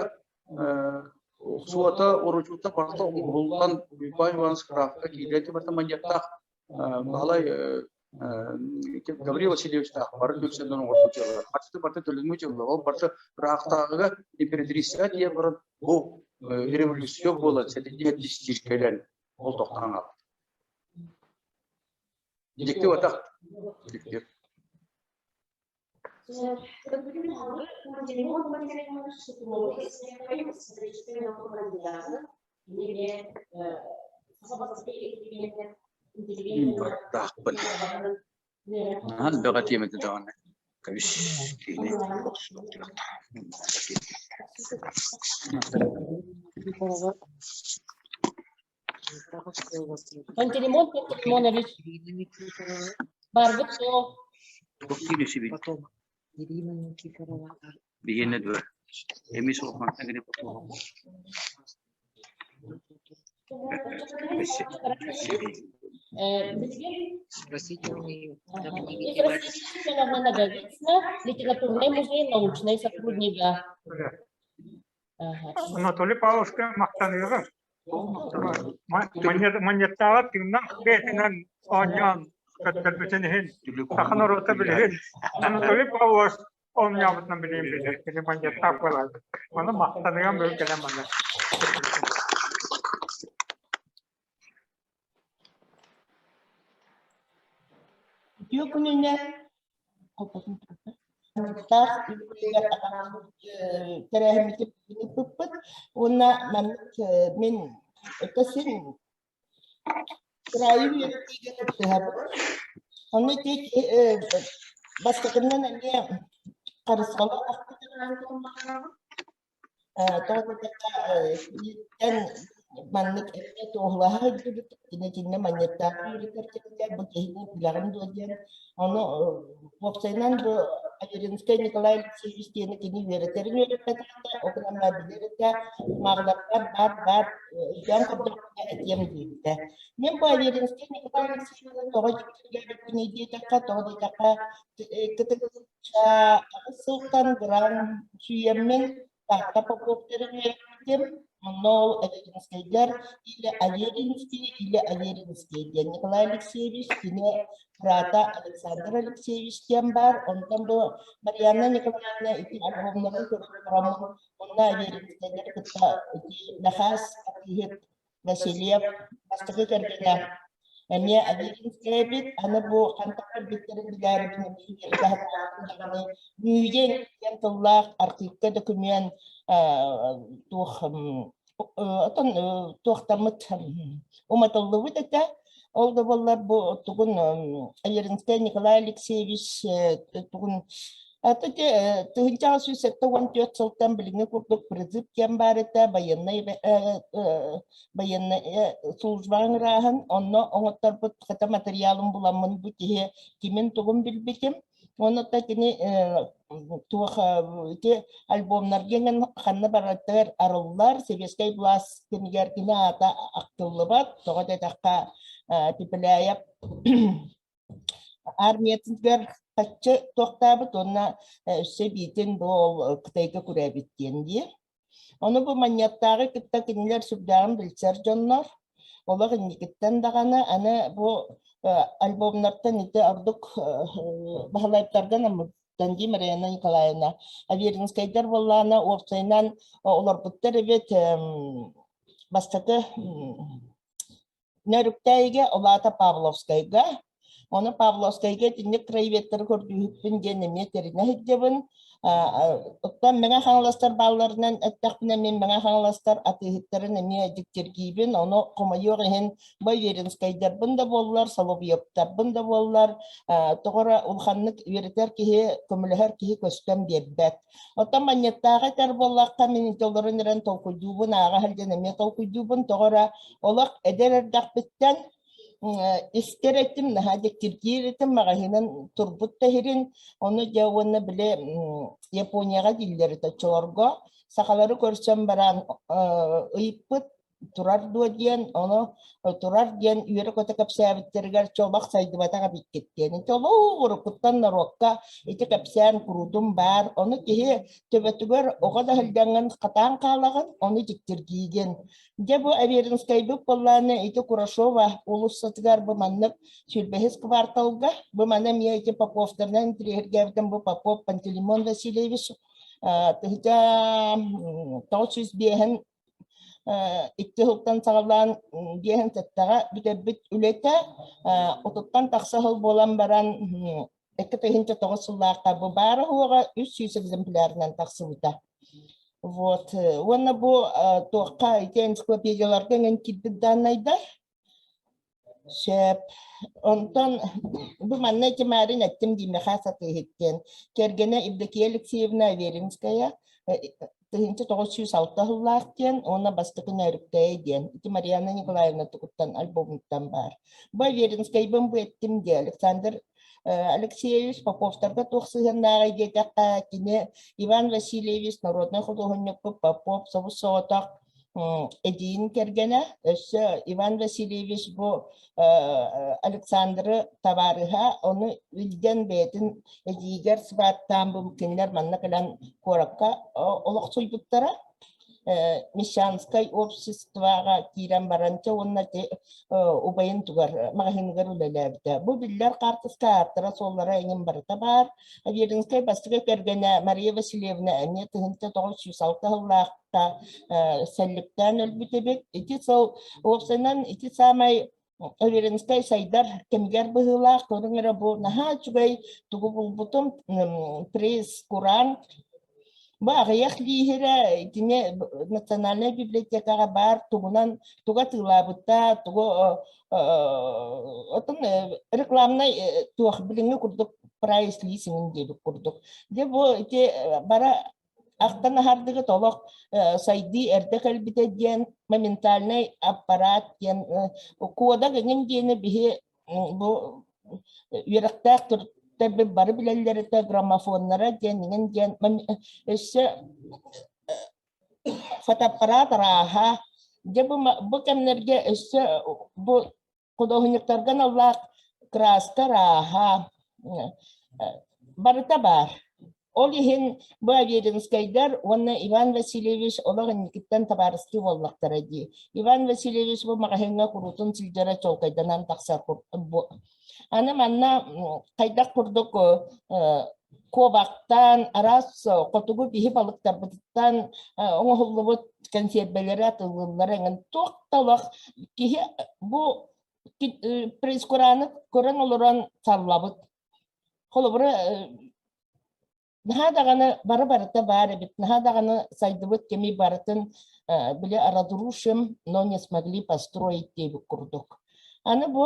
суота, оручуута барыта оҥоһуллан Уйбаан Иванович Крафтка киирэн барыта манньыаттаах Баһылай Гаврил Васильевичтаах бары түмсэннэр оҥорбут дьыалалар. Харчыты барыта төлөммүт дьыала. Ол барыта ыраахтааҕыга императрицаҕа тиийэн баран бу революция буолан сэтинньи дистиир кэлэн ол тохтоон хаалбыт. Дьикти батах. Дьикти. Бардаахпын. Наһаа элбэҕи этиэм этэ даҕаны. Кэбис, киһини Пантелеймон Пантелеймонович, барбыт суох. Потом. Ирина Никифорова. Биһиэнэ дуо? Эмиэ суох мантан гына Спросите у нее. Литературный музей научный сотруднига. Анатолий Павловичка махтаныаҕым. Манньыаттааҕар тыыннаах бэйэтинэн оонньоон көрдөрбүтүн иһин саха норуота билигин Анатолий Павлович оонньообутунан билигин билэр. Кини манньыаттаах буолар. Ону махтаныам бүгүн кэлэн манна. Үтүө күнүнэн Таах үбүлүөйүгэр анаан тэрээһиммитин ыыппыппыт уонна маннык мин өтө син кыраайы үөрэтиигэ кыттыһабын. Онно ити бастакыннан эмиэ Харысхалы ахтытынан Тоҕо диэтэххэ, киниттэн маннык эмиэ туоһулаһа сылдьыбыт, кини итиннэ манньыаттаах үөрэтэр кэмигэр бу киһини билэҕин дуо диэн. Ону уопсайынан бу Аверинскай Николай Алексеевич диэни кини үөрэтэрин үөрэппэтэхтэ, ол гынан билэр этэ, кумааҕыларбар баар баар өйдөөн көрдөхпүнэ этиэм диэбитэ. Мин бу Аверинскай Николай Алексеевичы тоҕо дьиктиргээбиппиний диэтэххэ, тоҕо диэтэххэ, Аҕыс сылтан гран сүүйэммин Таатта Поповтарын үөрэппитим. Онно ол Аверинскайдар или Аверинский, или Аверинский диэн Николай Алексеевич, кини быраата Александр Алексеевич диэн баар. Онтон бу Марианна Николаевна ити альбомнарын көрөн тураммын, онно Аверинскайдары кытта ити Нахаас атыыһыт Васильев бастакы кэргэнэ эмиэ Аверинскай эбит. Аны бу хантан кэлбиттэрин билээрибин эмиэ даҕаны Ньүүйэн диэн тыллаах архыыпка документ туох отон туохтаммыт уматыллыбыт этэ. Ол да буоллар бу тугун Аверинскай Николай Алексеевич тугун Аты 1874 сылтан билиҥҥи курдук призыв диэн баар этэ, байыаннай байыаннай службаҕа ыҥырааһын, онно оҥотторбут хата материалын буламмын бу киһи кимин-тугун билбитим. Уонна кини туох ити альбомнарга иҥэн ханна барытыгар арыллар, сэбиэскэй былаас кэмигэр кини аата ахтыллыбат, тоҕо диэтэххэ Пепеляев Армиятыгар хаччы туохтаабыт уонна өссө эбиитин бу ол Кытайга күрээбит диэн дии. Ону бу Манньыаттааҕы кытта кинилэр сүрдээҕин билсэр дьоннор. Олох инникиттэн даҕаны аны бу альбомнартан ити ордук Баһылайыптарга анаммыттан дии Марияна Николаевна. Аверинскайдар буоллаҕына уопсайынан олорбуттар эбит бастакы Нөрүктээйигэ, ол аата Павловскайга. Ону Павловскайга итинник краеведтары көрдүүһүкпүн диэн эмиэ тэринэ сылдьабын. Оттон Мэҥэ Хаҥаластар баалларынан эттэхпинэ, мин Мэҥэ Хаҥаластар атыыһыттарын эмиэ дьиктиргиибин. Ону хомойуох иһин Боверинскайдарбын да буоллар, Соловьевтарбын да буоллар, тоҕо эрэ улаханнык үөрэтэр киһи, көмөлөһөр киһи көстөн биэрбэт. Оттон манньыттааҕы этэр буоллахха, мин ити олорон эрэн толкуйдуубун, ааҕа сылдьан эмиэ толкуйдуубун. Тоҕо эрэ олох эдэр эрдэхпиттэн истэр этим, наһаа дьиктиргиир этим, маҕаһыынан турбут да иһирин, ону дьэ уонна били Японияҕа дииллэр этэ оччолорго сахалары көрсөн баран ыйыппыт турар дуо диэн, ону турар диэн үөрэ-көтө кэпсээбиттэригэр чолох сайдыбатах эбиккит диэн. Ити олох уруккуттан норуокка ити кэпсээн куруутун баар. Ону киһи төбөтүгэр оҕо да сылдьаҥҥын хатаан хаалаҕын, ону дьиктиргиигин. Дьэ бу Аверинскайбыт буоллаҕына ити Курашова уулуссатыгар бу маннык сүүрбэһис кварталга, бу маны эмиэ ити Поповтарынан интириэһиргээбитим бу Попов Пантелеймон Васильевич тыһыта 905 икки сылтан саҕалаан биэһин сэттэҕэ бүтэрбит үлэтэ отуттан тахса сыл буолан баран 2009 сыллаахха бу баара-суоҕа 300 экземплярынан тахсыбыта. Вот. Уонна бу туохха ити энциклопедияларга эҥин киирбит дааннайдар. Сөп. Онтон бу манна ити маарин эттим дии Михас атыыһыт диэн. Кэргэнэ Евдокия Алексеевна Аверинская 1906 сыллаах диэн уонна бастакы Нөөрүктэйэ диэн. Ити Марианна Николаевна тугуттан альбомуттан баар. Бу Аверинскайбын бу эттим дии Александр Алексеевич Поповтарга туох сыһыаннааҕый диэтэххэ, кини Иван Васильевич народнай худуоһунньукпут Попов собус-соҕотох эдьиийин кэргэнэ, өссө Иван Васильевич бу Александры табаарыһа, ону илдьэн бэйэтин эдьиийигэр сыбааттаан бу кинилэр манна кэлэн куоракка олохсуйбуттара. Мещанскай обществоҕа киирэн баран чэ уонна ити убайын тугар маҕаһыыныгар үлэлээбитэ. Бу биллэр хаартыска ааттара-суоллара эҥин барыта баар. Аверинскай бастакы кэргэнэ Мария Васильевна эмиэ 1906 сыллаахта сэлликтээн өлбүт эбит. Ити сыл уопсайынан ити саамай Аверинскай сайдар кэмигэр быһыылаах көрүҥ эрэ бу наһаа үчүгэй тугу булбутум пресс-курант бу аҕыйах лииһирэ итини национальнай библиотекаҕа баар тугунан туга атыылаабыта тугу отон рекламнай туох билиҥҥи курдук прайс лиисиҥин диэбит курдук дьэ бу ити бара Ахтан аһардыгыт олох сайдыы эрдэ кэлбитэ диэн моментальнай аппарат диэн кодак эҥин диэни биһи бу үөрэхтээх төрүттэрбит бары билэллэр этэ граммофоннара диэн эҥин диэн өссө фотоаппарат арааһа дьэ бу бу кэмнэргэ өссө бу худуоһунньуктарга аналлаах кырааска арааһа барыта баар. Ол иһин бу Аверинскайдар уонна Иван Васильевич олох инникиттэн табаарыстыы буоллахтара дии. Иван Васильевич бу маҕаһыыҥҥа куруутун сылдьара чуолкайданан тахсар бу. Аны манна хайдах курдук куобахтаан араас хотугу биһи балыктарбытыттан оҥоһуллубут кэнсиэрбэлэри атыллыыллара эҥин туох да олох киһи бу прейскураны көрөн олорон саллабыт. Холобура наһаа даҕаны бары барыта баар эбит, наһаа даҕаны сайдыбыт кэми барытын били разрушим, но не смогли построить диэбит курдук. Аны бу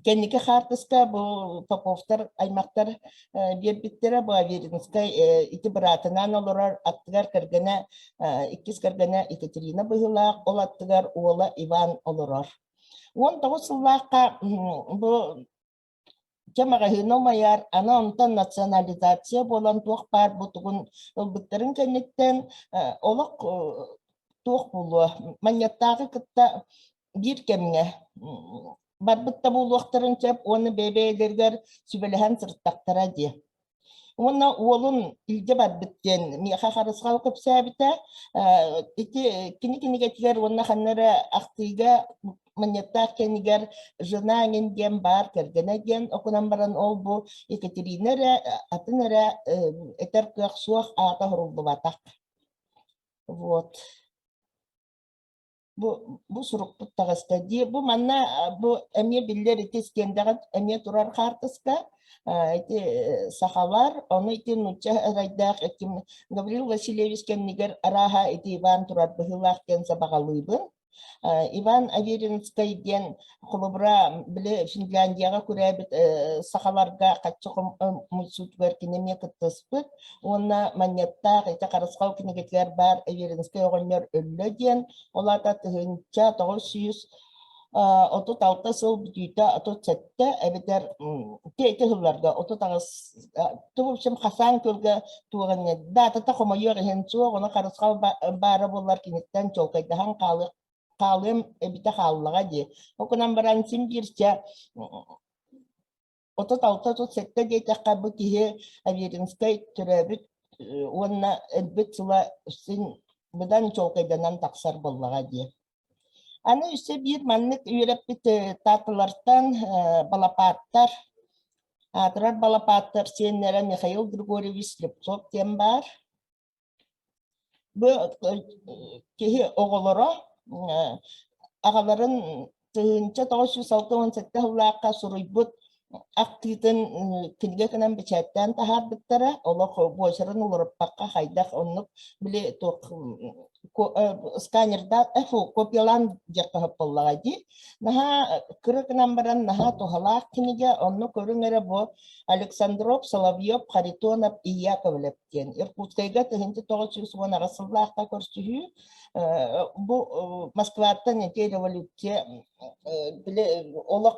Кэнники хаартыска бу Поповтар аймахтар биэрбиттэрэ бу Аверинскай ити быраатынаан олорор аттыгар кэргэнэ иккис кэргэнэ Екатерина быһыылаах, ол аттыгар уола Иван олорор. 19 сыллаахха бу дьэ маҕаһыына умайар, аны онтон национализация буолан туох баар бу тугун ылбыттарын кэнниттэн олох туох буолуо манньыаттааҕы кытта биир кэмҥэ барбыт да буолуохтарын сөп уонна бэйэ-бэйэлэригэр сүбэлэһэн сырыттахтара дии. Уонна уолун илдьэ барбыт диэн миэхэ Харысхал кэпсээбитэ. Ити кини кинигэтигэр уонна ханна эрэ ахтыыга манньыаттаах кэннигэр жена эҥин диэн баар кэргэнэ диэн окунан баран ол бу Екатерина эрэ атын эрэ этэр кыах суох аата оһоруллубатах. Вот. Бу бу сурукпут таҕыста дии. Бу манна бу эмиэ биллэр ити стендэҕэ эмиэ турар хаартыска ити сахалар, ону ити нуучча ырайдаах ити Гаврил Васильевич кэннигэр арааһа ити Иван турар быһыылаах диэн сабаҕалыыбын. Иван Аверинскай диэн холобура били Финляндияҕа күрээбит сахаларга хаччы хомуйсуутугар кини эмиэ кыттыспыт уонна Манньыаттаах ити Харысхал кинигэтигэр баар Аверинскай оҕонньор өллө диэн, ол аата 1936 сыл бүтүүтэ 37 эбэтэр ити сылларга 38 в общем Хасан күөлгэ туох инньэ даатата хомойуох иһин суох, ону Харысхал баара буоллар киниттэн чуолкайдаһан хаалыах хаалыам эбитэ хааллаҕа дии. Ол гынан баран син биирчэ 36-37 диэтэххэ бу киһи Аверинскай төрөөбүт уонна өлбүт сыла син быдан чуолкайданан тахсар буоллаҕа дии. Аны өссө биир маннык үөрэппит таатылартан балапааттар, аатырар балапааттар сиэннэрэ Михаил Григорьевич Слепцов диэн баар. Бу киһи оҕолоро аҕаларын 1967 сыллаахха суруйбут ахтыытын кинигэ гынан бэчээттээн таһаарбыттара. Олох буочарын уларыппакка хайдах оннук били туох сканердаах фу копиялаан диэххэ сөп буоллаҕа дии. Наһаа кыра гынан баран наһаа туһалаах кинигэ. Онно көрүҥ эрэ бу Александров, Соловьев, Харитонов и Яковлев диэн Иркутскайга 1918 сыллаахха көрсүһүү. Бу Москваттан ити революция били олох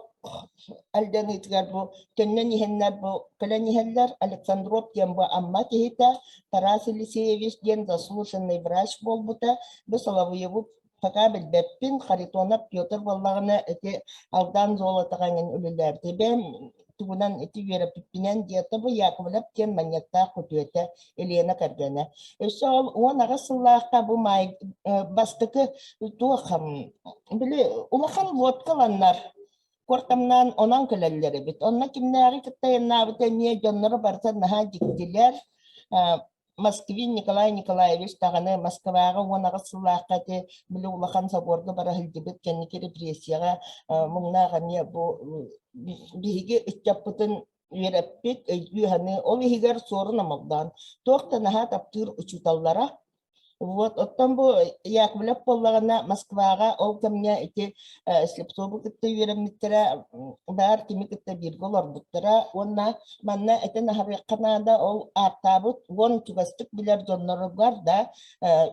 алдьаныытыгар бу төннөн иһэннэр бу кэлэн иһэллэр. Александров диэн бу Амма киһитэ, Тарас Елисеевич диэн заслуженный врач буолбута. Бу Соловьеву пока билбэппин, Харитонов Петр буоллаҕына ити Алдан золотоҕа эҥин үлэлээбитэ. Бэйэм тугунан ити үөрэппиппинэн диэтэ бу Яковлев диэн манньыктаах күтүөтэ Елена кэргэнэ. Өссө ол 18 сыллаахха бу маай бастакы туох били улахан лодкаланнар куортамнаан онон кэлэллэр эбит. Онно кимнээҕи кытта айаннаабыта эмиэ дьонноро барыта наһаа дьиктилэр. Москвин Николай Николаевич даҕаны Москваҕа 18 сыллаахха ити били улахан соборга бара сылдьыбыт кэнники репрессияҕа муҥнаах эмиэ бу биһиги ыччаппытын үөрэппит, өйдүү-саныы, ол иһигэр Суорун Омолдоон туох да наһаа таптыыр учууталлара. Вот, оттон бу Яковлев буоллаҕына Москваҕа ол кэмҥэ ити Слепцову кытта үөрэммиттэрэ, баар кими кытта бииргэ олорбуттара уонна манна этэн аһарыахха наада, ол ааттаабыт уон чугастык билэр дьонноругар да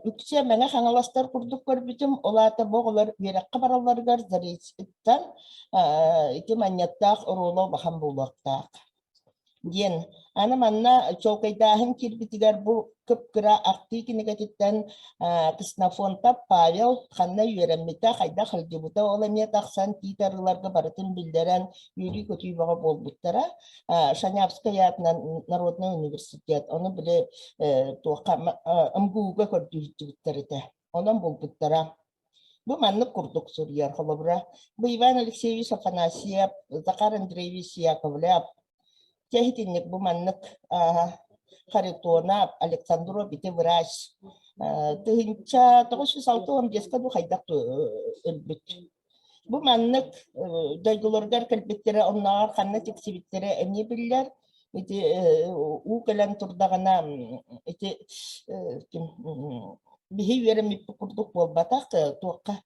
үксэ Мэҥэ Хаҥаластар курдук көрбүтүм, ол аата бу оҕолор үөрэххэ баралларыгар Заречтан ити манньыаттаах оруола улахан буолуохтаах диэн. Аны манна чуолкайдааһын киирбитигэр бу кып-кыра ахтыы кинигэтиттэн Ксенофонтов Павел ханна үөрэммитэ, хайдах сылдьыбыта ол эмиэ тахсан тиит арыыларга барытын биллэрэн үөрүү-көтүү бөҕө буолбуттара. Шанявскай аатынан народнай университет ону били туохха МГУ-га көрдүү сылдьыбыттар этэ. Онон булбуттара. Бу маннык курдук суруйар, холобура, бу Иван Алексеевич Афанасьев, Захар Андреевич Яковлев, дьэ итинник бу маннык Харитонов, Александров ити врач 1965 бу хайдах өлбүт. Бу маннык дойдуларыгар кэлбиттэрэ, оннооҕор ханна тиксибиттэрэ эмиэ биллэр. Ити уу кэлэн турдаҕына ити биһи үөрэммиппит курдук буолбатах туохха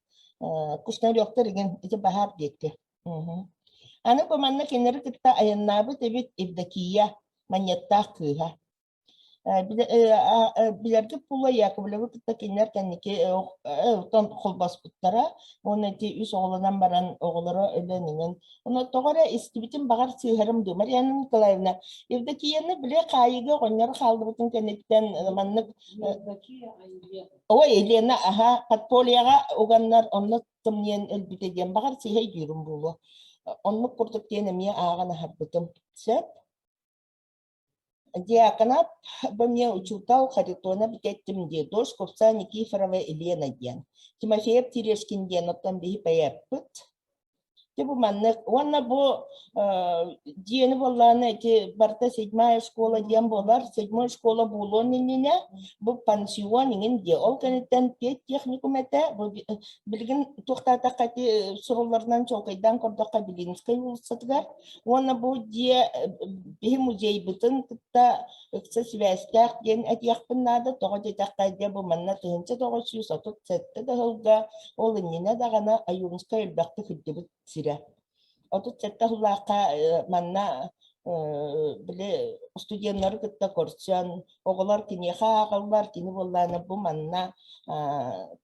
Кушнаревтар игин ити баһаар диэки. Аны бу манна кинилэри кытта айаннаабыт эбит Евдокия Манньыаттаах кыыһа. Билэргит буолуо Яковлевы кытта кинилэр кэнники оттон холбоспуттара уонна ити үс оҕолонон баран оҕолоро өлөн иҥэн ону тоҕо эрэ истибитим баҕар сыыһарым дуу Марьяна Николаевна Евдокияны били хаайыыга оҕонньор хааллыбытын кэнниттэн маннык ой Елена аха подпольеҕа уганнар онно тымныйан өлбүтэ диэн баҕар сыыһа өйдүүрүм буолуо оннук курдук диэн эмиэ ааҕан аһарбытым сөп Диаконап бу эмиэ учуутал Харитонов итиэттим дии, дочь купца Никифорова Елена диэн. Тимофеев Терешкин диэн оттон биһи поэппыт. Дьэ бу маннык уонна бу дьиэни буоллаҕына ити барыта седьмая школа диэн буолар. Седьмой школа буолуон иннинэ бу пансион иҥин дьиэ. Ол кэнниттэн педтехникум этэ. Бу билигин туохтаатахха ити сурулларынан чуолкайдаан көрдөххө Белинскэй уулуссатыгар. Уонна бу дьиэ биһи музейбытын кытта ыкса сибээстээх диэн этиэхпин наада. Тоҕо диэтэххэ дьэ бу манна 1937 да сылга ол иннинэ даҕаны Ойуунускай элбэхтик сылдьыбыт сирэ. 37 сыллаахха манна били студеннары кытта көрсөн, оҕолор киниэхэ ааҕаллар, кини буоллаҕына бу манна,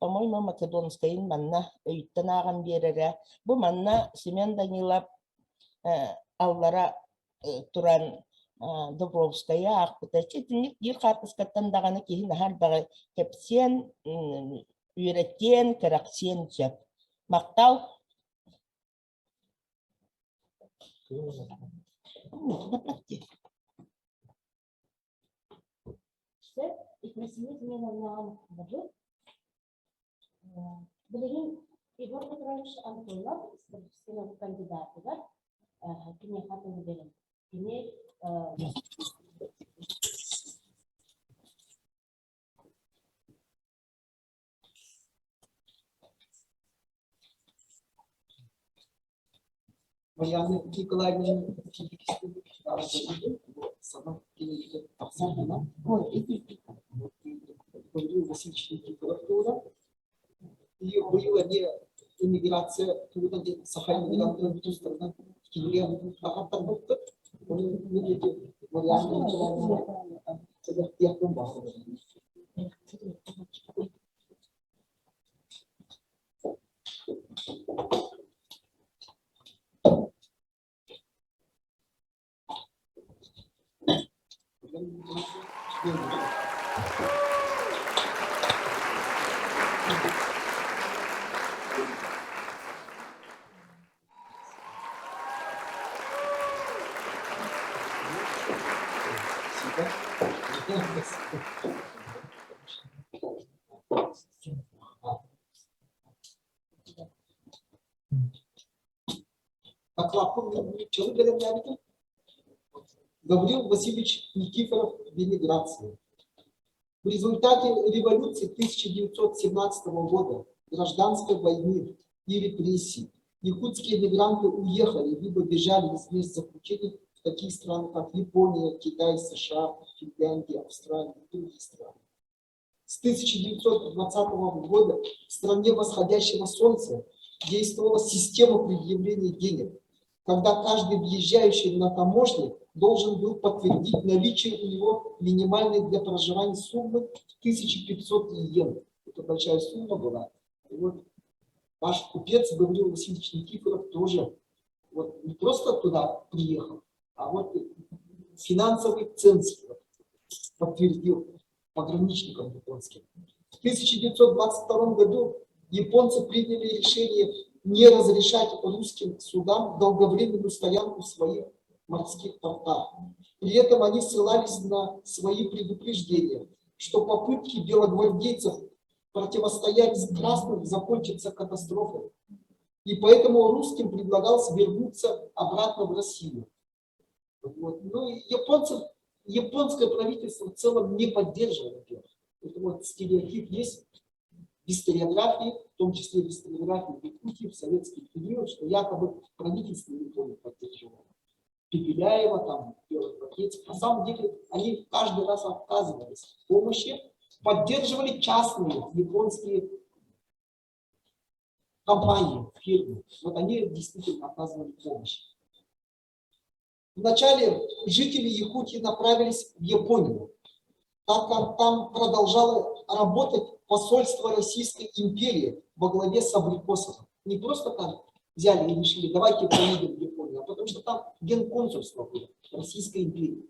по-моему, Македонскайын манна өйүттэн ааҕан биэрэрэ. Бу манна Семен Данилов аллара туран Дубровскайы аахпыта. Итинник биир хаартыскаттан даҕаны киһи наһаа элбэҕи кэпсиэн, үөрэтиэн, кэрэхсиэн сөп. Махтал! Сөп, итмэсиһит мен онноон бабыт. Билигин Егор Петрович Антонов историческай наука кандидатыгар киниэхэ тылы берем. Кини Марьяна Николаевна сама тахсан Гаврил Васильевич Никифоров туһунан. И быйыл эмиэ иммиграция туһунан диэн саха иммигранттарын тустарынан кинигэ аҕаттарбыппыт. Ону мин ити Марьяна Николаевна сэдэхтиэхпин баҕарабын. Докладпын нууччалыы бэлэмнээбитим. Гаврил Васильевич Никифоров в В результате революции 1917 года, гражданской войны и репрессий якутские мигранты уехали либо бежали из мест заключения в такие страны, как Япония, Китай, США, Финляндия, Австралия и другие страны. С 1920 года в стране восходящего солнца действовала система предъявления денег, когда каждый въезжающий на таможне должен был подтвердить наличие у него минимальной для проживания суммы в 1500 иен. Это большая сумма была. И вот наш купец Гаврил Васильевич Никифоров тоже вот не просто туда приехал, а вот финансовый ценз подтвердил пограничникам японским. В 1922 году японцы приняли решение не разрешать русским судам долговременную стоянку в своих морских портах. При этом они ссылались на свои предупреждения, что попытки белогвардейцев противостоять красным закончатся катастрофой. И поэтому русским предлагалось вернуться обратно в Россию. Вот. Ну, японцев, японское правительство в целом не поддерживало белых. Это вот стереотип есть в историографии, в том числе в историографии Якутии в советский период, что якобы правительство Японии поддерживало. Пепеляева, там, белых гвардейцев. На самом деле они каждый раз отказывались в помощи, поддерживали частные японские компании, фирмы. Вот они действительно оказывали помощь. Вначале жители Якутии направились в Японию, так как там продолжало работать посольство Российской империи во главе с Абрикосовым. Не просто там взяли и решили, давайте поедем в Японию, а потому что там генконсульство было Российской империи,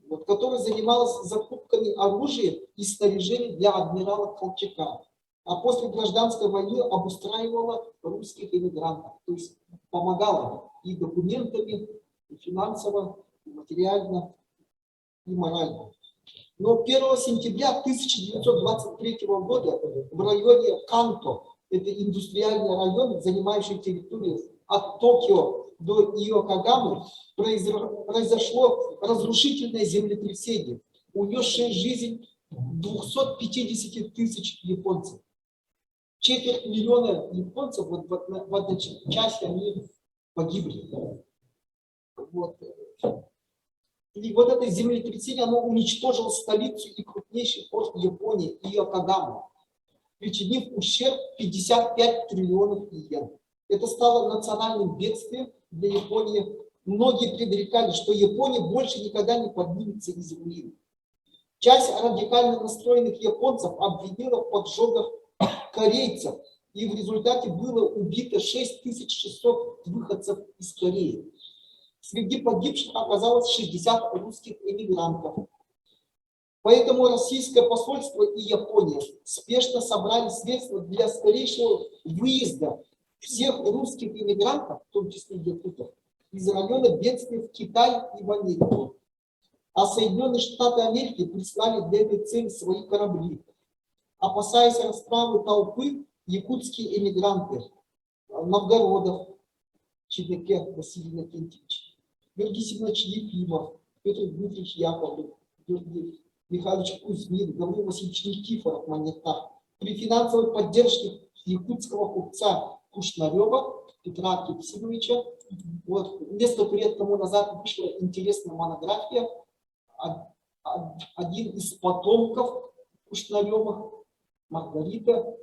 вот, которое занималось закупками оружия и снаряжения для адмирала Колчака. А после гражданской войны обустраивала русских иммигрантов, то есть помогала и документами, и финансово, и материально, и морально. Но 1 сентября 1923 года в районе Канто, это индустриальный район, занимающий территорию от Токио до Иокогамы произошло разрушительное землетрясение, унесшее жизнь 250 тысяч японцев. Четверть миллиона японцев вот в одночасье они погибли. Вот. И вот это землетрясение, оно уничтожило столицу и крупнейший порт Японии, Иокогаму, причинив ущерб 55 триллионов иен. Это стало национальным бедствием для Японии. Многие предрекали, что Япония больше никогда не поднимется из руин. Часть радикально настроенных японцев обвинила в поджогах корейцев, и в результате было убито 6600 выходцев из Кореи. Среди погибших оказалось 60 русских эмигрантов. Поэтому российское посольство и Япония спешно собрали средства для скорейшего выезда всех русских иммигрантов, в том числе якутов, из района бедствий в Китай и в Америку. А Соединенные Штаты Америки прислали для этой цели свои корабли. Опасаясь расправы толпы, якутские эмигранты Новгородов, Чебеке Василий Иннокентьевич, Георгий Семенович Ефимов, Петр Дмитриевич Яковлев, Георгий Михайлович Кузьмин, Гаврил Васильевич Никифоров, Монетар. При финансовой поддержке якутского купца Кушнарева Петра Кипсимовича. Вот, несколько лет тому назад вышла интересная монография один из потомков Кушнаревых, Маргарита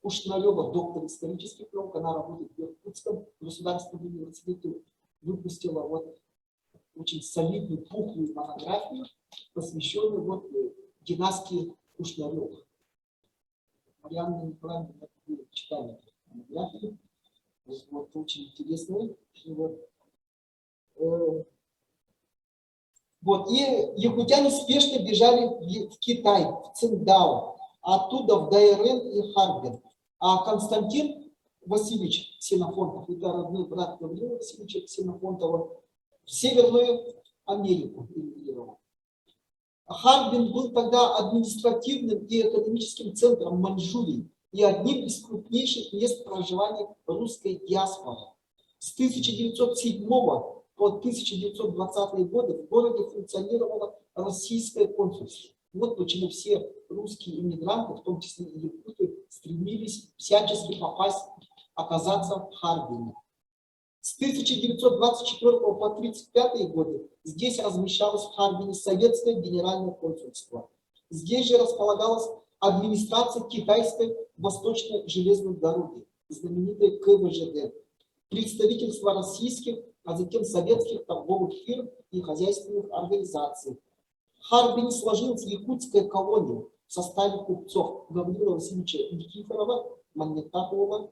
Кушнарева, доктор исторических наук, она работает в Иркутском государственном университете, выпустила вот очень солидную, пухлую монографию, посвященную вот династии Кушнаревых. Марианна Николаевна, вы читали монографию, вот, очень интересную. Вот. Вот, и якутяне спешно бежали в Китай, в Циндао, оттуда в Дайрен и Харбин. А Константин Васильевич Ксенофонтов, это родной брат Гаврила Васильевича Ксенофонтова, в Северную Америку эмигрировал. Харбин был тогда административным и экономическим центром Маньчжурии и одним из крупнейших мест проживания русской диаспоры. С 1907 по 1920 годы в городе функционировало российское консульство. Вот почему все русские иммигранты, в том числе и якуты, стремились всячески попасть, оказаться в Харбине. С 1924 по 1935 годы здесь размещалось в Харбине советское генеральное консульство. Здесь же располагалась администрация китайской восточной железной дороги, знаменитой КВЖД, представительство российских, а затем советских торговых фирм и хозяйственных организаций. В Харбине сложилась якутская колония в составе купцов Гаврила Васильевича Никифорова, Магнитакова,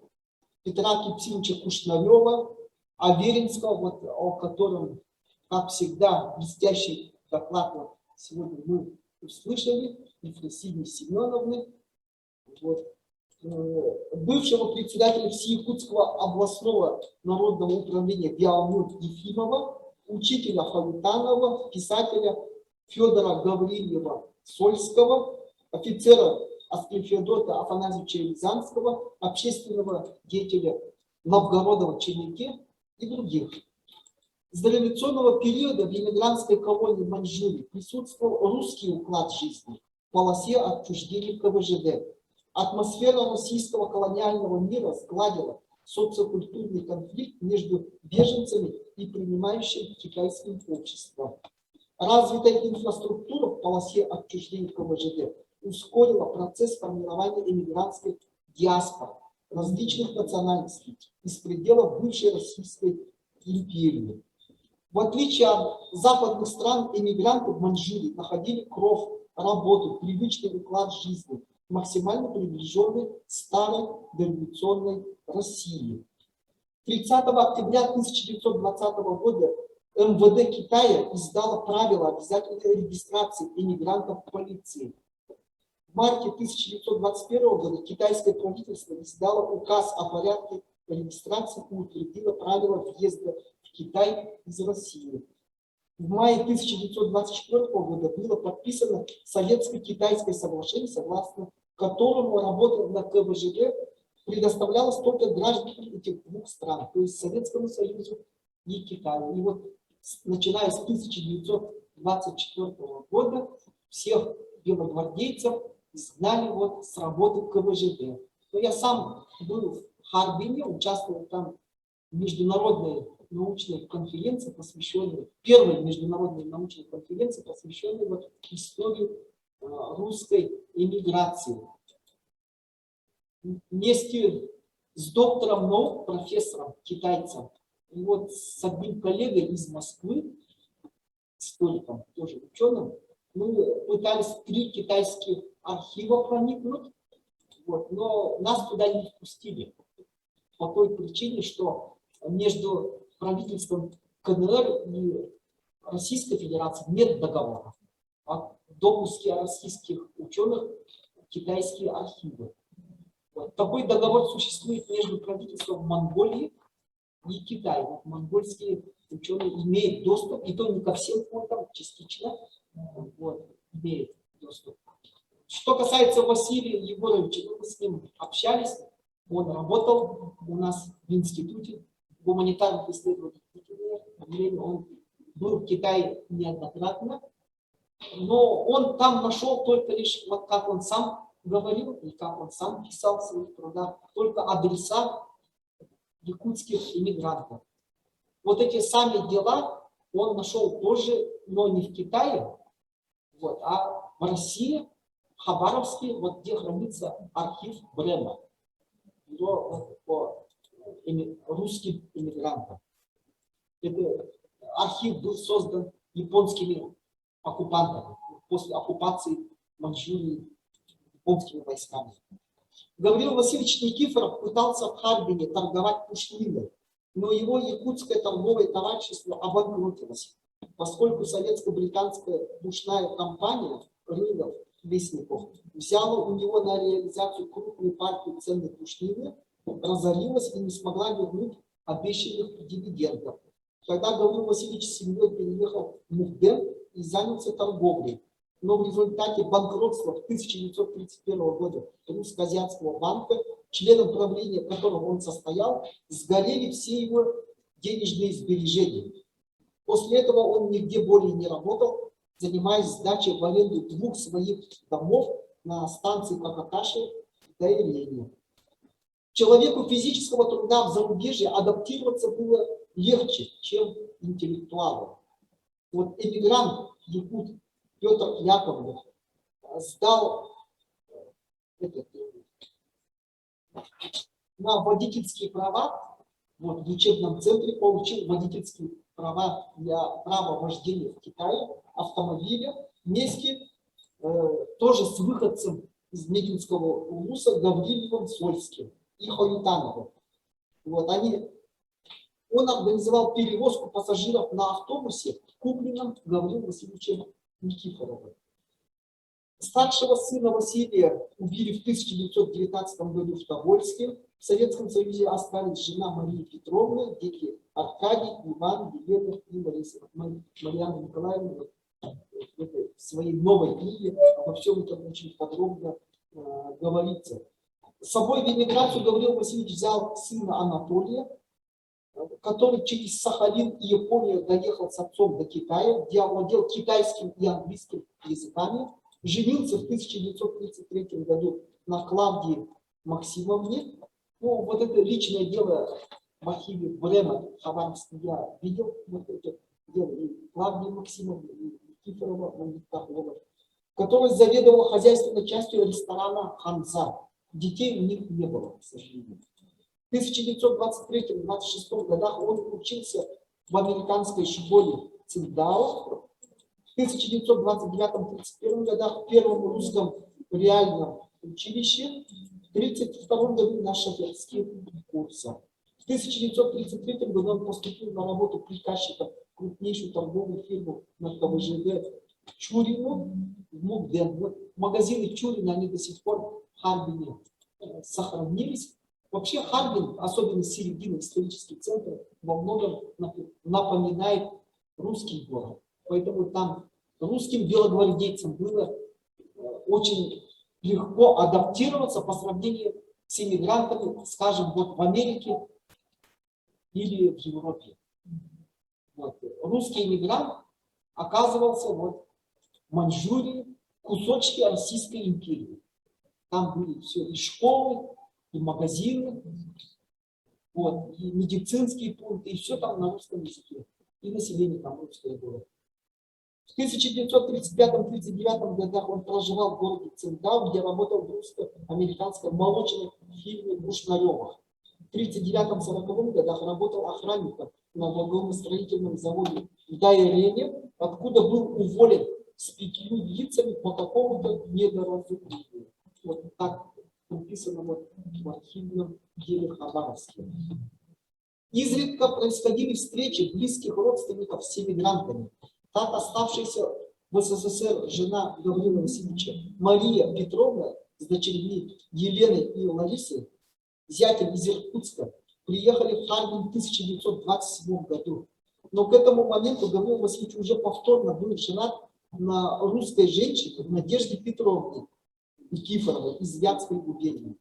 Петра Кипсимовича Кушнарева, Аверинского, вот, о котором, как всегда, блестящий доклад вот сегодня мы услышали, Ефросиньи Семеновны, вот, бывшего председателя Всеякутского областного народного управления Виалмут Ефимова, учителя Хаютанова, писателя Федора Гаврильева Сольского, офицера Асклифеодота Афанасьевича Рязанского, общественного деятеля Новгородова Черняке и других. С дореволюционного периода в эмигрантской колонии Маньчжурии присутствовал русский уклад жизни в полосе отчуждения КВЖД. Атмосфера российского колониального мира сгладила социокультурный конфликт между беженцами и принимающим китайским обществом. Развитая инфраструктура в полосе отчуждения КВЖД ускорила процесс формирования эмигрантской диаспоры различных национальностей из пределов бывшей Российской империи. В отличие от западных стран, эмигранты в Маньчжурии находили кров, работу, привычный уклад жизни, максимально приближенный к старой дореволюционной России. 30 октября 1920 года МВД Китая издало правила обязательной регистрации эмигрантов в полиции. В марте 1921 года китайское правительство издало указ о порядке регистрации и утвердило правила въезда в Китай из России. В мае 1924 года было подписано советско-китайское соглашение, согласно которому работа на КВЖД предоставлялась только гражданам этих двух стран, то есть Советскому Союзу и Китаю. И вот начиная с 1924 года всех белогвардейцев изгнали вот с работы КВЖД. Но я сам был в Харбине, участвовал там в международной научной конференции, посвященной, первой международной научной конференции, посвященной вот истории русской эмиграции. Вместе с доктором наук, профессором, китайцем, и вот с одним коллегой из Москвы, историком, тоже ученым, мы пытались в три китайских архива проникнуть, вот, но нас туда не впустили по той причине, что между правительством КНР и Российской Федерацией нет договора о допуске российских ученых в китайские архивы. Вот. Такой договор существует между правительством Монголии и Китаем. Вот монгольские ученые имеют доступ, и то не ко всем фондам, частично вот, имеют доступ. Что касается Василия Егоровича, ну, мы с ним общались, он работал у нас в институте гуманитарных исследований. Время он был в Китае неоднократно, но он там нашел только лишь, вот как он сам говорил и как он сам писал в своих трудах, только адреса якутских иммигрантов. Вот эти сами дела он нашел тоже, но не в Китае, вот, а в России, в Хабаровске, вот где хранится архив Брема, бюро по русским иммигрантам. Это архив был создан японскими оккупантами после оккупации Маньчжурии японскими войсками. Гаврил Васильевич Никифоров пытался в Харбине торговать пушниной, но его якутское торговое товарищество обанкротилось, поскольку советско-британская пушная компания Рылов Лесников взяла у него на реализацию крупную партию ценной пушнины, разорилась и не смогла вернуть обещанных дивидендов. Тогда Гаврил Васильевич с семьей переехал в Мукден и занялся торговлей. Но в результате банкротства в 1931 года Русско-Азиатского банка, членом правления которого он состоял, сгорели все его денежные сбережения. После этого он нигде более не работал, занимаясь сдачей в аренду двух своих домов на станции Кокоташи в Дайрене. Человеку физического труда в зарубежье адаптироваться было легче, чем интеллектуалу. Вот эмигрант якут Петр Яковлев сдал этот, на водительские права, вот, в учебном центре получил водительские права для права вождения в Китае автомобиля вместе тоже с выходцем из Мегинского улуса Гавриловым Сольским и Хаютановым. Вот, он организовал перевозку пассажиров на автобусе, купленном Гаврилом Васильевичем Никифоровым. Старшего сына Василия убили в 1919 году в Тобольске. В Советском Союзе остались жена Мария Петровна, дети Аркадий, Иван, Елена и Марьяна Николаевна. В этой своей новой книге обо всем этом очень подробно говорится. С собой в эмиграцию Гаврил Васильевич взял сына Анатолия, который через Сахалин и Японию доехал с отцом до Китая, где овладел китайским и английским языками, женился в 1933 году на Клавдии Максимовне. Ну, вот это личное дело в архиве Брема Хабаровске я видел, вот это дело и Клавдии Максимовны, и Никифорова, который заведовал хозяйственной частью ресторана «Ханза». Детей у них не было, к сожалению. В 1923-26 годах он учился в американской школе Циндао. В 1929-31 годах в первом русском реальном училище, в 1932 году на шоферских курсах. В 1933 году он поступил на работу приказчика в крупнейшую торговую фирму на КВЖД Чурину в Мукден. Вот магазины Чурина, они до сих пор в Харбине сохранились. Вообще Харбин, особенно середина, исторический центр, во многом напоминает русский город. Поэтому там русским белогвардейцам было очень легко адаптироваться по сравнению с иммигрантами, скажем, вот в Америке или в Европе. Вот. Русский иммигрант оказывался вот в Маньчжурии, кусочки Российской империи. Там были все и школы, и магазины, вот, и медицинские пункты, и все там на русском языке. И население там русское было. В 1935-1939 годах он проживал в городе Циндао, где работал в русско-американской молочной фирме Бушнаревых. В 1939-1940 годах работал охранником на вагоностроительном заводе в Дайрене, откуда был уволен с пятью лицами по какому-то недоразумению. Вот так написано вот в архивном деле Хабаровске. Изредка происходили встречи близких родственников с эмигрантами. Так оставшаяся в СССР жена Гаврила Васильевича Мария Петровна с дочерьми Еленой и Ларисой, зятем из Иркутска, приехали в Харбин в 1927 году. Но к этому моменту Гаврил Васильевич уже повторно был женат на русской женщине Надежде Петровне Никифоровой из Вятской губернии.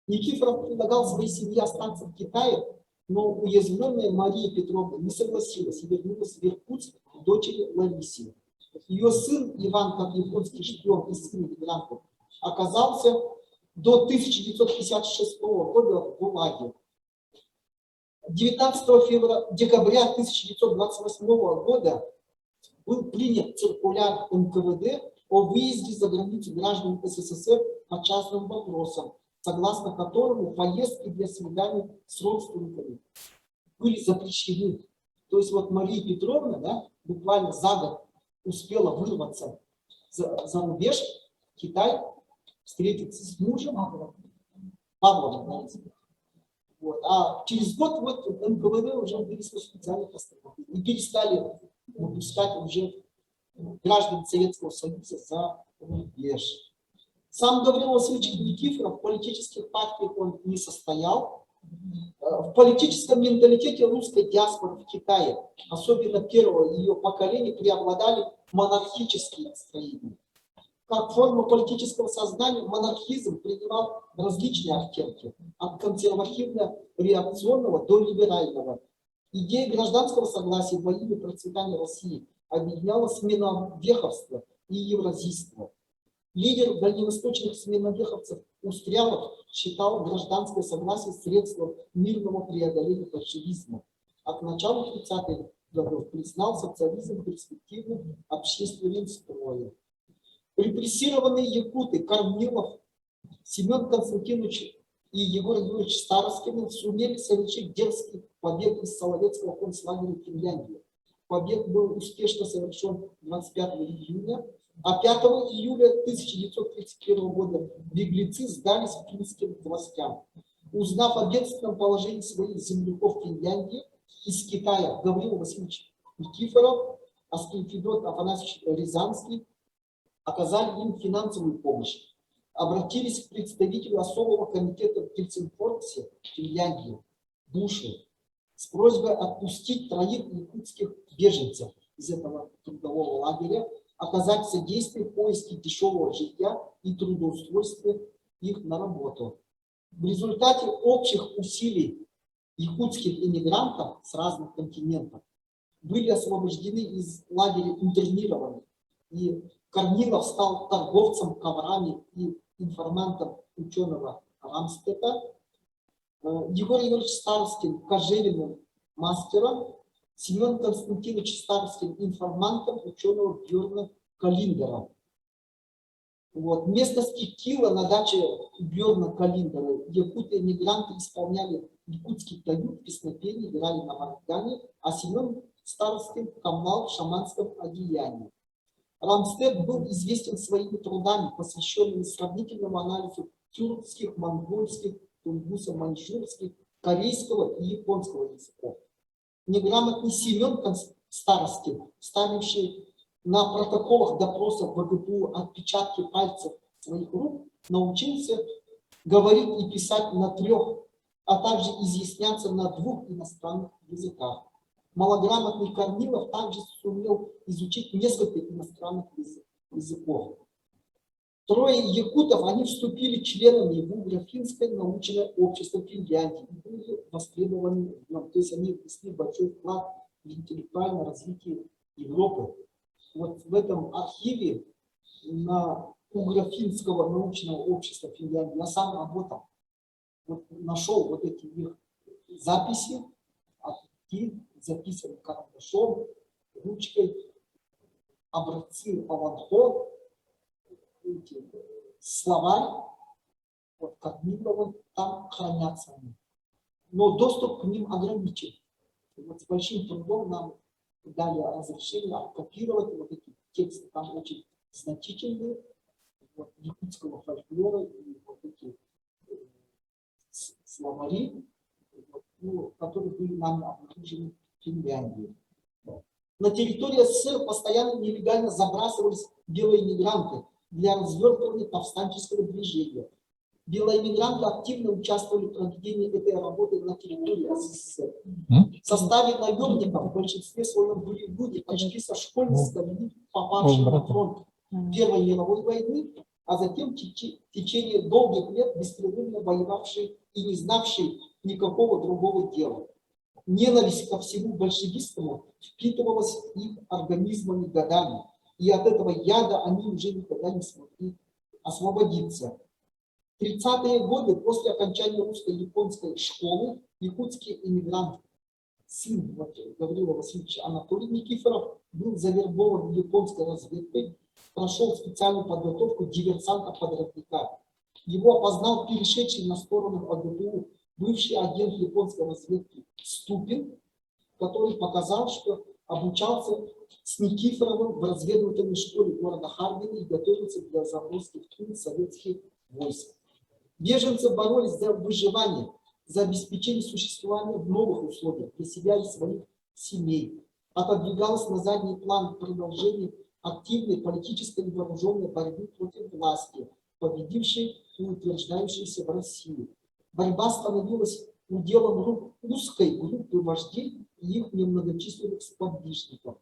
Никифоров предлагал своей семье остаться в Китае, но уязвленная Мария Петровна не согласилась и вернулась в Иркутск к дочери Ларисе. Ее сын Иван, как японский шпион и сын иммигрантов, оказался до 1956 года в ГУЛАГе. 19 февраля, декабря 1928 года был принят циркуляр НКВД о выезде за границу граждан СССР по частным вопросам, согласно которому поездки для свиданий с родственниками были запрещены. То есть вот Мария Петровна, да, буквально за год успела вырваться за, за рубеж, Китай, встретиться с мужем Павловым. Да, вот. А через год вот НКВД уже вынесло специальный постановление и перестали выпускать уже граждан Советского Союза за рубеж. Сам Гаврил Васильевич Никифоров в политических партиях он не состоял. В политическом менталитете русской диаспоры в Китае, особенно первого ее поколения, преобладали монархические настроения. Как форма политического сознания монархизм принимал различные оттенки, от консервативно-реакционного до либерального. Идея гражданского согласия во имя процветания России объединяла сменовеховство и евразийство. Лидер дальневосточных сменовеховцев Устрялов считал гражданское согласие средством мирного преодоления большевизма. А к началу 30-х годов признал социализм перспективным общественным строем. Репрессированные якуты Корнилов, Семен Константинович и Егор Юрьевич Старостины сумели совершить дерзкий побег из Соловецкого концлагеря в Финляндии. Побег был успешно совершен 25 июня, а 5 июля 1931 года беглецы сдались финским властям. Узнав о бедственном положении своих земляков в Финляндии, из Китая Гаврил Васильевич Никифоров, Аскольд Афанасьевич Рязанский оказали им финансовую помощь. Обратились к представителю особого комитета в Гельсингфорсе, Финляндии, Бушу, с просьбой отпустить троих якутских беженцев из этого трудового лагеря, оказать содействие в поиске дешевого жилья и трудоустройстве их на работу. В результате общих усилий якутских иммигрантов с разных континентов были освобождены из лагеря интернированных, и Корнилов стал торговцем коврами и информантом ученого Рамстета. Егор Егорович Старостин кожевенным мастером, Семен Константинович Старостин информантом ученого Бьорна Калиндера. Вот. Вместо Скикила на даче Бьорна Калиндера якуты-эмигранты исполняли якутский таюк, песнопение, играли на варгане, а Семен Старостин камлал в шаманском одеянии. Рамстед был известен своими трудами, посвященными сравнительному анализу тюркских, монгольских, тунгусо-маньчжурских, корейского и японского языков. Неграмотный Семен Старостин, ставивший на протоколах допросов ВГПУ отпечатки пальцев своих рук, научился говорить и писать на трех, а также изъясняться на двух иностранных языках. Малограмотный Корнилов также сумел изучить несколько иностранных языков. Трое якутов, они вступили членами в Угро-финское научное общество Финляндии и были востребованы в нем. То есть они внесли большой вклад в интеллектуальное развитие Европы. Вот в этом архиве на Угро-финского научного общества Финляндии я сам работал. Вот нашел вот эти их записи, от руки, записаны карандашом, ручкой, образцы олонхо, эти, словарь, вот Корнилова, там хранятся они. Но доступ к ним ограничен. И вот с большим трудом нам дали разрешение копировать вот эти тексты, там очень значительные, вот, якутского фольклора и вот эти словари, вот, ну, которые были нами обнаружены в Финляндии. На территории СССР постоянно нелегально забрасывались белые мигранты для развертывания повстанческого движения. Белые мигранты активно участвовали в проведении этой работы на территории СССР. В составе наемников в большинстве своем были люди почти со школьной скамьи, попавшие на фронт Первой мировой войны, а затем в течение долгих лет беспрерывно воевавшие и не знавшие никакого другого дела. Ненависть ко всему большевистскому впитывалась их организмами годами, и от этого яда они уже никогда не смогли освободиться. В 30-е годы после окончания русско-японской школы якутский эмигрант, сын вот, Гаврила Васильевича Анатолий Никифоров, был завербован японской разведкой, прошел специальную подготовку диверсанта-подрывника. Его опознал перешедший на сторону ОГПУ бывший агент японской разведки Ступин, который показал, что обучался с Никифоровым в разведывательной школе города Харбина и готовился для заброски в тыл советских войск. Беженцы боролись за выживание, за обеспечение существования в новых условиях для себя и своих семей. Отодвигалось на задний план продолжение активной политической и вооруженной борьбы против власти, победившей и утверждающейся в России. Борьба становилась уделом рук узкой группы вождей и их немногочисленных сподвижников.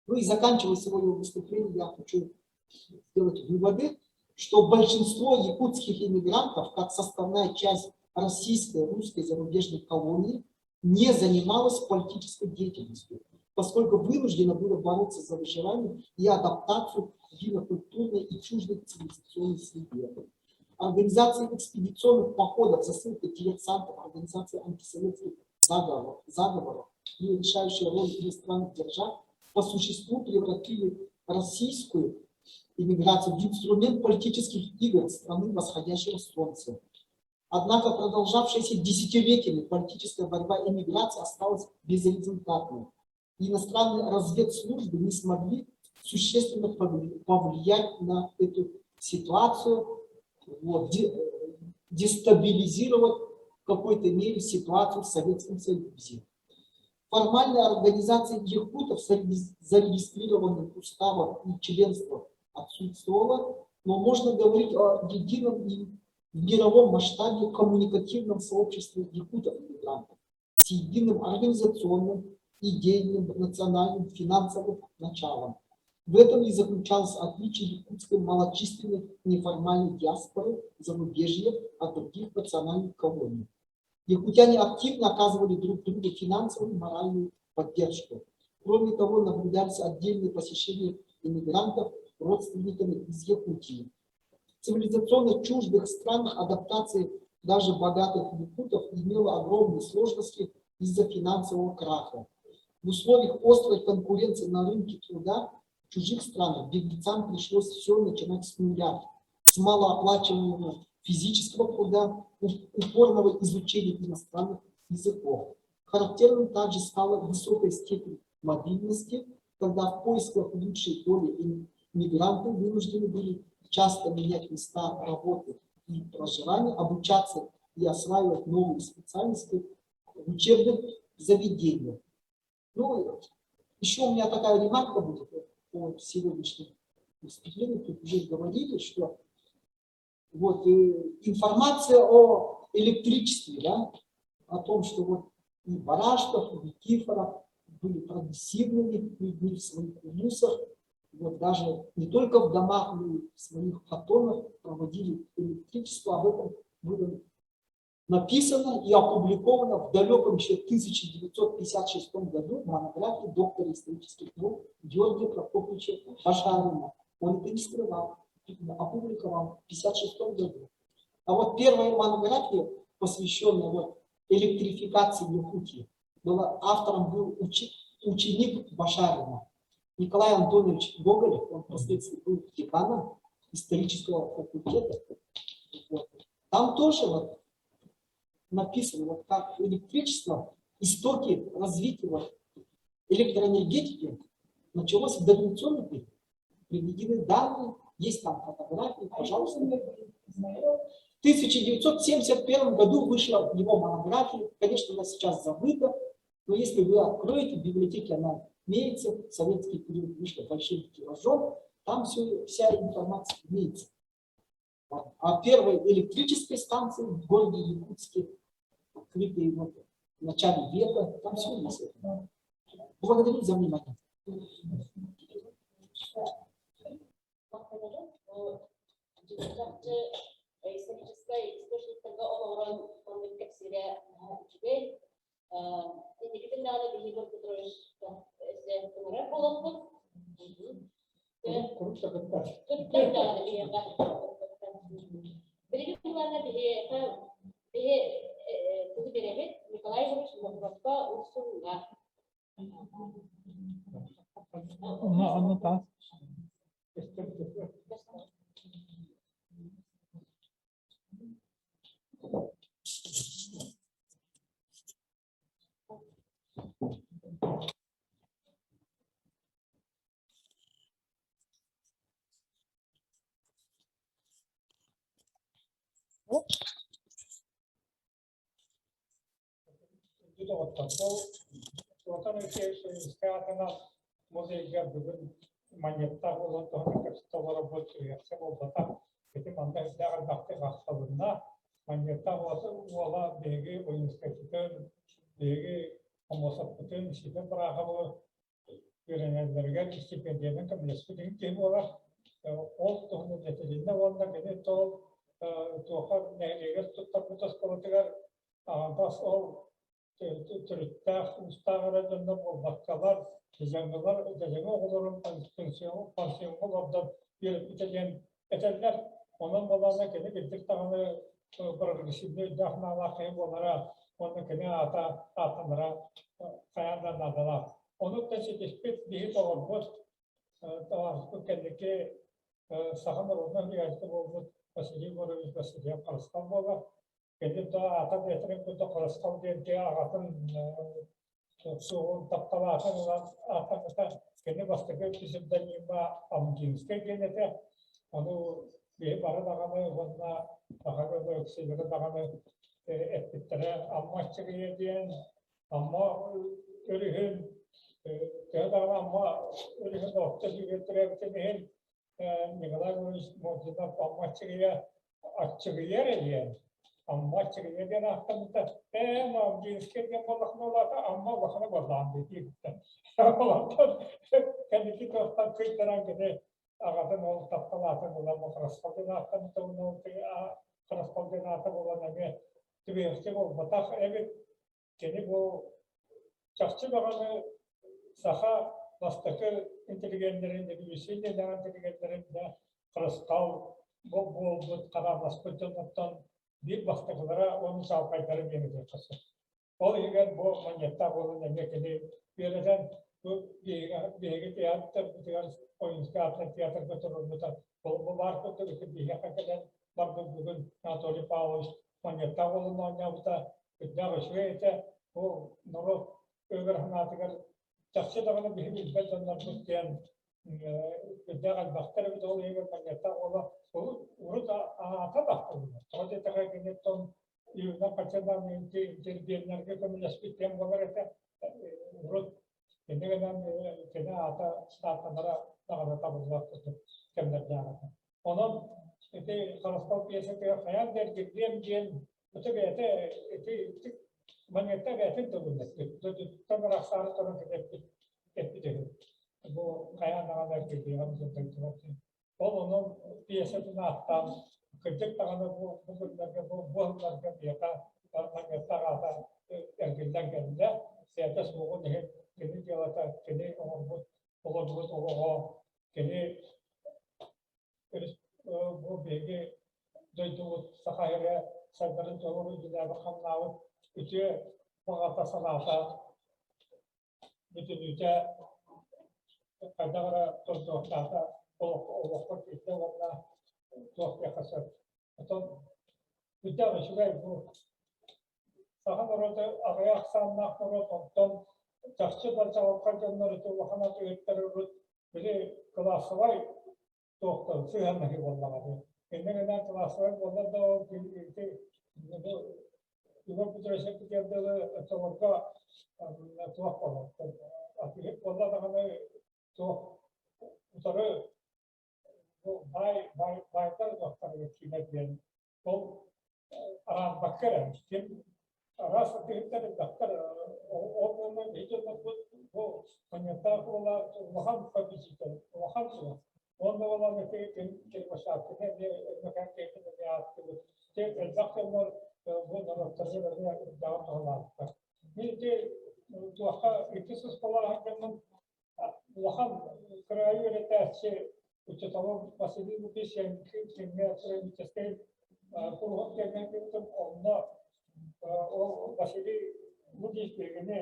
Ну и заканчивая свое выступление, я хочу сделать выводы, что большинство якутских иммигрантов, как составная часть российской, русской зарубежной колонии, не занималась политической деятельностью, поскольку вынуждена была бороться за выживание и адаптацию в инокультурной и чуждой цивилизационной среде. Организация экспедиционных походов, засылка диверсантов, организация антисоветских заговоров, заговоров и решающая роль иностранных держав по существу превратили российскую иммиграцию в инструмент политических игр страны восходящего солнца. Однако продолжавшаяся десятилетиями политическая борьба иммиграции осталась безрезультатной. Иностранные разведслужбы не смогли существенно повлиять на эту ситуацию, вот, дестабилизировать в какой-то мере ситуацию в Советском Союзе. Формальная организация якутов, зарегистрированных уставом и членством, отсутствовала, но можно говорить о едином и в мировом масштабе коммуникативном сообществе якутов-иммигрантов с единым организационным, идейным, национальным, финансовым началом. В этом и заключалось отличие якутской малочисленной неформальной диаспоры зарубежья от других национальных колоний. Якутяне активно оказывали друг другу финансовую и моральную поддержку. Кроме того, наблюдались отдельные посещения иммигрантов родственниками из Якутии. В цивилизационно чуждых странах адаптация даже богатых якутов имела огромные сложности из-за финансового краха. В условиях острой конкуренции на рынке труда в чужих странах беглецам пришлось все начинать с нуля, с малооплачиваемого физического труда, упорного изучения иностранных языков. Характерным также стала высокая степень мобильности, когда в поисках лучшей доли мигранты вынуждены были часто менять места работы и проживания, обучаться и осваивать новые специальности в учебных заведениях. Ну, еще у меня такая ремарка будет по сегодняшнему выступлению. Тут уже говорили, что вот информация о электричестве, да, о том, что вот и Барашков, и Никифоров были прогрессивными людьми в своих улусах. Вот даже не только в домах, но и в своих хотонах проводили электричество. Об этом было написано и опубликовано в далеком еще 1956 году в монографии доктора исторических наук Георгия Прокопьевича Башарина. Он это не скрывал, опубликовал в 1956 году. А вот первая монография, посвященная вот электрификации Якутии, была, автором был ученик Башарина Николай Антонович Гоголев, он впоследствии был деканом исторического факультета. Вот. Там тоже вот написано, вот как электричество, истоки развития вот электроэнергетики началось в дореволюционный период. Приведены данные, есть там фотографии, пожалуйста. В 1971 году вышла его монография, конечно, она сейчас забыта, но если вы откроете, в библиотеке она имеется, в советский период вышла большим тиражом, там все, вся информация имеется. А первой электрической станции в городе Якутске, открытой вот в начале века, там все есть. Благодарю за внимание. Историческай источниктарга олоҕуран маннык кэпсиирэ үчүгэй. Инникитин даҕаны биһиги Егор Петрович өссө ыҥырар буолуохпут. Курук да кыттар. Кыттар даҕаны биһиэхэ. Билигин булларына биһиэхэ биһи тылы биэрэбит Николай Егорович Мохоровка Урсунга. Онно онно таас. Доҕотторбол Платон Алексеевич Союзскай аатынан музейга бүгүн манньыттаах буолан туһунан кэпсэтэ олоробут үөрсэ буолбатах. Ити манна үрдээх элбэхтик ахсалынна. Манньыттаах уола биһиги Ойуунскайбытын, биһиги Аммосовпутун, Ситэн Бараховы үөрэнэллэригэр истипиэндийэнэн көмөлөспүт иһин киһи буолар. Ол туһунан этилиннэ уонна кини тол туоха нэһилиэгэр туттарбыт оскуолатыгар аҕабас ол төрүттээх уустаах эрэ дьоннор буолбаккалар, дьадаҥылар дьадаҥы оҕолорун пансиоҥҥа олордон үөрэппитэ диэн этэллэр. Онон буоллаҕына кини кырдьык даҕаны прогрессивнай өйдөөх-санаалаах киһи буолара уонна кини аата ааттанара хайаан да наадалаах. Ону да ситиспит биһи доҕорбут, табаарыспыт кэнники саха норуотунан суруйааччыта буолбут Василий Егорович Васильев Харысхал буолар. Кини да аата бэйэтин курдук Харысхал диэн киһи аҕатын суоҕун тапталаатын ылан ааттаммыта. Кини бастакы псевдонима Амгинскай диэн этэ. Ону биһи бары даҕаны уонна саха дьоно үксүлэрэ даҕаны эппиттэрэ Амма Аччыгыйа диэн Амма өрүһүн төһө даҕаны Амма өрүһүн орто сүүрэр төрөөбүтүн иһин Николай Иванович Мординов Амма Аччыгыйа Аччыгыйа эрэ диэн Амма Аччыгыйа диэн ааттаммыта ээ Мамдинскай диэн буоллахына улаата Амма улахана буоллаҕым диэтиибиттэн олортон кэнники туохтан кыйтаран кини аҕатын ол таптал аатын ылан Харысхал диэн ааттаммыта уонна ол Харысхал диэн аата буолан эмиэ түбэһиэхчэ буолбатах эбит Кини бу чахчы даҕаны саха бастакы интеллигеннэрин, революционнай интеллигеннэрин да харысхал буолбут, харааласпыт дьоннортон биир бастакылара уонна чаҕылхайдара диэн этиэххэ сөп. Ол иһигэр бу манньыаттаах буолан эмиэ кини үөрэтэн бу биһиги театрбытыгар Ойуунскай аатынан театрга туруорбута. Бу баар курдук ити биһиэхэ кэлэн барбыт бүгүн Анатолий Павлович манньыаттаах буолан оонньообута үрдээх үчүгэй этэ. Бу норуот өйүгэр санаатыгар чахчы даҕаны биһи билбэт дьоннорбут диэн үрдээх элбэхтэр эбит ол иһигэр манньыаттаах уола урут аата да ахтыллыбат. Тоҕо диэтэххэ киниттэн Юна Хачадан интеллигеннэргэ көмөлөспүт диэн буолар этэ. Урут кини гынан кини аата ааттанара даҕаны табыллыбат курдук кэмнэрдээх этэ. Онон ити Харысхал пьесатыгар хайаан да эргиллиэм диэн ити бэйэтэ ити манньыатта бэйэтин тылын эппит. Дойдутуттан арахсаары туран кини эппит эппит үһү. Бу хайаан даҕаны даҕаны эргиллиэҕин дойдубар Ол онон пьесатын ааттаан, кырдьык даҕаны бу бу күннэргэ, бу бу сылларга биһиэхэ Манньыаттаах аата эргиллэн кэллэ. Сээтэ суоҕун иһин кини дьыалата, кини оҥорбут, олорбут олоҕо, кини бу биһиги дойдубут Саха сирэ сайдарын дьолун үлэлээбит-хамнаабыт үтүө баҕата санаата бүтүннүүтэ хайдах эрэ тордуохтаата олоххо киирдэ уонна туох диэххэ сөп. Оттон үрдээх үчүгэй бу саха норуота аҕыйах ахсааннаах норуот, онтон чахчы да чаҕылхай дьоннор ити улахан атыыһыттар урут били кылаассабай туохтан сыһыаннаһыы буоллаҕа дии. Иннэ гынан кылаассабай буолла да ол ити Егор Петрович эппитигэр дылы оччолорго туох буолар атыыһыт буолла даҕаны туох утары бу баай баай баайдар туохтарыгар киирэр диэн ол араарбакка эрэ ким араас атыыһыттар элбэхтэр ол уонна биһи дьоннорбут бу манньыаттаах уола улахан победитель улахан суох уонна буолан ити ким Кирбашаткины эмиэ Өймөкөөн киһитин эмиэ ааттыыбыт ити элбэх дьоннор бу норуоттарга эмиэ үрдээҕин туһалаабыттар мин ити туохха икки сыспалааһын дьоммун улахан кыраайы үөрэтээччи учууталым Василий Лукич Янкин керамическай куруһуок кэмҥэ кыттым онно ол Василий Лукич биһигини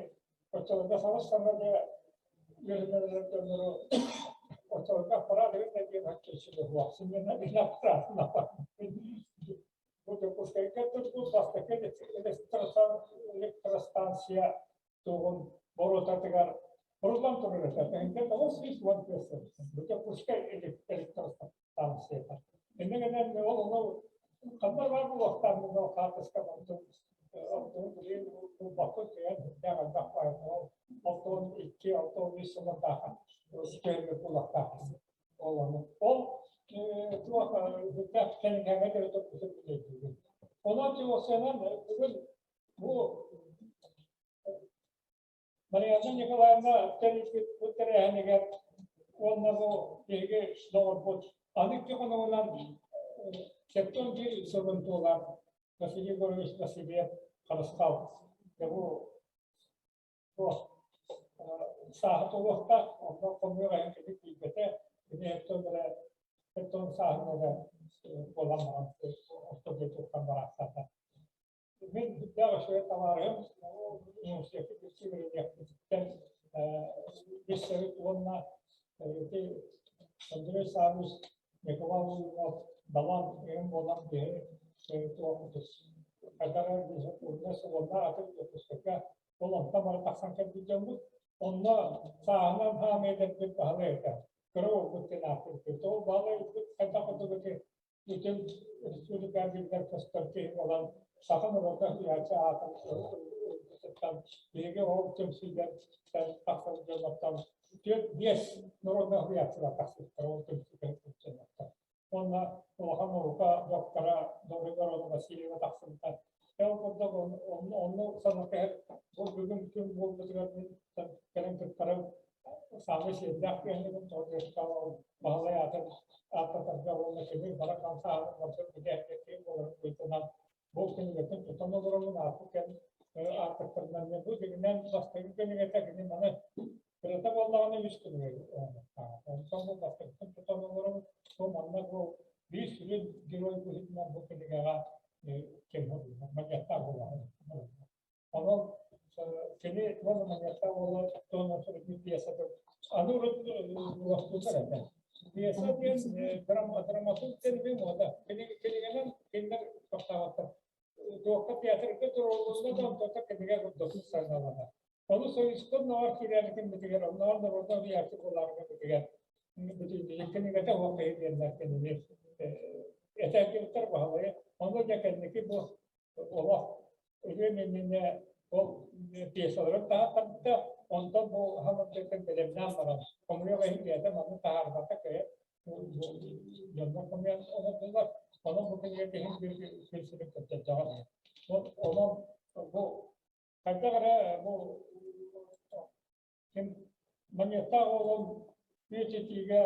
оччолорго сабыс-саҥа дьэ үөрэнэр дьоннору оччолорго аппараат эбит да диэн хоккейщик суох сымыйанан аппараатын Бу Дьокуускайга турбут бастакы электростанция туоҕун боруотатыгар буруллан турар этэ. Тыһыынча 910 сыл. Бу Дьокуускай электростанцията. Иннэ гынан ол ону ханна баар буолуохтаах ол хаартыска онтун онтун билигин булбакка кыайан сүрдээх элбэх баар. Ол 62, 63 сыллардаах түһэрбит буолуохтаах. Ол ону ол туох бүтээх кэнэкэҥэ төрөтөр билэйдиибин. Онон Тимофеевна бүгүн бу Марианна Николаевна тэрийбит бу тэрээһинигэр уонна бу биһиги доҕорбут аны икки хонугунан 71 сылын туолар Василий Егорович Васильев Харысхал. Бу туох сааһы туолуохтаах, онно хомуйар айан кини тиийбэтэ, кини өттөн эрэ өттөн сааһын эрэ буолан баран орто дойдуттан бараахтаата. Мин сүрдээх үчүгэй табаарыһым университекка билсии үөрэниэхпититтэн билсэбит уонна ити Андрей Саввич Николай Лугинов Далан ыйын буолан биһи туох хайдах эрэ уонна уонна атын Дьокуускайга ол онтон бары тахсан кэлбит дьоммут. Онно сааһынан хаамыы эдэрбит баһылай этэ. Кыра уолбут диэн ааттыыбыт. Ол баһылай хайдах курдук ити бүтүн республика биллэр көстөр киһи буолан саха норуота суруйааччы аатын ылбытыттан биһиги ол түмсүүлэртэн тахсар дьоннортон түөрт биэс народнай суруйааччылар тахсыбыттар ол түмсүүгэ дьоннортон. Уонна улахан наука доктора Добрый Васильева тахсыбыта. Ол курдук онну санатыһар бу бүгүн күн буолбутугар мин кэлэн кыттарым саамай сиэрдээх киһинибин тоҕо диэтэххэ ол Баһылай аатын ааттатарга уонна кини бара хамсааһынын барытын билээхтиир буоларын быһыытынан бу кинигэтин тутан олоробун ааппыт кэм ааттыктарынан бу дьиҥинэн бастакы кинигэтэ кини маны кырата буоллаҕына үс кинигэ оҥоруохтааҕа. Онтон бу бастакытын тутан олоробун бу манна бу биир сүрүн герой быһыытынан бу кинигэҕэ ким манньыаттаах буолаҕын. Онон кини уонна манньыаттаах буола туһунан суруйбут пьесата аны урут уостулар этэ. Пьеса диэн драматург диэн муода. Кинигэнэн кинилэр тохтооботтор. Туохха театрга туруорулунна да онтон кинигэ курдук сыаналанар. Ону Союзтан ноҕор киирээбитин битигэр, оннооҕор норуотун суруйааччы буолаарга битигэр кинигэтэ уох киһи диэннэр кинини этээччилэр баһылайы. Ону дьэ кэнники бу олох өлүөн иннинэ ол пьесаларын таһааттарбыта, онтон бу хамырдыктан бэлэмнээн баран, хомуйуох иһин бэйэтэ манны таһаарбата кыайан дьоннор хомуйан олордулар. Онон бу кинигэ иһин күн сирин көрдөрдөҕө. Онон бу хайдах эрэ бу ким манньыаттаах уолун Үйэтитиигэ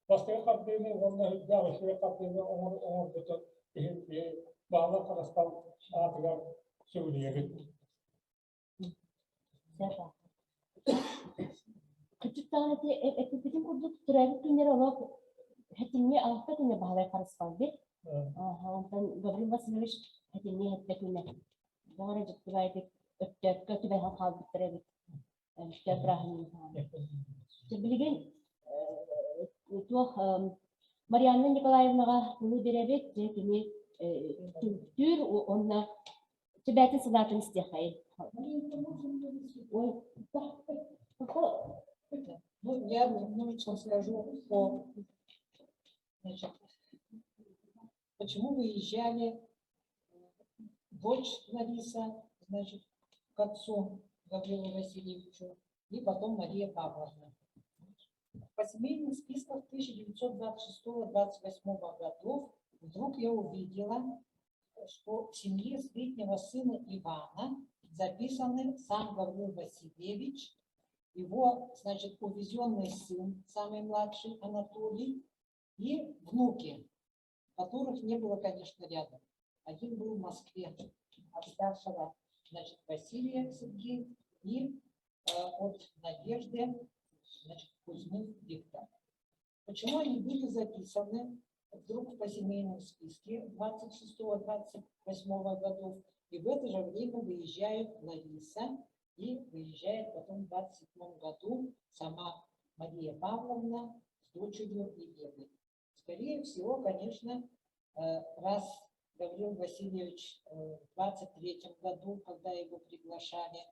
бастакы хардыыны уонна үрдээх үчүгэй хардыыны оҥорбутун иһин Баһылай Харысхал аатыгар сүгүрүйэбит. Кырдьыктаҕына эппиппитин курдук төрөөбүт күннэрэ олох хэтинни алта күнэ Баһылай Харысхал бит. Онтон Гаврил Васильевич хэтинни хэттэ күнэ. Баҕара дьиктибайдык өттөөккө түбэһэн хаалбыттар эбит. Өттөөк бырааһынньык. Билигин туох Марианна Николаевнаҕа тылы биэрэбит, дьэ кини түмүктүүр уонна Чэбээтин санаатын истиэххэйин. Ой, Ну, я немножечко скажу о, значит, почему выезжали дочь Лариса, значит, к отцу Гаврилу Васильевичу, и потом Мария Павловна. По семейным спискам 1926-28 годов вдруг я увидела, что в семье среднего сына Ивана записаны сам Гаврил Васильевич, его, значит, увезенный сын, самый младший Анатолий, и внуки, которых не было, конечно, рядом. Один был в Москве от старшего, значит, Василия Сергей и от Надежды, значит, Кузьмин Виктор. Почему они были записаны вдруг по семейном списке 26-28 годов, и в это же время выезжает Лариса, и выезжает потом в 27 году сама Мария Павловна с дочерью Еленой. Скорее всего, конечно, раз Гаврил Васильевич в 23 году, когда его приглашали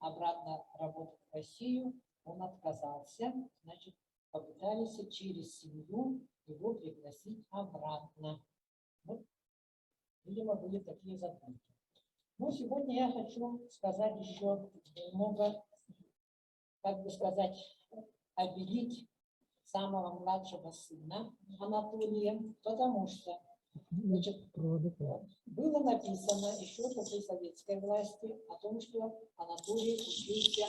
обратно работать в Россию, он отказался, значит, попытались через семью его пригласить обратно. Вот, видимо, были такие задумки. Ну, сегодня я хочу сказать еще немного, как бы сказать, обелить самого младшего сына Анатолия, потому что, значит, было написано еще при советской власти о том, что Анатолий учился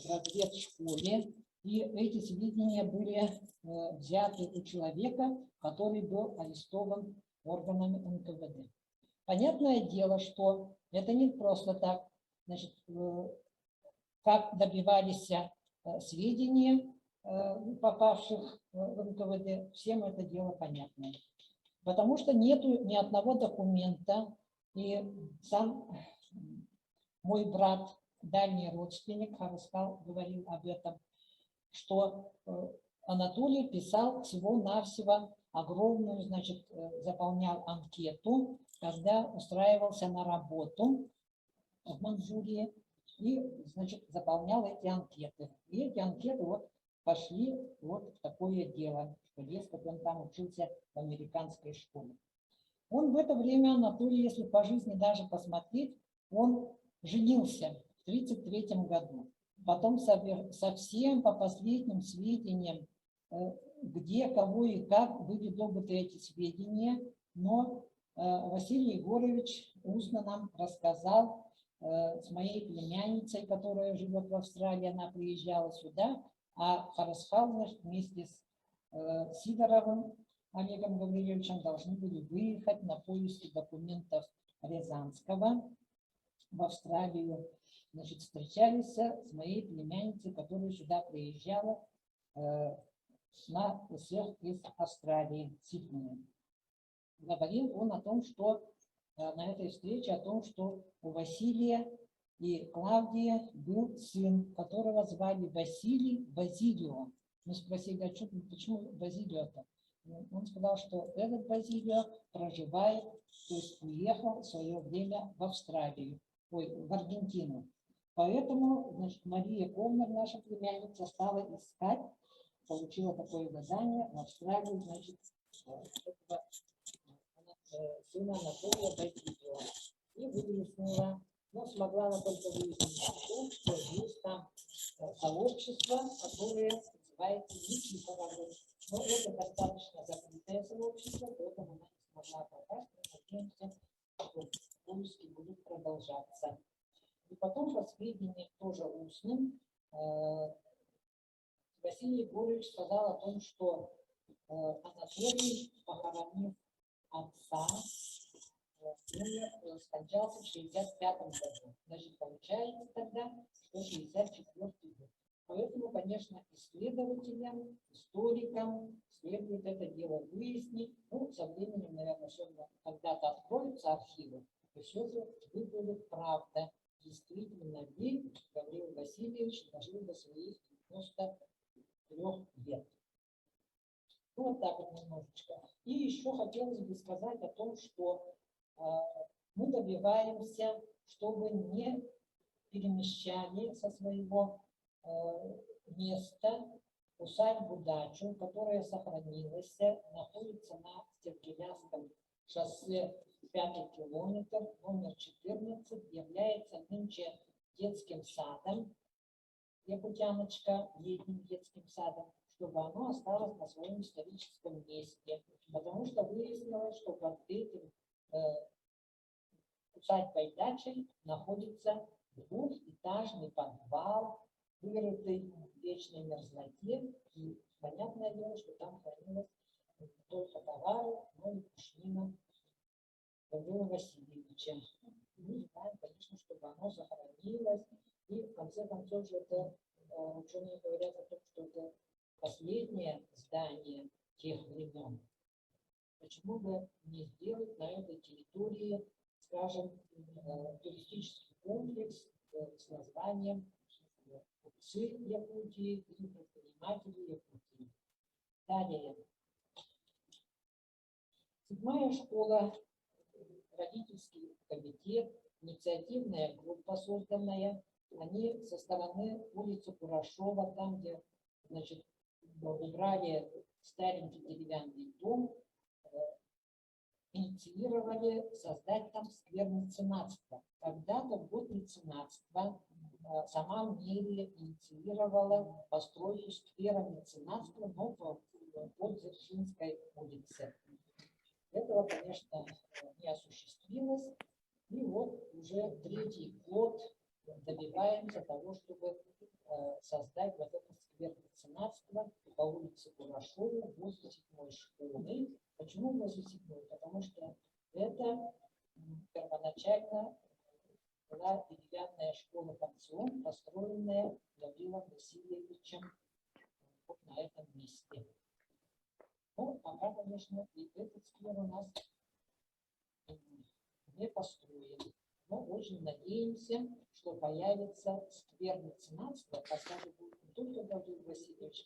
в разведшколе, и эти сведения были взяты у человека, который был арестован органами НКВД. Понятное дело, что это не просто так. Значит, как добивались сведения попавших в НКВД, всем это дело понятно. Потому что нету ни одного документа, и сам мой брат, дальний родственник, Харысхал, говорил об этом, что Анатолий писал всего-навсего огромную, значит, заполнял анкету, когда устраивался на работу в Манчжурии и, значит, заполнял эти анкеты. И эти анкеты вот пошли вот в такое дело, что, дескать, он там учился в американской школе. Он в это время, Анатолий, если по жизни даже посмотреть, он женился в 1933 году. Потом совсем по последним сведениям, где, кого и как были добыты эти сведения, но Василий Егорович устно нам рассказал с моей племянницей, которая живет в Австралии, она приезжала сюда, а Харысхал, значит, вместе с Сидоровым Олегом Гавриловичем должны были выехать на поиски документов Рязанского в Австралию. Значит, встречались с моей племянницей, которая сюда приезжала на всех из Австралии, Сиднея. Говорил он о том, что на этой встрече, о том, что у Василия и Клавдия был сын, которого звали Василий Базилио. Мы спросили, а чё, почему Базилио-то? Он сказал, что этот Базилио проживает, то есть уехал в свое время в Австралию, ой, в Аргентину. Поэтому, значит, Мария Ковнер, наша племянница, стала искать, получила такое задание в Австралию, значит, этого сына Анатолия Базилио. И выяснила, но смогла она только выяснить то, что есть там сообщество, которое называется Никифоровым. Но это достаточно закрытое сообщество, поэтому она не смогла попасть. Мы надеемся, что поиски будут продолжаться. И потом по сведениям тоже устным, Василий Егорович сказал о том, что Анатолий, похоронив отца, умер, скончался в 65 году. Значит, получается тогда, что 64 год. Поэтому, конечно, исследователям, историкам следует это дело выяснить. Ну, со временем, наверное, все когда-то откроются архивы, и все же выплывет правда, действительно ли Гаврил Васильевич дожил до своих 93 лет. Ну, вот так вот немножечко. И еще хотелось бы сказать о том, что мы добиваемся, чтобы не перемещали со своего места усадьбу-дачу, которая сохранилась, находится на Сергеляском шоссе 5 километр, номер 14, является нынче детским садом, Якутяночка, летним детским садом, чтобы оно осталось на своем историческом месте. Потому что выяснилось, что под этим усадьбой дачей находится двухэтажный подвал, вырытый в вечной мерзлоте. И понятное дело, что там хранилось не только товары, но и пушнина Гаврила Васильевича. Мы знаем, конечно, чтобы оно сохранилось. И в конце концов же это ученые говорят о том, что это последнее здание тех времен. Почему бы не сделать на этой территории, скажем, туристический комплекс с названием «Купцы Якутии» или «Предприниматели Якутии». Далее. Седьмая школа, родительский комитет, инициативная группа созданная. Они со стороны улицы Курашова, там, где, значит, убрали старенький деревянный дом, инициировали создать там сквер меценатства. Когда-то в год меценатства сама мэрия инициировала постройку сквера меценатства, но по Дзержинской улице. Этого, конечно, не осуществилось. И вот уже третий год добиваемся того, чтобы создать вот этот сквер меценатства по улице Курашова возле седьмой школы. Почему возле седьмой? Потому что это первоначально была деревянная школа-пансион, построенная Гаврилом Васильевичем вот на этом месте. Но пока, конечно, и этот сквер у нас не построен. Но очень надеемся, что появится сквер меценатства, поскольку будет не только Гаврил Васильевич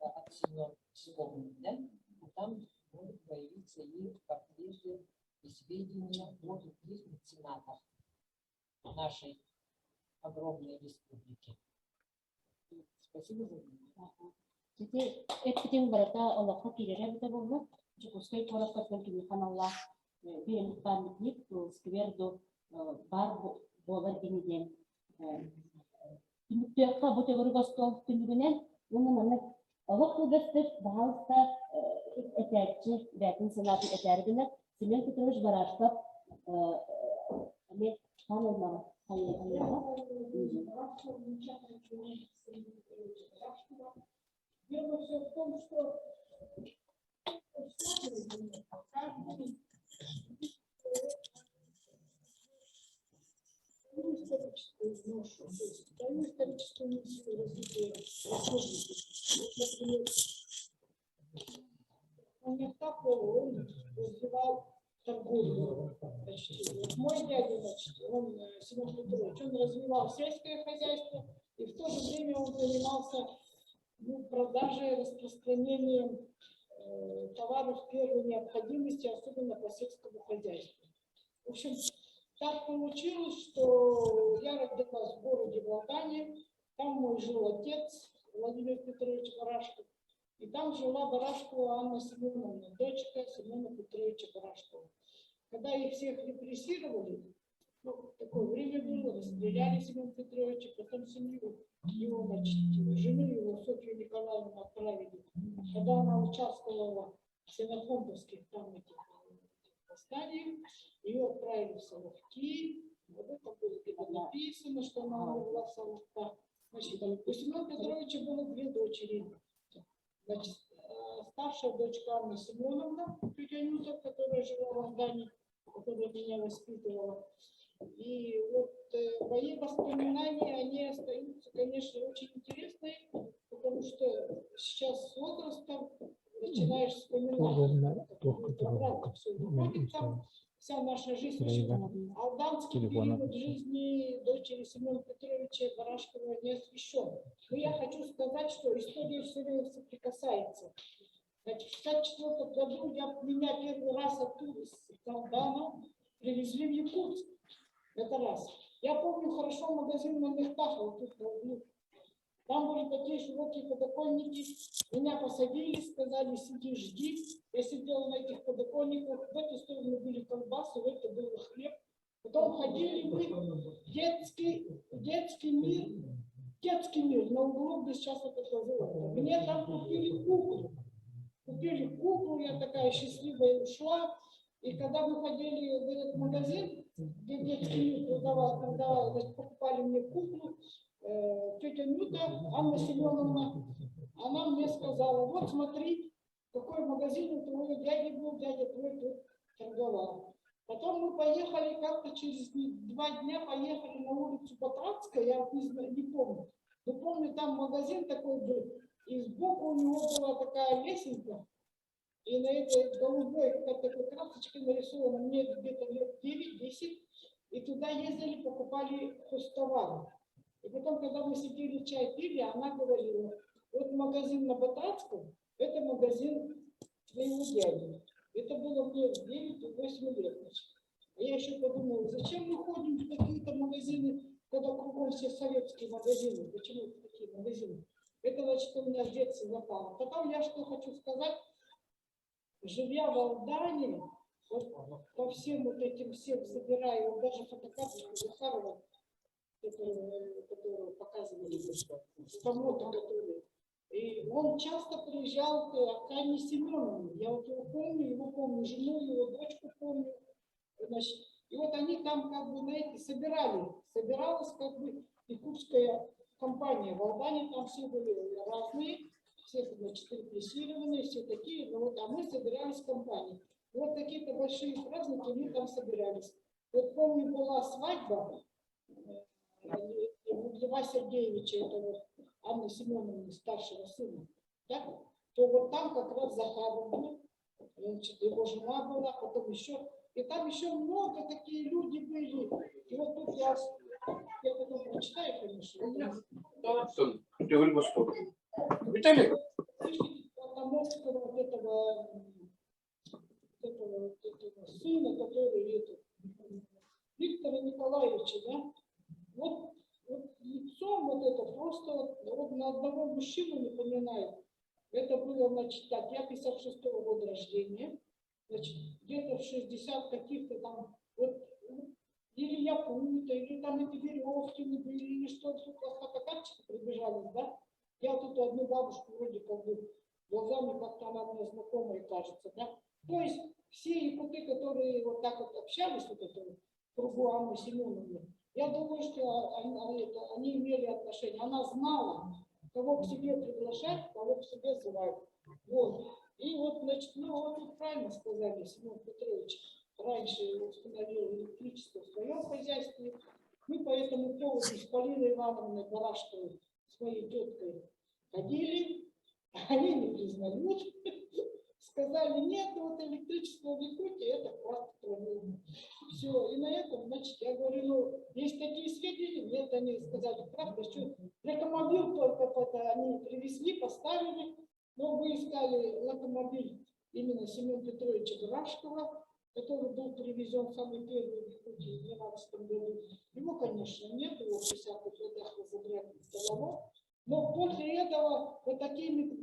оценен, вспомнен, да? Но там могут появиться и портреты, и сведения о других меценатах нашей огромной республики. Спасибо за внимание. Ити эппитиҥ барыта олоххо киирэрэ эбитэ буолла. Дьокуускай куоракка кими ханаллаах биир памятник сквер ду баар буолар ини диэн түмүктүөххэ бу төгүрүк остуол түмүгүнэн уонна маннык олох кылгастык баһаалыста этээччи бэйэтин санаатын этээри гынар Семен Петрович Барашков эмиэ хаан аймаҕа Дело все в том, что историческую ношу, то есть свою историческую миссию развития республики. Например, он развивал торговлю почти. Вот мой дядя, значит, он, Семен Петрович, он развивал сельское хозяйство, и в то же время он занимался, ну, продажей, распространением товаров первой необходимости, особенно по сельскому хозяйству. В общем, так получилось, что я родилась в городе Волгане, там мой жил отец Владимир Петрович Барашков, и там жила Барашкова Анна Семеновна, дочка Семена Петровича Барашкова. Когда их всех репрессировали, ну, такое время было, расстреляли Семена Петровича, потом семью его, значит, жену его, Софью Николаевну, отправили. Когда она участвовала в ксенофонтовских там этих восстаниях, ее отправили в Соловки. Об этом было где-то написано, что она умерла в Соловках. Значит, у Семена Петровича было две дочери. Значит, старшая дочка Анна Семеновна, тетя Нюта, которая жила в Алдане, которая меня воспитывала. И вот мои воспоминания, они остаются, конечно, очень интересные, потому что сейчас с возрастом начинаешь вспоминать, как все выходит там, вся наша жизнь. Очень Алданский период жизни дочери Семена Петровича Барашкова не освещен. Но я хочу сказать, что история все время соприкасается. Значит, в 1964 году меня первый раз оттуда, с Алдана, привезли в Якутск. Это раз. Я помню хорошо магазин на Мехтах, вот тут на углу. Там были такие широкие подоконники. Меня посадили, сказали, сиди, жди. Я сидела на этих подоконниках. В эту сторону были колбасы, в эту был хлеб. Потом ходили мы в детский мир на углу, где сейчас это называется. Мне там купили куклу. Купили куклу, я такая счастливая ушла. И когда мы ходили в этот магазин, где детский мир продавал, значит, покупали мне куклу, тетя Нюта, Анна Семеновна, она мне сказала, вот смотри, какой магазин у твоего дяди был, дядя твой тут торговал. Потом мы поехали как-то через 2 дня поехали на улицу Батрацкая, я вот не знаю, не помню. Но помню, там магазин такой был, и сбоку у него была такая лесенка, и на этой голубой, как такой красочкой нарисовано, мне где-то лет 9-10, и туда ездили, покупали хозтовары. И потом, когда мы сидели, чай пили, она говорила, вот магазин на Батрацком, это магазин твоего дяди. Это было мне 9-8 лет. Значит. А я еще подумала, зачем мы ходим в какие-то магазины, когда кругом все советские магазины? Почему такие магазины? Это, значит, у меня с детства запало. Потом я что хочу сказать, живя в Алдане, вот по всем вот этим всем собираю, вот даже фотокарточку Захарова, которую показывали, с комода, который. И он часто приезжал к Анне Семеновне. Я вот его помню, жену, его дочку помню. Значит, и вот они там, как бы, знаете, собирали. Собиралась, как бы, якутская компания. В Алдане там все были разные, все, значит, репрессированные, все такие. Но вот, а мы собирались в компании. Вот какие-то большие праздники мы там собирались. Вот помню, была свадьба Льва Сергеевича, это вот Анны Семеновны, старшего сына, да? То вот там как раз Захаров был, значит, его жена была, потом еще, и там еще много такие люди были. И вот тут я потом прочитаю, конечно. Виталий! Тамовского вот этого, вот этого сына, который это, Виктора Николаевича, да? Вот, вот лицом вот это просто вот на одного мужчину напоминает. Это было, значит, так, я 56-го года рождения, значит, где-то в 60 каких-то там, вот, или я путаю, или там эти Веревкины были, или что-то, тут фотокарточка прибежали, да? Я вот эту одну бабушку вроде как бы глазами как-то она мне знакомая кажется, да? То есть все якуты, которые вот так вот общались, вот это вот, кругу Анны Семеновны, я думаю, что они имели отношение. Она знала, кого к себе приглашать, кого к себе звать. Вот. И вот, значит, ну вот тут правильно сказали, Семен Петрович раньше установил электричество в своем хозяйстве. Мы по этому поводу с Полиной Ивановной Барашковой, с моей теткой, ходили, они не признают. Сказали, нет, вот электричество в Якутии, это кварт. Все, и на этом, значит, я говорю, ну, есть такие сведения, нет, они сказали, правда, что локомобиль только это они привезли, поставили, но мы искали локомобиль именно Семена Петровича Барашкова, который был привезен самый первый в Якутии в 2012 году. Его, конечно, нет, его в 60-х годах разобрали в. Но после этого вот такими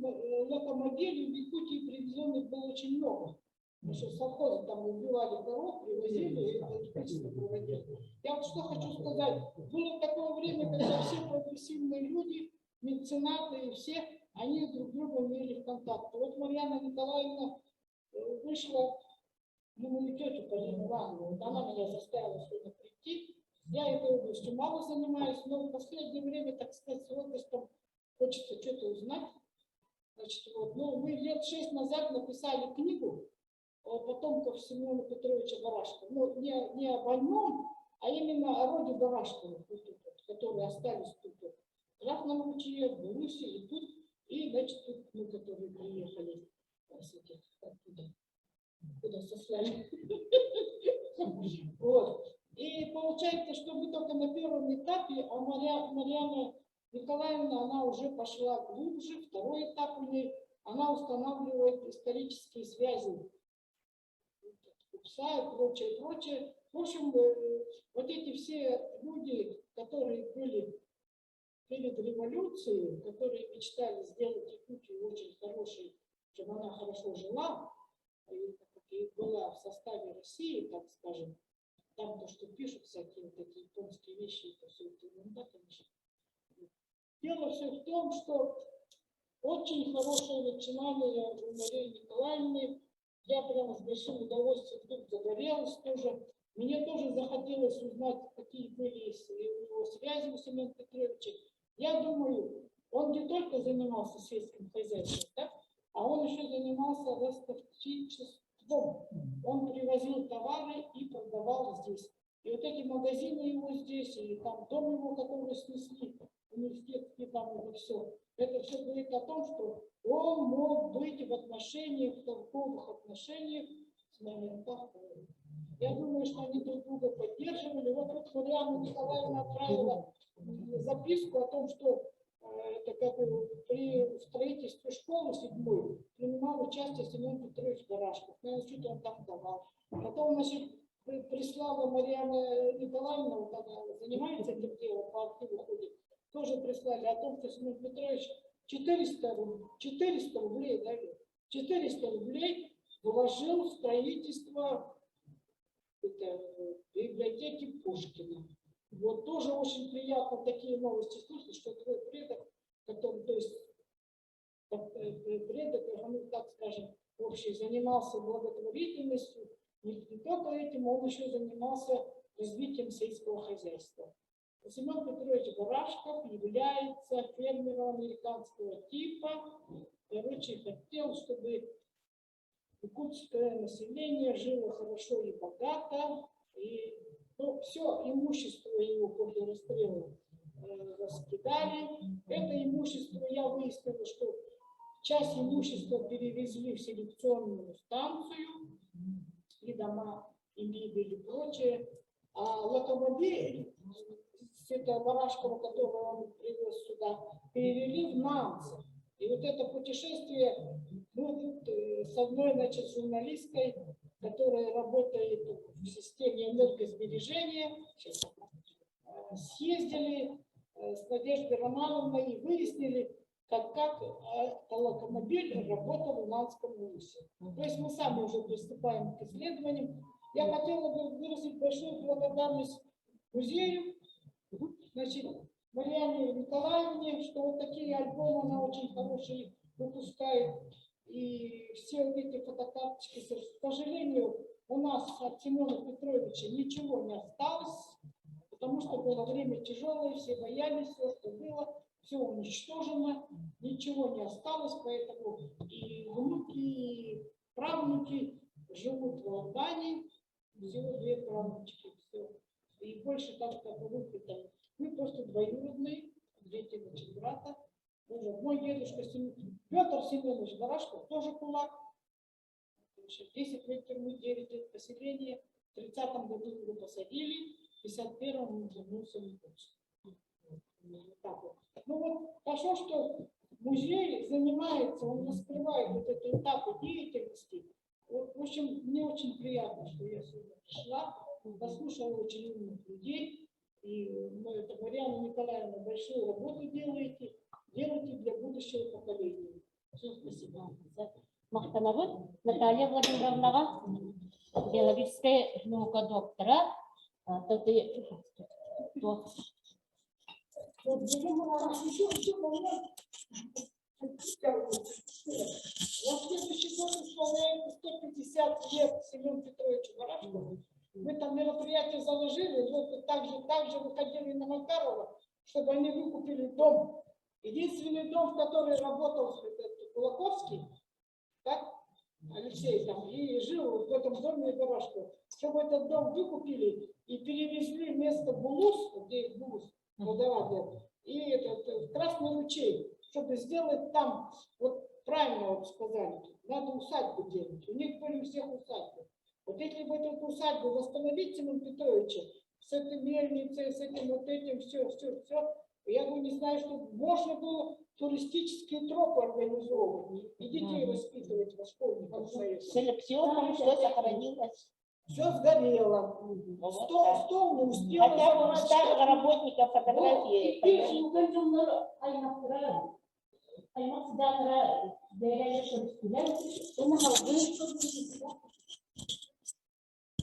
локомобилей в Якутии привезенных было очень много. Потому что совхозы там убивали коров, привозили и электричество проводили. Я вот что хочу сказать. Было такое время, когда все прогрессивные люди, меценаты и все, они друг с другом имели контакт. Вот Марьяна Николаевна вышла на мою тетю Полину Ивановну. Вот она меня заставила сегодня прийти. Я этой областью мало занимаюсь, но в последнее время, так сказать, с возрастом хочется что-то узнать. Значит, вот, ну, мы лет шесть назад написали книгу о потомках Семена Петровича Барашкова. Ну, не, не об одном, а именно о роде Барашковых, вот тут вот, которые остались тут вот, в Красном Ручье, в Беларуси, и тут, и, значит, тут мы, которые приехали с этих, оттуда, куда сослали. Вот. И получается, что мы только на первом этапе, а Марьяна Николаевна, она уже пошла глубже, второй этап у нее, она устанавливает исторические связи купца и прочее, прочее. В общем, вот эти все люди, которые были перед революцией, которые мечтали сделать Якутию очень хорошей, чтобы она хорошо жила, и была в составе России, так скажем, там то, что пишут всякие вот такие японские вещи, это все это ерунда, конечно. Дело все в том, что очень хорошее начинание у Марии Николаевны. Я прямо с большим удовольствием тут загорелась тоже. Мне тоже захотелось узнать, какие были у него связи у Семена Петровича. Я думаю, он не только занимался сельским хозяйством, да, а он еще занимался ростовщичеством. Он привозил товары и продавал здесь. И вот эти магазины его здесь, и там дом его, который снесли, университетский там это все. Это все говорит о том, что он мог быть в отношениях, в торговых отношениях с Мамонтовым. Я думаю, что они друг друга поддерживали. Вот тут Марианна Николаевна отправила записку о том, что это как при строительстве школы седьмой принимал участие Семен Петрович Барашков. Наверное, что-то он там давал. Потом, значит, прислала Марьяна Николаевна, вот она занимается этим делом, по архиву ходит, тоже прислали о том, что Семен Петрович 400 рублей, да, 400 рублей вложил в строительство это, библиотеки Пушкина. Вот тоже очень приятно такие новости слышать, что твой предок, который, то есть предок, ну, так скажем, общий, занимался благотворительностью, не, не только этим, он еще занимался развитием сельского хозяйства. Семен Петрович Барашков является фермером американского типа. Короче, хотел, чтобы якутское население жило хорошо и богато. И ну, все имущество его после расстрела раскидали. Это имущество, я выяснила, что часть имущества перевезли в селекционную станцию, и дома, и мебель, и прочее. А локомобиль, это Барашкова, которого он привез сюда, перевели в Нанце. И вот это путешествие, мы тут с одной, значит, журналисткой, которая работает в системе энергосбережения, съездили с Надеждой Романовной и выяснили, как, как локомобиль работал в Нанском улусе. То есть мы сами уже приступаем к исследованиям. Я хотела бы выразить большую благодарность музею, значит, Марьяне Николаевне, что вот такие альбомы она очень хорошие выпускает. И все вот эти фотокарточки, к сожалению, у нас от Семена Петровича ничего не осталось, потому что было время тяжелое, все боялись, все, что было, все уничтожено, ничего не осталось, поэтому и внуки, и правнуки живут в Албании, всего две правнучки, все. И больше так таковых это. Мы просто двоюродные, дети, значит, брата. Тоже мой дедушка Петр Семенович Барашков тоже кулак. 10 лет тюрьмы, 9 лет поселения. В 30-м году его посадили, в 51-м он вернулся в Якутск. Вот так вот. Ну вот, хорошо, что музей занимается, он раскрывает вот эти этапы деятельности. Вот, в общем, мне очень приятно, что я сегодня пришла, послушала очень умных людей. И мы, это, Марьяна Николаевна, большую работу делаете, делаете для будущего поколения. Все, спасибо. Махтанабыт Наталья Владимировнаҕа, биологическая наука доктора. Вот, еще момент. На следующий год исполняется 150 лет Семену Петровичу Барашкову. Мы там мероприятие заложили, вот также выходили на Макарова, чтобы они выкупили дом. Единственный дом, в который работал этот Кулаковский, так, Алексей там, и жил в этом доме Барашков, чтобы этот дом выкупили и перевезли вместо Булус, где их Булус, кладовая, и этот, Красный ручей, чтобы сделать там, вот правильно вот сказали, надо усадьбу делать. У них были у всех усадьбы. Вот если бы эту усадьбу восстановить Семен Петровича, с этой мельницей, с этим вот этим, все, все, все, я бы не знаю, что можно было туристические тропы организовывать и детей воспитывать во школьников. Селекционом все сохранилось. Все сгорело. Вот Стол, так. стол не успела Хотя бы у забрать. старых работников фотографии. Икки дьоннор аймактара, аймак сыдаатара бэйэлэрэ көрүстүлэр, уонна салгыы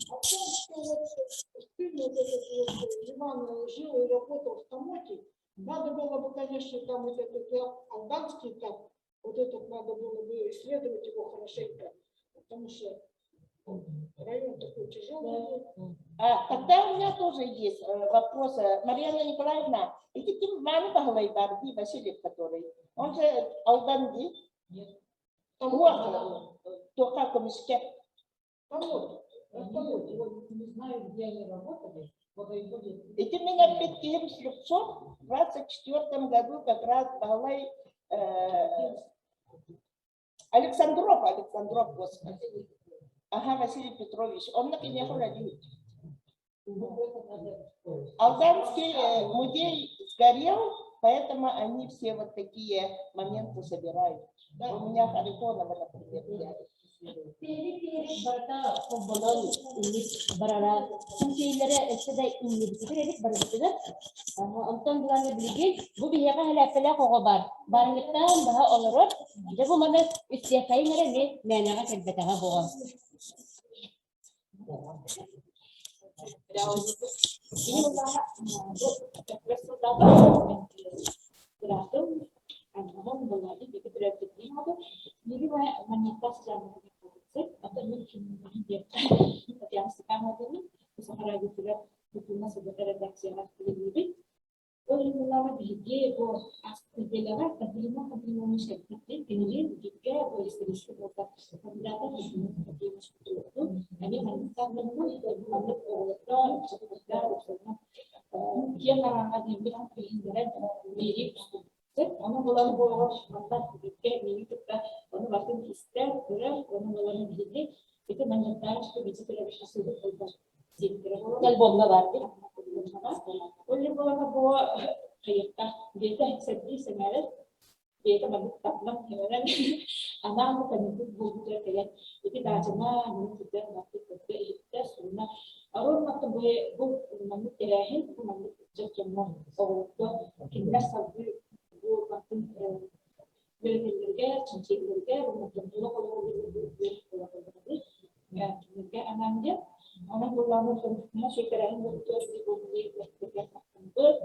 О том, что вот сын вот этот вот Иван жил и работал в Томмоте, надо было бы, конечно, там вот этот афганский этап, вот этот надо было бы исследовать его хорошенько, потому что район такой тяжелый был. А, тогда у меня тоже есть вопрос. Марьяна Николаевна, эти ким маны Баһылай баар дии, Васильев который. Он же Алдан дии? Нет. Вот, только комиссия. Томот, Томот. Вот не знаю, где они работали. Вот и будет. Эти меня Петкием Слепцов в 24 году как раз Баһылай Александров, Александров, господи. Ага, Василий Петрович. Он на приехал один. Алданский музей сгорел, поэтому они все вот такие моменты собирают. Да, у меня Харитонова, например, взяли. Пери барыта холбонон инник барара чинчийлере өссө да иннибитигэр эбит барыбытыгар. Онтон буланы билигин бу биһиэхэ хэлээппэлээх оҕо бар. Барыҥыттан баһа олорор. Дьэ бу маны истиэхэйин эрэ эмиэ мээнэҕэ кэлбэтэҕэ буолан. Ол иһин биһиги бу нэдиэлэҕэ Пантелеймон Пантелеймонович кэлбиттин кинилиин бииргэ бу исторический буолбат кандидата Пантелеймонович Петровтун эмиэ манныктаах маннык оҕолорго ыччаттарга уопсайынан киэҥ араҥаҕа диэммит билиһиннэрэн биэрии устубут. Ону булан бу оҕо манна бииргэ миигин кытта ону барытын истэр, көрөр, ону булан биһиги ити манньыктаах вице-премьер хасыыбыт буолбат Альбомҥа баар дии. Ол буолана бу хайыахтаах бэйэтэ сэргии сэҥээрэр, бэйэтэ маннык тапнан кэмэрэн анаан бу каникул буолбутугар кэлэн ити даачана мин сылдьан маттык көрдө иһиттэ сонно арон матта бу бу маннык тэрээһин бу маннык ыччат дьоҥҥо оҕолорго кинилэр салгыы бу баттын үөрэтэллэригэр, чинчийэллэригэр уонна туох олоҕу кинилэргэ анаан диэн. Онон буоллаҕына сүөкэрээһин буолбутугар махтанабыт,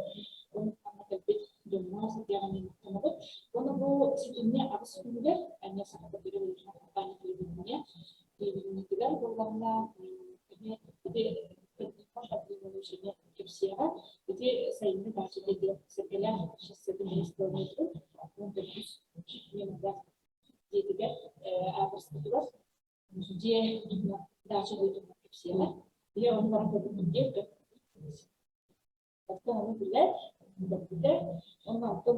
уонна кэлбит дьоҥҥо сэтиэҕинэн махтанабыт. Уонна бу ситимҥэ аҕыс күнүгэр эмиэ саха телевидение компания телевидение телевидениетигэр буоллаҕына эмиэ ити кэпсиэҕэ ити сайыҥҥы даача диэн сэргэлээх шоссетын рестораныгар 14 минута дьиэтигэр аадырыспытыгар дьиэ даача дойдутун кэпсиэҕэ. Ийэ ону баран көрбүппүт диэн Оттон ону билэр, билбитэ, уонна онтон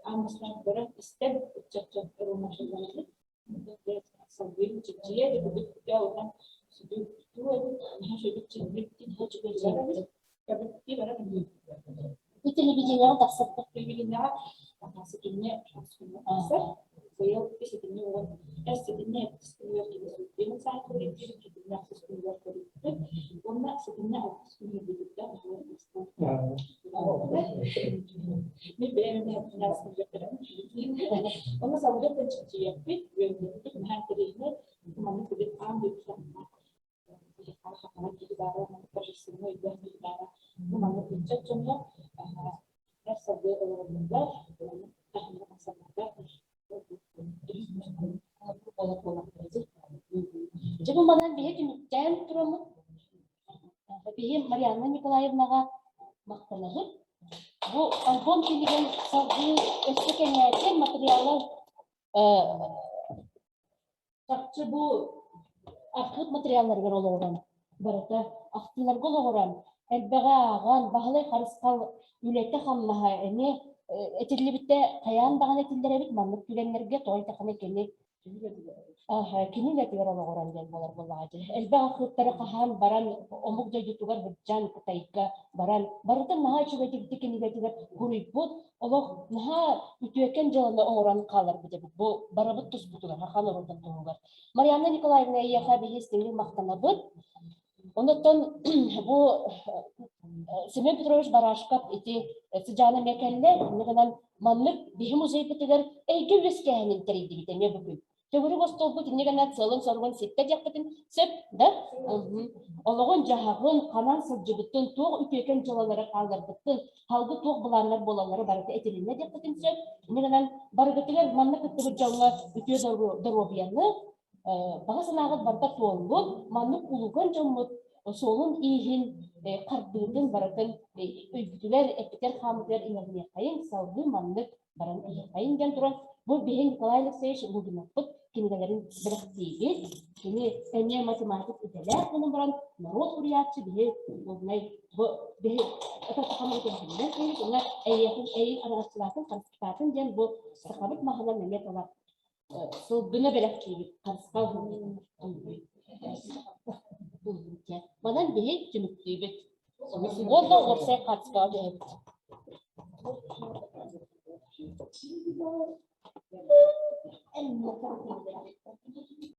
аан бастаан көрөн истэн ыччат дьон ылымматыллар салгыы чинчийэ дебүтэ улахан сүдү туу эбит, наһаа үчүгэй чинчийбит, наһаа үчүгэй эбит. Кэбиттии баран Бу телевидениеҕа тахсар. Телевидениеҕа ситимҥэ тахсар. Быйыл ситимҥэ уон ситимҥэ иккис күнүгэр кини сүүрдүөн саатыр ситимҥэ ахсыс күнүгэр көрүстү. Уонна ситимҥэ алтыс күнүгэр билбитэ Мин бэйэм Онно салгыы чинчийэппит, үөрэнэппит, наһаа интэриэһинэй. Маннык билим аан дойду таһымнаах хахана киһи баара, маннык профессиональнай өйдөөх киһи баара. Бу маннык ыччат дьоҥҥо салгыы олороллор, таһымҥа тахсаллар. Дьэ бу манан биһи түмүктээн тураммыт. Биһи Марианна Николаевнаҕа махтанабыт. Бу альбом кинигэн салгыы өссө кэҥээтин материала чахчы бу архыып материалларыгар олоҕуран барыта ахтыыларга олоҕуран элбэҕи ааҕан Баһылай Харысхал үлэтэ-хамнаһа эмиэ этиллибитэ хайаан даҕаны этиллэр эбит маннык түгэннэргэ тоҕо диэтэххинэ кини Кини үлэтигэр олоҕуран диэн буолар буоллаҕа дии. Элбэх архыыптары хаһан баран омук дойдутугар сылдьан Кытайга баран барытын наһаа үчүгэйдик ити кинигэтигэр суруйбут олох наһаа үтүөкэн дьыаланы оҥорон хааларбыт эбит бу барыбыт туспутугар саха норуотун туһугар. Марианна Николаевна эйиэхэ биһи истиҥник махтанабыт. Онуттан бу Семен Петрович Барашков ити сыдьаана эмиэ кэллэ. Инньэ гынан маннык биһи музейбытыгар эйгэ үөскээһинин тэрийдибит эмиэ бу күн. Төгүрүк остуолбут инньэ гынан сыалын-соругун ситтэ диэхпитин сөп да? Олоҕун-дьаһаҕын, ханан сылдьыбытын, туох үтүөкэн дьыалалары хаалларбытын, салгы туох былааннар буолаллара барыта этилиннэ диэхпитин сөп. Инньэ гынан барыгытыгар манна кыттыбыт дьоҥҥо үтүө доруобуйаны, баҕа санааҕыт барыта туоллун, маннык улуган дьоммут суолун-ииһин, хардыытын барытын өйбүтүгэр, эппитэр-хааммытыгар иҥэриниэххэйиҥ, салгыы маннык баран иһиэххэйиҥ диэн туран, бу биһи Николай Алексеевич Лугиновпыт кинигэлэрин бэлэхтиибит. Кини эмиэ математик идэлээх буолан баран, норуот суруйааччы биһи уобунай бу биһи это сахамыт биллэр киһибит, уонна эйиэхин эйин араҥаччылаатын, харыстаатын диэн бу сахабыт маһынан эмиэ талар сылгыны бэлэхтиибит харысхал Манан биһи түмүктүүбүт. Уонна уопсай хаартыскаҕа түһэбит.